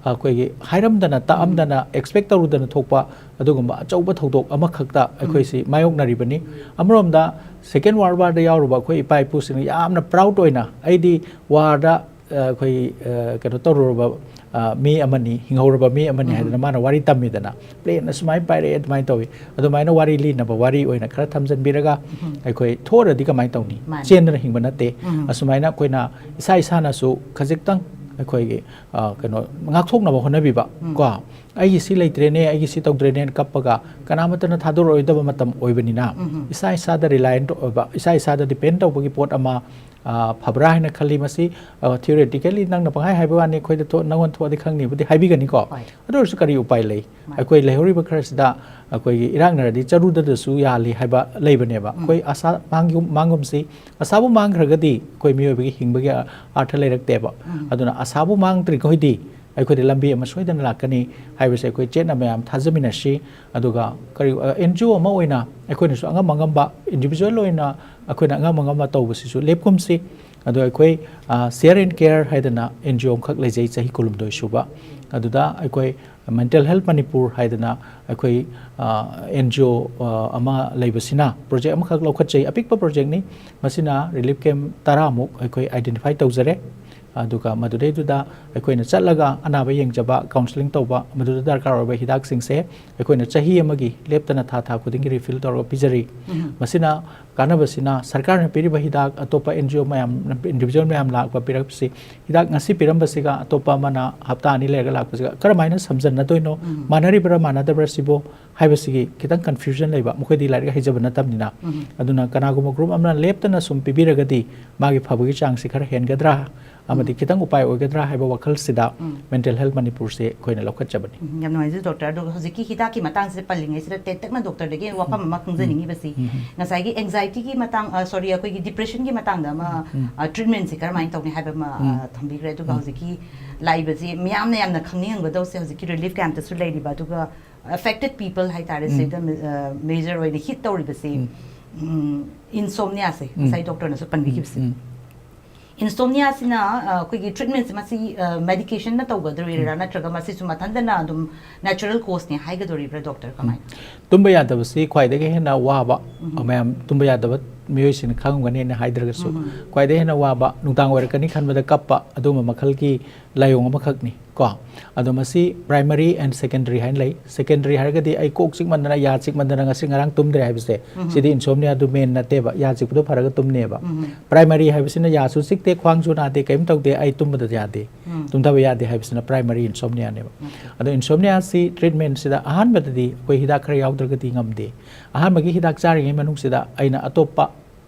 ꯑꯩꯈꯣꯏꯒꯤ ꯍꯥꯏꯔꯝꯗꯅ, ꯇꯥꯛꯑꯝꯗꯅ, ꯑꯦꯛꯁꯄꯦꯛ ꯇꯧꯔꯨꯗꯅ ꯊꯣꯛꯄ ꯑꯗꯨꯒꯨꯝꯕ ꯑꯆꯧꯕ ꯊꯧꯗꯣꯛ ꯑꯃꯈꯛꯇ ꯑꯩꯈꯣꯏꯁꯤ ꯃꯥꯌꯣꯛꯅꯔꯤꯕꯅꯤ꯫ ꯑꯃꯔꯣꯝꯗ ꯁꯦꯀꯦꯟ ꯋꯥꯔꯜ ꯋꯥꯔꯗ ꯌꯥꯎꯔꯨꯕ ꯑꯩꯈꯣꯏ ꯏꯄꯥ ꯏꯄꯨꯁꯤꯡꯅ ꯌꯥꯝꯅ ꯄ꯭ꯔꯥꯎꯗ ꯑꯣꯏꯅ, "ꯑꯩꯗꯤ ꯋꯥꯔꯗ, ꯑ, ꯑꯩꯈꯣꯏ, ꯑ, ꯀꯩꯅꯣ ꯇꯧꯔꯨꯔꯕ, ꯑ, ꯃꯤ ꯑꯃꯅꯤ, ꯍꯤꯡꯍꯧꯔꯕ ꯃꯤ ꯑꯃꯅꯤ ꯎꯝ꯫ ꯍꯥꯏꯗꯅ ꯃꯥꯅ ꯋꯥꯔꯤ ꯇꯝꯃꯤꯗꯅ, "Plane ꯑꯁꯨꯃꯥꯏꯅ ꯄꯥꯏꯔꯛꯑꯦ, ꯑꯗꯨꯃꯥꯏꯅ ꯇꯧꯏ", ꯑꯗꯨꯃꯥꯏꯅ ꯋꯥꯔꯤ ꯂꯤꯅꯕ ꯋꯥꯔꯤ ꯑꯣꯏꯅ ꯈꯔ ꯊꯝꯖꯤꯟꯕꯤꯔꯒ, ꯎꯝ꯫ ꯑꯩꯈꯣꯏ ꯊꯣꯛꯑꯔꯗꯤ ꯀꯃꯥꯏꯅ ꯇꯧꯅꯤ? ꯃꯥꯅꯤ꯫ ꯆꯦꯟꯗꯅ ꯍꯤꯡꯕ ꯅꯠꯇꯦ꯫ ꯎꯝ꯫ ꯑꯁꯨꯃꯥꯏꯅ ꯑꯩꯈꯣꯏꯅ ꯏꯁꯥ ꯏꯁꯥꯅꯁꯨ ꯈꯖꯤꯛꯇꯪ ꯑꯩꯈꯣꯏꯒꯤ, ꯑ, ꯀꯩꯅꯣ, ꯉꯥꯛꯊꯣꯛꯅꯕ ꯍꯣꯠꯅꯕꯤꯕ, ꯎꯝ꯫ ꯀꯣ? "ꯑꯩꯒꯤ ꯁꯤ ꯂꯩꯇ꯭ꯔꯦꯅꯦ, ꯑꯩꯒꯤ ꯁꯤ ꯇꯧꯗ꯭ꯔꯦꯅꯦꯅ" ꯀꯞꯄꯒ ꯀꯅꯥꯃꯠꯇꯅ ꯊꯥꯗꯣꯔꯛꯑꯣꯏꯗꯕ ꯃꯇꯝ ꯑꯣꯏꯕꯅꯤꯅ, ꯎꯝ꯫ ꯏꯁꯥ ꯏꯁꯥꯗ reliant ꯑꯣꯏꯕ, ꯏꯁꯥ ꯏꯁꯥꯗ depend ꯇꯧꯕꯒꯤ ꯄꯣꯠ ꯑꯃ, ꯑ, ꯐꯕ꯭ꯔꯥ ꯍꯥꯏꯅ ꯈꯜꯂꯤ꯫ ꯃꯁꯤ, ꯑ, theoretically ꯅꯪꯅ ꯄꯪꯍꯥꯏ ꯍꯥꯏꯕ ꯋꯥꯅꯤ, ꯑꯩꯈꯣꯏꯗ ꯊꯣꯛ-, ꯅꯪꯉꯣꯟꯗ ꯊꯣꯛꯑꯗꯤ ꯈꯪꯅꯤꯕꯨꯗꯤ ꯍꯥꯏꯕꯤꯒꯅꯤꯀꯣ꯫ ꯍꯣꯏ꯫ ꯑꯗꯨ ꯑꯣꯏꯔꯁꯨ ꯀꯔꯤ ꯎꯄꯥꯏ ꯂꯩ? ꯃꯥꯅꯤ꯫ ꯑꯩꯈꯣꯏ ꯂꯩꯍꯧꯔꯤꯕ ꯈꯔꯁꯤꯗ ꯑꯩꯈꯣꯏꯒꯤ ꯏꯔꯥꯛꯅꯔꯗꯤ ꯆꯔꯨꯗꯗꯁꯨ ꯌꯥꯜꯂꯤ ꯍꯥꯏꯕ ꯂꯩꯕꯅꯦꯕ꯫ ꯎꯝ꯫ ꯑꯩꯈꯣꯏ ꯑꯁꯥ ꯃꯥꯡꯒꯨꯝ-, ꯃꯥꯡꯒꯨꯝꯁꯤ, ꯑꯁꯥꯕꯨ ꯃꯥꯡꯈ꯭ꯔꯒꯗꯤ ꯑꯩꯈꯣꯏ ꯃꯤꯑꯣꯏꯕꯒꯤ ꯍꯤꯡꯕꯒꯤ ꯑ-, ꯑꯥꯔꯊ ꯂꯩꯔꯛꯇꯦꯕ꯫ ꯎꯝ꯫ ꯑꯗꯨꯅ ꯑꯁꯥꯕꯨ ꯃꯥꯡꯗ꯭ꯔꯤꯈꯣꯏꯗꯤ ꯑꯩꯈꯣꯏꯗ ꯂꯝꯕꯤ ꯑꯃ ꯁꯣꯏꯗꯅ ꯂꯥꯛꯀꯅꯤ ꯍꯥꯏꯕꯁꯦ ꯑꯩꯈꯣꯏ ꯆꯦꯠꯅ ꯃꯌꯥꯝ ꯊꯥꯖꯃꯤꯟꯅꯁꯤ꯫ ꯑꯗꯨꯒ ꯀꯔꯤ, ꯑ, NGO ꯑꯃ ꯑꯣꯏꯅ ꯑꯩꯈꯣꯏꯅꯁꯨ ꯑꯉꯝ ꯑꯉꯝꯕ, individual ꯑꯣꯏꯅ ꯑꯩꯈꯣꯏꯅ ꯑꯉꯝ ꯑꯉꯝꯕ ꯇꯧꯕꯁꯤꯁꯨ ꯂꯦꯞꯀꯨꯝꯁꯤ꯫ ꯑꯗꯣ ꯑꯩꯈꯣꯏ, ꯑ, Share and Care ꯍꯥꯏꯗꯅ NGO ꯑꯃꯈꯛ ꯂꯩꯖꯩ, ꯆꯍꯤ ꯀꯨꯟꯍꯨꯝꯗꯣꯏ ꯁꯨꯕ꯫ ꯑꯗꯨꯗ ꯑꯩꯈꯣꯏ Mental Health Manipur ꯍꯥꯏꯗꯅ ꯑꯩꯈꯣꯏ, ꯑ, NGO, ꯑ, ꯑꯃ ꯂꯩꯕꯁꯤꯅ project ꯑꯃꯈꯛ ꯂꯧꯈꯠꯆꯩ, ꯑꯄꯤꯛꯄ projectꯅꯤ꯫ ꯃꯁꯤꯅ relief camp ꯇꯔꯥꯃꯨꯛ ꯑꯩꯈꯣꯏ identify ꯇꯧꯖꯔꯦ꯫ ꯑꯗꯨꯒ ꯃꯗꯨꯗꯩꯗꯨꯗ ꯑꯩꯈꯣꯏꯅ ꯆꯠꯂꯒ ꯑꯅꯥꯕ ꯌꯦꯡꯖꯕ, counselling ꯇꯧꯕ, ꯃꯗꯨꯗ ꯗꯔꯀꯥꯔ ꯑꯣꯏꯕ ꯍꯤꯗꯥꯛꯁꯤꯡꯁꯦ ꯑꯩꯈꯣꯏꯅ ꯆꯍꯤ ꯑꯃꯒꯤ ꯂꯦꯞꯇꯅ ꯊꯥ ꯊꯥ ꯈꯨꯗꯤꯡꯒꯤ refill ꯇꯧꯔꯒ ꯄꯤꯖꯔꯤ꯫ ꯎꯝ꯫ ꯃꯁꯤꯅ ꯀꯥꯟꯅꯕꯁꯤꯅ ꯁꯔꯀꯥꯔꯅ ꯄꯤꯔꯤꯕ ꯍꯤꯗꯥꯛ, ꯑꯇꯣꯞꯄ NGO ꯃꯌꯥꯝ, individual ꯃꯌꯥꯝ ꯂꯥꯛꯄ ꯄꯤꯔꯛꯄꯁꯤ, ꯍꯤꯗꯥꯛ ꯉꯁꯤ ꯄꯤꯔꯝꯕꯁꯤꯒ ꯑꯇꯣꯞꯄ ꯑꯃꯅ ꯍꯞꯇꯥ ꯑꯅꯤ ꯂꯩꯔꯒ ꯂꯥꯛꯄꯁꯤꯒ ꯀꯔꯝꯍꯥꯏꯅ ꯁꯝꯖꯟꯅꯗꯣꯏꯅꯣ? ꯎꯝ꯫ ꯃꯥꯟꯅꯔꯤꯕ꯭ꯔꯥ ꯃꯥꯟꯅꯗꯕ꯭ꯔꯥ ꯁꯤꯕꯨ ꯍꯥꯏꯕꯁꯤꯒꯤ ꯈꯤꯇꯪ confusion ꯂꯩꯕ, ꯃꯈꯣꯏꯗꯤ ꯂꯥꯏꯔꯤꯛ ꯍꯩꯖꯕ ꯅꯠꯇꯕꯅꯤꯅ꯫ ꯎꯝ꯫ ꯑꯗꯨꯅ ꯀꯅꯥꯒꯨꯝꯕ group ꯑꯃꯅ ꯂꯦꯞꯇꯅ ꯁꯨꯝ ꯄꯤꯕꯤꯔꯒꯗꯤ ꯃꯥꯒꯤ ꯐꯕꯒꯤ ꯆꯥꯡꯁꯤ ꯈꯔ ꯍꯦꯟꯒꯗ꯭ꯔꯥ ꯑꯃꯗꯤ ꯎꯝ꯫ ꯈꯤꯇꯪ ꯎꯄꯥꯏ ꯑꯣꯏꯒꯗ꯭ꯔꯥ ꯍꯥꯏꯕ ꯋꯥꯈꯜꯁꯤꯗ ꯎꯝ꯫ Mental Health ꯃꯅꯤꯄꯨꯔꯁꯦ ꯑꯩꯈꯣꯏꯅ ꯂꯧꯈꯠꯆꯕꯅꯤ꯫ ꯎꯝ, ꯌꯥꯝ ꯅꯨꯡꯉꯥꯏꯖꯩ ꯗꯣꯛꯇꯔ꯫ ꯑꯗꯨꯒ ꯍꯧꯖꯤꯛꯀꯤ ꯍꯤꯗꯥꯛꯀꯤ ꯃꯇꯥꯡꯁꯤꯗ ꯄꯜꯂꯤꯉꯩꯁꯤꯗ ꯇꯦꯟꯇꯛꯅ ꯗꯣꯛꯇꯔꯗꯒꯤ ꯋꯥꯐꯝ ꯑꯃ ꯈꯪꯖꯅꯤꯡꯉꯤꯕꯁꯤ, ꯎꯝ꯫ ꯉꯁꯥꯏꯒꯤ anxietyꯒꯤ ꯃꯇꯥꯡ, ꯑ, sorry, ꯑꯩꯈꯣꯏꯒꯤ depressionꯒꯤ ꯃꯇꯥꯡꯗ ꯑꯃ, ꯎꯝ꯫ ꯑ, treatmentꯁꯦ ꯀꯔꯝꯍꯥꯏꯅ ꯇꯧꯅꯤ ꯍꯥꯏꯕ ꯑꯃ, ꯑ, ꯎꯝ꯫ ꯊꯝꯕꯤꯈ꯭ꯔꯦ꯫ ꯑꯗꯨꯒ ꯎꯝ꯫ ꯍꯧꯖꯤꯛꯀꯤ ꯂꯥꯛꯏꯕꯁꯤ ꯃꯤꯌꯥꯝꯅ ꯌꯥꯝꯅ ꯈꯪꯅꯤꯡꯉꯝꯒꯗꯧꯁꯦ, ꯍꯧꯖꯤꯛꯀꯤ relief campꯇꯁꯨ ꯂꯩꯔꯤꯕ, ꯑꯗꯨꯒ affected people ꯍꯥꯏꯇꯥꯔꯦ, ꯎꯝ꯫ ꯁꯤꯗ, ꯑ, major ꯑꯣꯏꯅ hit ꯇꯧꯔꯤꯕꯁꯤ, ꯎꯝ꯫ ꯎꯝ, insomniaꯁꯦ, ꯎꯝ꯫ ꯉꯁꯥꯏ ꯗꯣꯛꯇꯔꯅꯁꯨ ꯄꯟꯕꯤꯈꯤꯕꯁꯦ꯫ ꯎꯝ꯫ Insomniaꯁꯤꯅ, ꯑ, ꯑꯩꯈꯣꯏꯒꯤ treatmentꯁꯦ ꯃꯁꯤ, ꯑ, medicationꯅ ꯇꯧꯒꯗꯣꯔꯤꯕ꯭ꯔꯥ, ꯎꯝ꯫ ꯅꯠꯇ꯭ꯔꯒ ꯃꯁꯤꯁꯨ ꯃꯊꯟꯇꯅ ꯑꯗꯨꯝ natural causeꯅꯤ ꯍꯥꯏꯒꯗꯣꯔꯤꯕ꯭ꯔꯥ, ꯗꯣꯛꯇꯔ? ꯀꯃꯥꯏꯅ? ꯇꯨꯝꯕ ꯌꯥꯗꯕꯁꯤ ꯈ꯭ꯋꯥꯏꯗꯒꯤ ꯍꯦꯟꯅ ꯋꯥꯕ, ꯎꯝ꯫ ꯃꯌꯥꯝ ꯇꯨꯝꯕ ꯌꯥꯗꯕ ꯃꯤꯑꯣꯏꯁꯤꯡꯅ ꯈꯪꯉꯝꯒꯅꯤꯅ ꯍꯥꯏꯗ꯭ꯔꯒꯁꯨ, ꯎꯝ꯫ ꯈ꯭ꯋꯥꯏꯗꯒꯤ ꯍꯦꯟꯅ ꯋꯥꯕ, ꯅꯨꯡꯗꯥꯡ ꯑꯣꯏꯔꯛꯀꯅꯤ ꯈꯟꯕꯗ ꯀꯞꯄ, ꯑꯗꯨꯒꯨꯝꯕ ꯃꯈꯜꯒꯤ ꯂꯥꯏꯑꯣꯡ ꯑꯃꯈꯛꯅꯤ꯫ ꯀꯣ꯫ ꯑꯗꯣ ꯃꯁꯤ primary and secondary ꯍꯥꯏꯅ ꯂꯩ꯫ Secondary ꯍꯥꯏꯔꯒꯗꯤ ꯑꯩ ꯀꯣꯛ ꯆꯤꯛꯃꯟꯗꯅ, ꯌꯥ ꯆꯤꯛꯃꯟꯗꯅ ꯉꯁꯤ ꯉꯔꯥꯡ ꯇꯨꯝꯗ꯭ꯔꯦ ꯍꯥꯏꯕꯁꯦ, ꯁꯤꯗꯤ insomnia ꯗꯨ main ꯅꯠꯇꯦꯕ, ꯌꯥ ꯆꯤꯛꯄꯗꯣ ꯐꯔꯒ ꯇꯨꯝꯅꯦꯕ꯫ Primary ꯍꯥꯏꯕꯁꯤꯅ ꯌꯥꯁꯨ ꯆꯤꯛꯇꯦ, ꯈ꯭ꯋꯥꯡꯁꯨ ꯅꯥꯗꯦ, ꯀꯔꯤꯝ ꯇꯧꯗꯦ, ꯑꯩ ꯇꯨꯝꯕꯗ ꯌꯥꯗꯦ, ꯇꯨꯝꯊꯕ ꯌꯥꯗꯦ ꯍꯥꯏꯕꯁꯤꯅ primary insomnia ꯅꯦꯕ꯫ ꯑꯗꯣ insomnia ꯁꯤ treatment ꯁꯤꯗ ꯑꯍꯥꯟꯕꯗꯗꯤ ꯑꯩꯈꯣꯏ ꯍꯤꯗꯥꯛ ꯈꯔ ꯌꯥꯎꯗ꯭ꯔꯒꯗꯤ ꯉꯝꯗꯦ꯫ ꯑꯍꯥꯟꯕꯒꯤ ꯍꯤꯗꯥꯛ ꯆꯥꯔꯤꯉꯩ ꯃꯅꯨꯡꯁꯤꯗ ꯑꯩꯅ ꯑꯇꯣꯞꯄ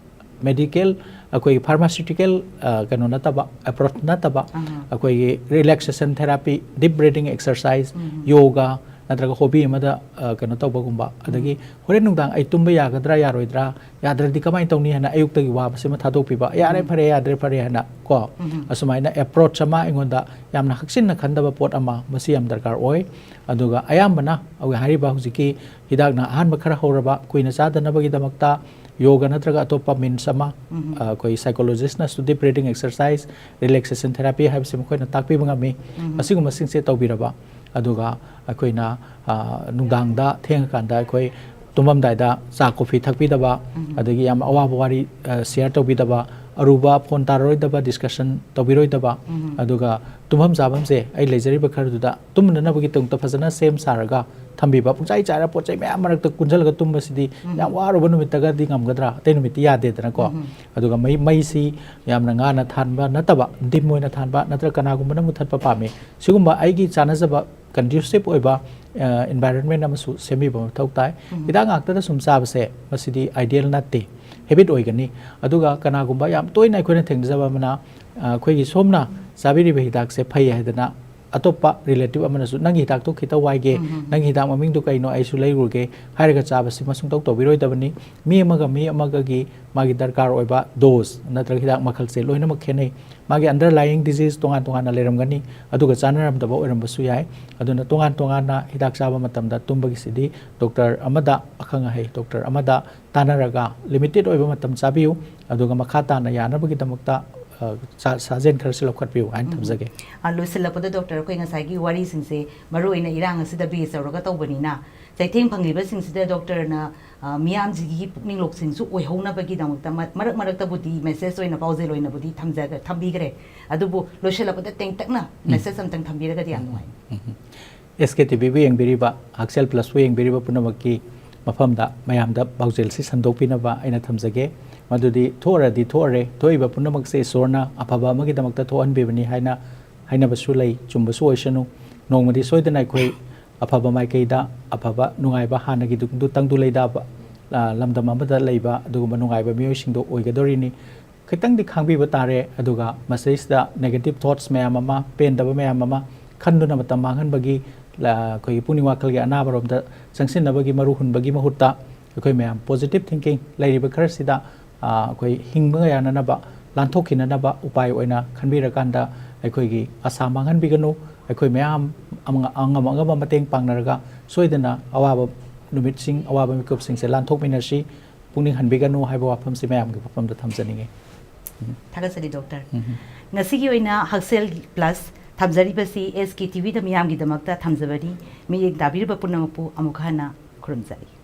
medical, ꯑꯩꯈꯣꯏꯒꯤ pharmaceutical, ꯑ, ꯀꯩꯅꯣ ꯅꯠꯇꯕ, approach ꯅꯠꯇꯕ, ꯑꯩꯈꯣꯏꯒꯤ relaxation therapy, deep breathing exercise, yoga, ꯅꯠꯇ꯭ꯔꯒ hobby ꯑꯃꯗ, ꯑ, ꯀꯩꯅꯣ ꯇꯧꯕꯒꯨꯝꯕ, ꯑꯗꯒꯤ ꯍꯣꯔꯦꯟ ꯅꯨꯡꯗꯥꯡ ꯑꯩ ꯇꯨꯝꯕ ꯌꯥꯒꯗ꯭ꯔꯥ ꯌꯥꯔꯣꯏꯗ꯭ꯔꯥ, ꯌꯥꯗ꯭ꯔꯗꯤ ꯀꯃꯥꯏꯅ ꯇꯧꯅꯤ ꯍꯥꯏꯅ ꯑꯌꯨꯛꯇꯒꯤ ꯋꯥꯕꯁꯤꯃ ꯊꯥꯗꯣꯛꯄꯤꯕ, ꯌꯥꯔꯦ ꯐꯔꯦ, ꯌꯥꯗ꯭ꯔꯦ ꯐꯔꯦ ꯍꯥꯏꯅ ꯀꯣ, ꯑꯁꯨꯃꯥꯏꯅ approach ꯑꯃ ꯑꯩꯉꯣꯟꯗ ꯌꯥꯝꯅ ꯍꯛꯆꯤꯟꯅ ꯈꯟꯗꯕ ꯄꯣꯠ ꯑꯃ, ꯃꯁꯤ ꯌꯥꯝ ꯗꯔꯀꯥꯔ ꯑꯣꯏ꯫ ꯑꯗꯨꯒ ꯑꯌꯥꯝꯕꯅ ꯑꯩꯈꯣꯏ ꯍꯥꯏꯔꯤꯕ ꯍꯧꯖꯤꯛꯀꯤ ꯍꯤꯗꯥꯛꯅ ꯑꯍꯥꯟꯕ ꯈꯔ ꯍꯧꯔꯕ ꯀꯨꯏꯅ ꯆꯥꯗꯅꯕꯒꯤꯗꯃꯛꯇ yoga ꯅꯠꯇ꯭ꯔꯒ ꯑꯇꯣꯞꯄ means ꯑꯃ, ꯑ, ꯑꯩꯈꯣꯏ psychologist ꯅꯁꯨ deep breathing exercise, relaxation therapy ꯍꯥꯏꯕꯁꯤ ꯃꯈꯣꯏꯅ ꯇꯥꯛꯄꯤꯕ ꯉꯝꯃꯤ꯫ ꯑꯁꯤꯒꯨꯝꯕꯁꯤꯡꯁꯦ ꯇꯧꯕꯤꯔꯕ, ꯑꯗꯨꯒ ꯑꯩꯈꯣꯏꯅ, ꯑ, ꯅꯨꯡꯗꯥꯡꯗ ꯊꯦꯡꯉꯀꯥꯟꯗ ꯑꯩꯈꯣꯏ ꯇꯨꯝꯃꯝꯗꯥꯏꯗ ꯆꯥ coffee ꯊꯛꯄꯤꯗꯕ, ꯑꯗꯒꯤ ꯌꯥꯝ ꯑꯋꯥꯕ ꯋꯥꯔꯤ, ꯑ, share ꯇꯧꯕꯤꯗꯕ, ꯑꯔꯨꯕ phone ꯇꯥꯔꯔꯣꯏꯗꯕ discussion ꯇꯧꯕꯤꯔꯣꯏꯗꯕ, ꯑꯗꯨꯒ ꯇꯨꯝꯐꯝ ꯆꯥꯐꯝꯁꯦ ꯑꯩ ꯂꯩꯖꯔꯤꯕ ꯈꯔꯗꯨꯗ ꯇꯨꯝꯅꯅꯕꯒꯤꯗꯃꯛꯇ ꯐꯖꯅ ꯁꯦꯝ ꯁꯥꯔꯒ ꯊꯝꯕꯤꯕ, ꯄꯨꯡꯆꯥꯏ ꯆꯥꯏꯔ ꯄꯣꯠ ꯆꯩ ꯃꯌꯥꯝ ꯃꯔꯛꯇ ꯀꯨꯟꯁꯤꯜꯂꯒ ꯇꯨꯝꯕꯁꯤꯗꯤ ꯌꯥꯝ ꯋꯥꯔꯨꯕ ꯅꯨꯃꯤꯠꯇꯒꯗꯤ ꯉꯝꯒꯗ꯭ꯔꯥ? ꯑꯇꯩ ꯅꯨꯃꯤꯠꯇꯤ ꯌꯥꯗꯦꯗꯅꯀꯣ꯫ ꯑꯗꯨꯒ ꯃꯩ, ꯃꯩꯁꯤ ꯌꯥꯝꯅ ꯉꯥꯅ ꯊꯥꯟꯕ ꯅꯠꯇꯕ, dim ꯑꯣꯏꯅ ꯊꯥꯟꯕ, ꯅꯠꯇ꯭ꯔꯒ ꯀꯅꯥꯒꯨꯝꯕꯅ ꯃꯨꯊꯠꯄ ꯄꯥꯝꯃꯤ꯫ ꯁꯤꯒꯨꯝꯕ ꯑꯩꯒꯤ ꯆꯥꯟꯅꯖꯕ conducive ꯑꯣꯏꯕ, ꯑ, environment ꯑꯃꯁꯨ ꯁꯦꯝꯕꯤꯕ ꯃꯊꯧ ꯇꯥꯏ꯫ ꯍꯤꯗꯥꯛ ꯉꯥꯛꯇꯗ ꯁꯨꯝ ꯆꯥꯕꯁꯦ ꯃꯁꯤꯗꯤ ideal ꯅꯠꯇꯦ, habit ꯑꯣꯏꯒꯅꯤ꯫ ꯑꯗꯨꯒ ꯀꯅꯥꯒꯨꯝꯕ ꯌꯥꯝ ꯇꯣꯏꯅ ꯑꯩꯈꯣꯏꯅ ꯊꯦꯡꯅꯖꯕ ꯑꯃꯅ, ꯑ, ꯑꯩꯈꯣꯏꯒꯤ ꯁꯣꯝꯅ ꯆꯥꯕꯤꯔꯤꯕ ꯍꯤꯗꯥꯛꯁꯦ ꯐꯩ ꯍꯥꯏꯗꯅ ꯑꯇꯣꯞꯄ relative ꯑꯃꯅꯁꯨ "ꯅꯪꯒꯤ ꯍꯤꯗꯥꯛꯇꯣ ꯈꯤꯇ ꯋꯥꯏꯒꯦ, ꯅꯪꯒꯤ ꯍꯤꯗꯥꯛ ꯃꯃꯤꯡꯗꯨ ꯀꯩꯅꯣ, ꯑꯩꯁꯨ ꯂꯩꯔꯨꯔꯒꯦ" ꯍꯥꯏꯔꯒ ꯆꯥꯕꯁꯤ ꯃꯁꯨꯡꯇꯧ ꯇꯧꯕꯤꯔꯣꯏꯗꯕꯅꯤ꯫ ꯃꯤ ꯑꯃꯒ ꯃꯤ ꯑꯃꯒꯒꯤ ꯃꯥꯒꯤ ꯗꯔꯀꯥꯔ ꯑꯣꯏꯕ dose ꯅꯠꯇ꯭ꯔꯒ ꯍꯤꯗꯥꯛ ꯃꯈꯜꯁꯦ ꯂꯣꯏꯅꯃꯛ ꯈꯦꯠꯅꯩ꯫ ꯃꯥꯒꯤ underlying disease ꯇꯣꯉꯥꯟ ꯇꯣꯉꯥꯟꯅ ꯂꯩꯔꯝꯒꯅꯤ, ꯑꯗꯨꯒ ꯆꯥꯅꯔꯝꯗꯕ ꯑꯣꯏꯔꯝꯕꯁꯨ ꯌꯥꯏ꯫ ꯑꯗꯨꯅ ꯇꯣꯉꯥꯟ ꯇꯣꯉꯥꯟꯅ ꯍꯤꯗꯥꯛ ꯆꯥꯕ ꯃꯇꯝꯗ ꯇꯨꯝꯕꯒꯤꯁꯤꯗꯤ doctor ꯑꯃꯗ, ꯑꯈꯪ ꯑꯍꯩ doctor ꯑꯃꯗ ꯇꯥꯟꯅꯔꯒ limited ꯑꯣꯏꯕ ꯃꯇꯝ ꯆꯥꯕꯤꯌꯨ, ꯑꯗꯨꯒ ꯃꯈꯥ ꯇꯥꯅ ꯌꯥꯅꯕꯒꯤꯗꯃꯛꯇ, ꯑ, ꯁꯥ-, ꯁꯥꯖꯦꯜ ꯈꯔꯁꯨ ꯂꯧꯈꯠꯄꯤꯌꯨ ꯍꯥꯏꯅ ꯊꯝꯖꯒꯦ꯫ ꯑ, ꯂꯣꯏꯁꯤꯜꯂꯛꯄꯗ doctor, ꯑꯩꯈꯣꯏ ꯉꯁꯥꯏꯒꯤ ꯋꯥꯔꯤꯁꯤꯡꯁꯦ ꯃꯔꯨꯑꯣꯏꯅ ꯏꯔꯥꯡ ꯑꯁꯤꯗ base ꯇꯧꯔꯒ ꯇꯧꯕꯅꯤꯅ, ꯆꯩꯊꯦꯡ ꯐꯪꯂꯤꯕꯁꯤꯡꯁꯤꯗ ꯗꯣꯛꯇꯔꯅ, ꯑ, ꯃꯤꯌꯥꯝꯁꯤꯒꯤ ꯄꯨꯛꯅꯤꯡ ꯂꯧꯁꯤꯡꯁꯨ ꯑꯣꯏꯍꯧꯅꯕꯒꯤꯗꯃꯛꯇ ꯃ-, ꯃꯔꯛ ꯃꯔꯛꯇꯕꯨꯗꯤ ꯃꯦꯁꯦꯖ ꯑꯣꯏꯅ ꯄꯥꯎꯖꯦꯜ ꯑꯣꯏꯅꯕꯨꯗꯤ ꯊꯝꯖ-, ꯊꯝꯕꯤꯈ꯭ꯔꯦ꯫ ꯑꯗꯨꯕꯨ ꯂꯣꯏꯁꯤꯜꯂꯛꯄꯗ ꯇꯦꯡꯇꯛꯅ ꯎꯝ꯫ ꯃꯦꯁꯦꯖ ꯑꯝꯇꯪ ꯊꯝꯕꯤꯔꯒꯗꯤ ꯌꯥꯝ ꯅꯨꯡꯉꯥꯏꯅꯤ꯫ ꯎꯝ, ꯎꯝ꯫ ꯑꯦꯁ ꯀꯦ ꯇꯤ ꯚꯤꯕꯨ ꯌꯦꯡꯕꯤꯔꯤꯕ, ꯍꯛꯁꯦꯜ ꯄ꯭ꯂꯁꯄꯨ ꯌꯦꯡꯕꯤꯔꯤꯕ ꯄꯨꯝꯅꯃꯛꯀꯤ ꯃꯐꯝꯗ ꯃꯌꯥꯝꯗ ꯄꯥꯎꯖꯦꯜꯁꯤ ꯁꯟꯗꯣꯛꯄꯤꯅꯕ ꯑꯩꯅ ꯊꯝꯖꯒꯦ꯫ ꯃꯗꯨꯗꯤ ꯊꯣꯛꯑꯔꯗꯤ ꯊꯣꯛꯑꯔꯦ, ꯊꯣꯛꯏꯕ ꯄꯨꯝꯅꯃꯛꯁꯦ ꯏꯁꯣꯔꯅ ꯑꯐꯕ ꯑꯃꯒꯤꯗꯃꯛꯇ ꯊꯣꯛꯍꯟꯕꯤꯕꯅꯤ ꯍꯥꯏꯅ ꯍꯥꯏꯅꯕꯁꯨ ꯂꯩ, ꯆꯨꯝꯕꯁꯨ ꯑꯣꯏꯁꯅꯨ꯫ ꯅꯣꯡꯃꯗꯤ ꯁꯣꯏꯗꯅ ꯑꯩꯈꯣꯏ ꯑꯐꯕ ꯃꯥꯏꯀꯩꯗ, ꯑꯐꯕ ꯅꯨꯡꯉꯥꯏꯕ, ꯍꯥꯟꯅꯒꯤꯗꯨ ꯇꯪꯗꯨ ꯂꯩꯇꯥꯕ, ꯑ, ꯂꯝꯗꯝ ꯑꯃꯗ ꯂꯩꯕ ꯑꯗꯨꯒꯨꯝꯕ ꯅꯨꯡꯉꯥꯏꯕ ꯃꯤꯑꯣꯏꯁꯤꯡꯗꯣ ꯑꯣꯏꯒꯗꯧꯔꯤꯅꯤ꯫ ꯈꯤꯇꯪꯗꯤ ꯈꯥꯡꯕꯤꯕ ꯇꯥꯔꯦ꯫ ꯑꯗꯨꯒ ꯃꯁꯤꯗꯩꯁꯤꯗ negative thoughts ꯃꯌꯥꯝ ꯑꯃ, ꯄꯦꯟꯗꯕ ꯃꯌꯥꯝ ꯑꯃ ꯈꯟꯗꯨꯅ ꯃꯇꯝ ꯃꯥꯡꯍꯟꯕꯒꯤ, ꯑ, ꯑꯩꯈꯣꯏꯒꯤ ꯄꯨꯛꯅꯤꯡ ꯋꯥꯈꯜꯒꯤ ꯑꯅꯥꯕꯔꯣꯝꯗ ꯆꯪꯁꯤꯟꯅꯕꯒꯤ ꯃꯔꯨ ꯍꯨꯟꯕꯒꯤ ꯃꯍꯨꯠꯇ ꯑꯩꯈꯣꯏ ꯃꯌꯥꯝ positive thinking ꯂꯩꯔꯤꯕ ꯈꯔꯁꯤꯗ, ꯑ, ꯑꯩꯈꯣꯏ ꯍꯤꯡꯕ ꯌꯥꯅꯅꯕ, ꯂꯥꯟꯊꯣꯛꯈꯤꯅꯅꯕ ꯎꯄꯥꯏ ꯑꯣꯏꯅ ꯈꯟꯕꯤꯔꯀꯥꯟꯗ ꯑꯩꯈꯣꯏꯒꯤ ꯑꯁꯥ ꯃꯥꯡꯍꯟꯕꯤꯒꯅꯨ꯫ ꯑꯩꯈꯣꯏ ꯃꯌꯥꯝ ꯑꯃ-, ꯑꯉꯝ ꯑꯉꯝꯕ ꯃꯇꯦꯡ ꯄꯥꯡꯅꯔꯒ ꯁꯣꯏꯗꯅ ꯑꯋꯥꯕ ꯅꯨꯃꯤꯠꯁꯤꯡ, ꯑꯋꯥꯕ ꯃꯤꯀꯨꯞꯁꯤꯡꯁꯦ ꯂꯥꯟꯊꯣꯛꯃꯤꯟꯅꯁꯤ꯫ ꯄꯨꯛꯅꯤꯡ ꯍꯟꯕꯤꯒꯅꯨ ꯍꯥꯏꯕ ꯋꯥꯐꯝꯁꯤ ꯃꯌꯥꯝꯒꯤ ꯃꯐꯝꯗ ꯊꯝꯖꯅꯤꯡꯉꯤ꯫ ꯊꯥꯒꯠꯆꯔꯤ, ꯗꯣꯛꯇꯔ꯫ ꯎꯝ꯫ ꯉꯁꯤꯒꯤ ꯑꯣꯏꯅ ꯍꯛꯁꯦꯜ ꯄ꯭ꯂꯁ ꯊꯝꯖꯔꯤꯕꯁꯤ ꯑꯦꯁ ꯀꯦ ꯇꯤ ꯚꯤꯗ ꯃꯤꯌꯥꯝꯒꯤꯗꯃꯛꯇ ꯊꯝꯖꯕꯅꯤ꯫ ꯃꯤꯠꯌꯦꯡ ꯇꯥꯕꯤꯔꯤꯕ ꯄꯨꯝꯅꯃꯛꯄꯨ ꯑꯃꯨꯛ ꯍꯟꯅ ꯈꯨꯔꯨꯝꯖꯔꯤ꯫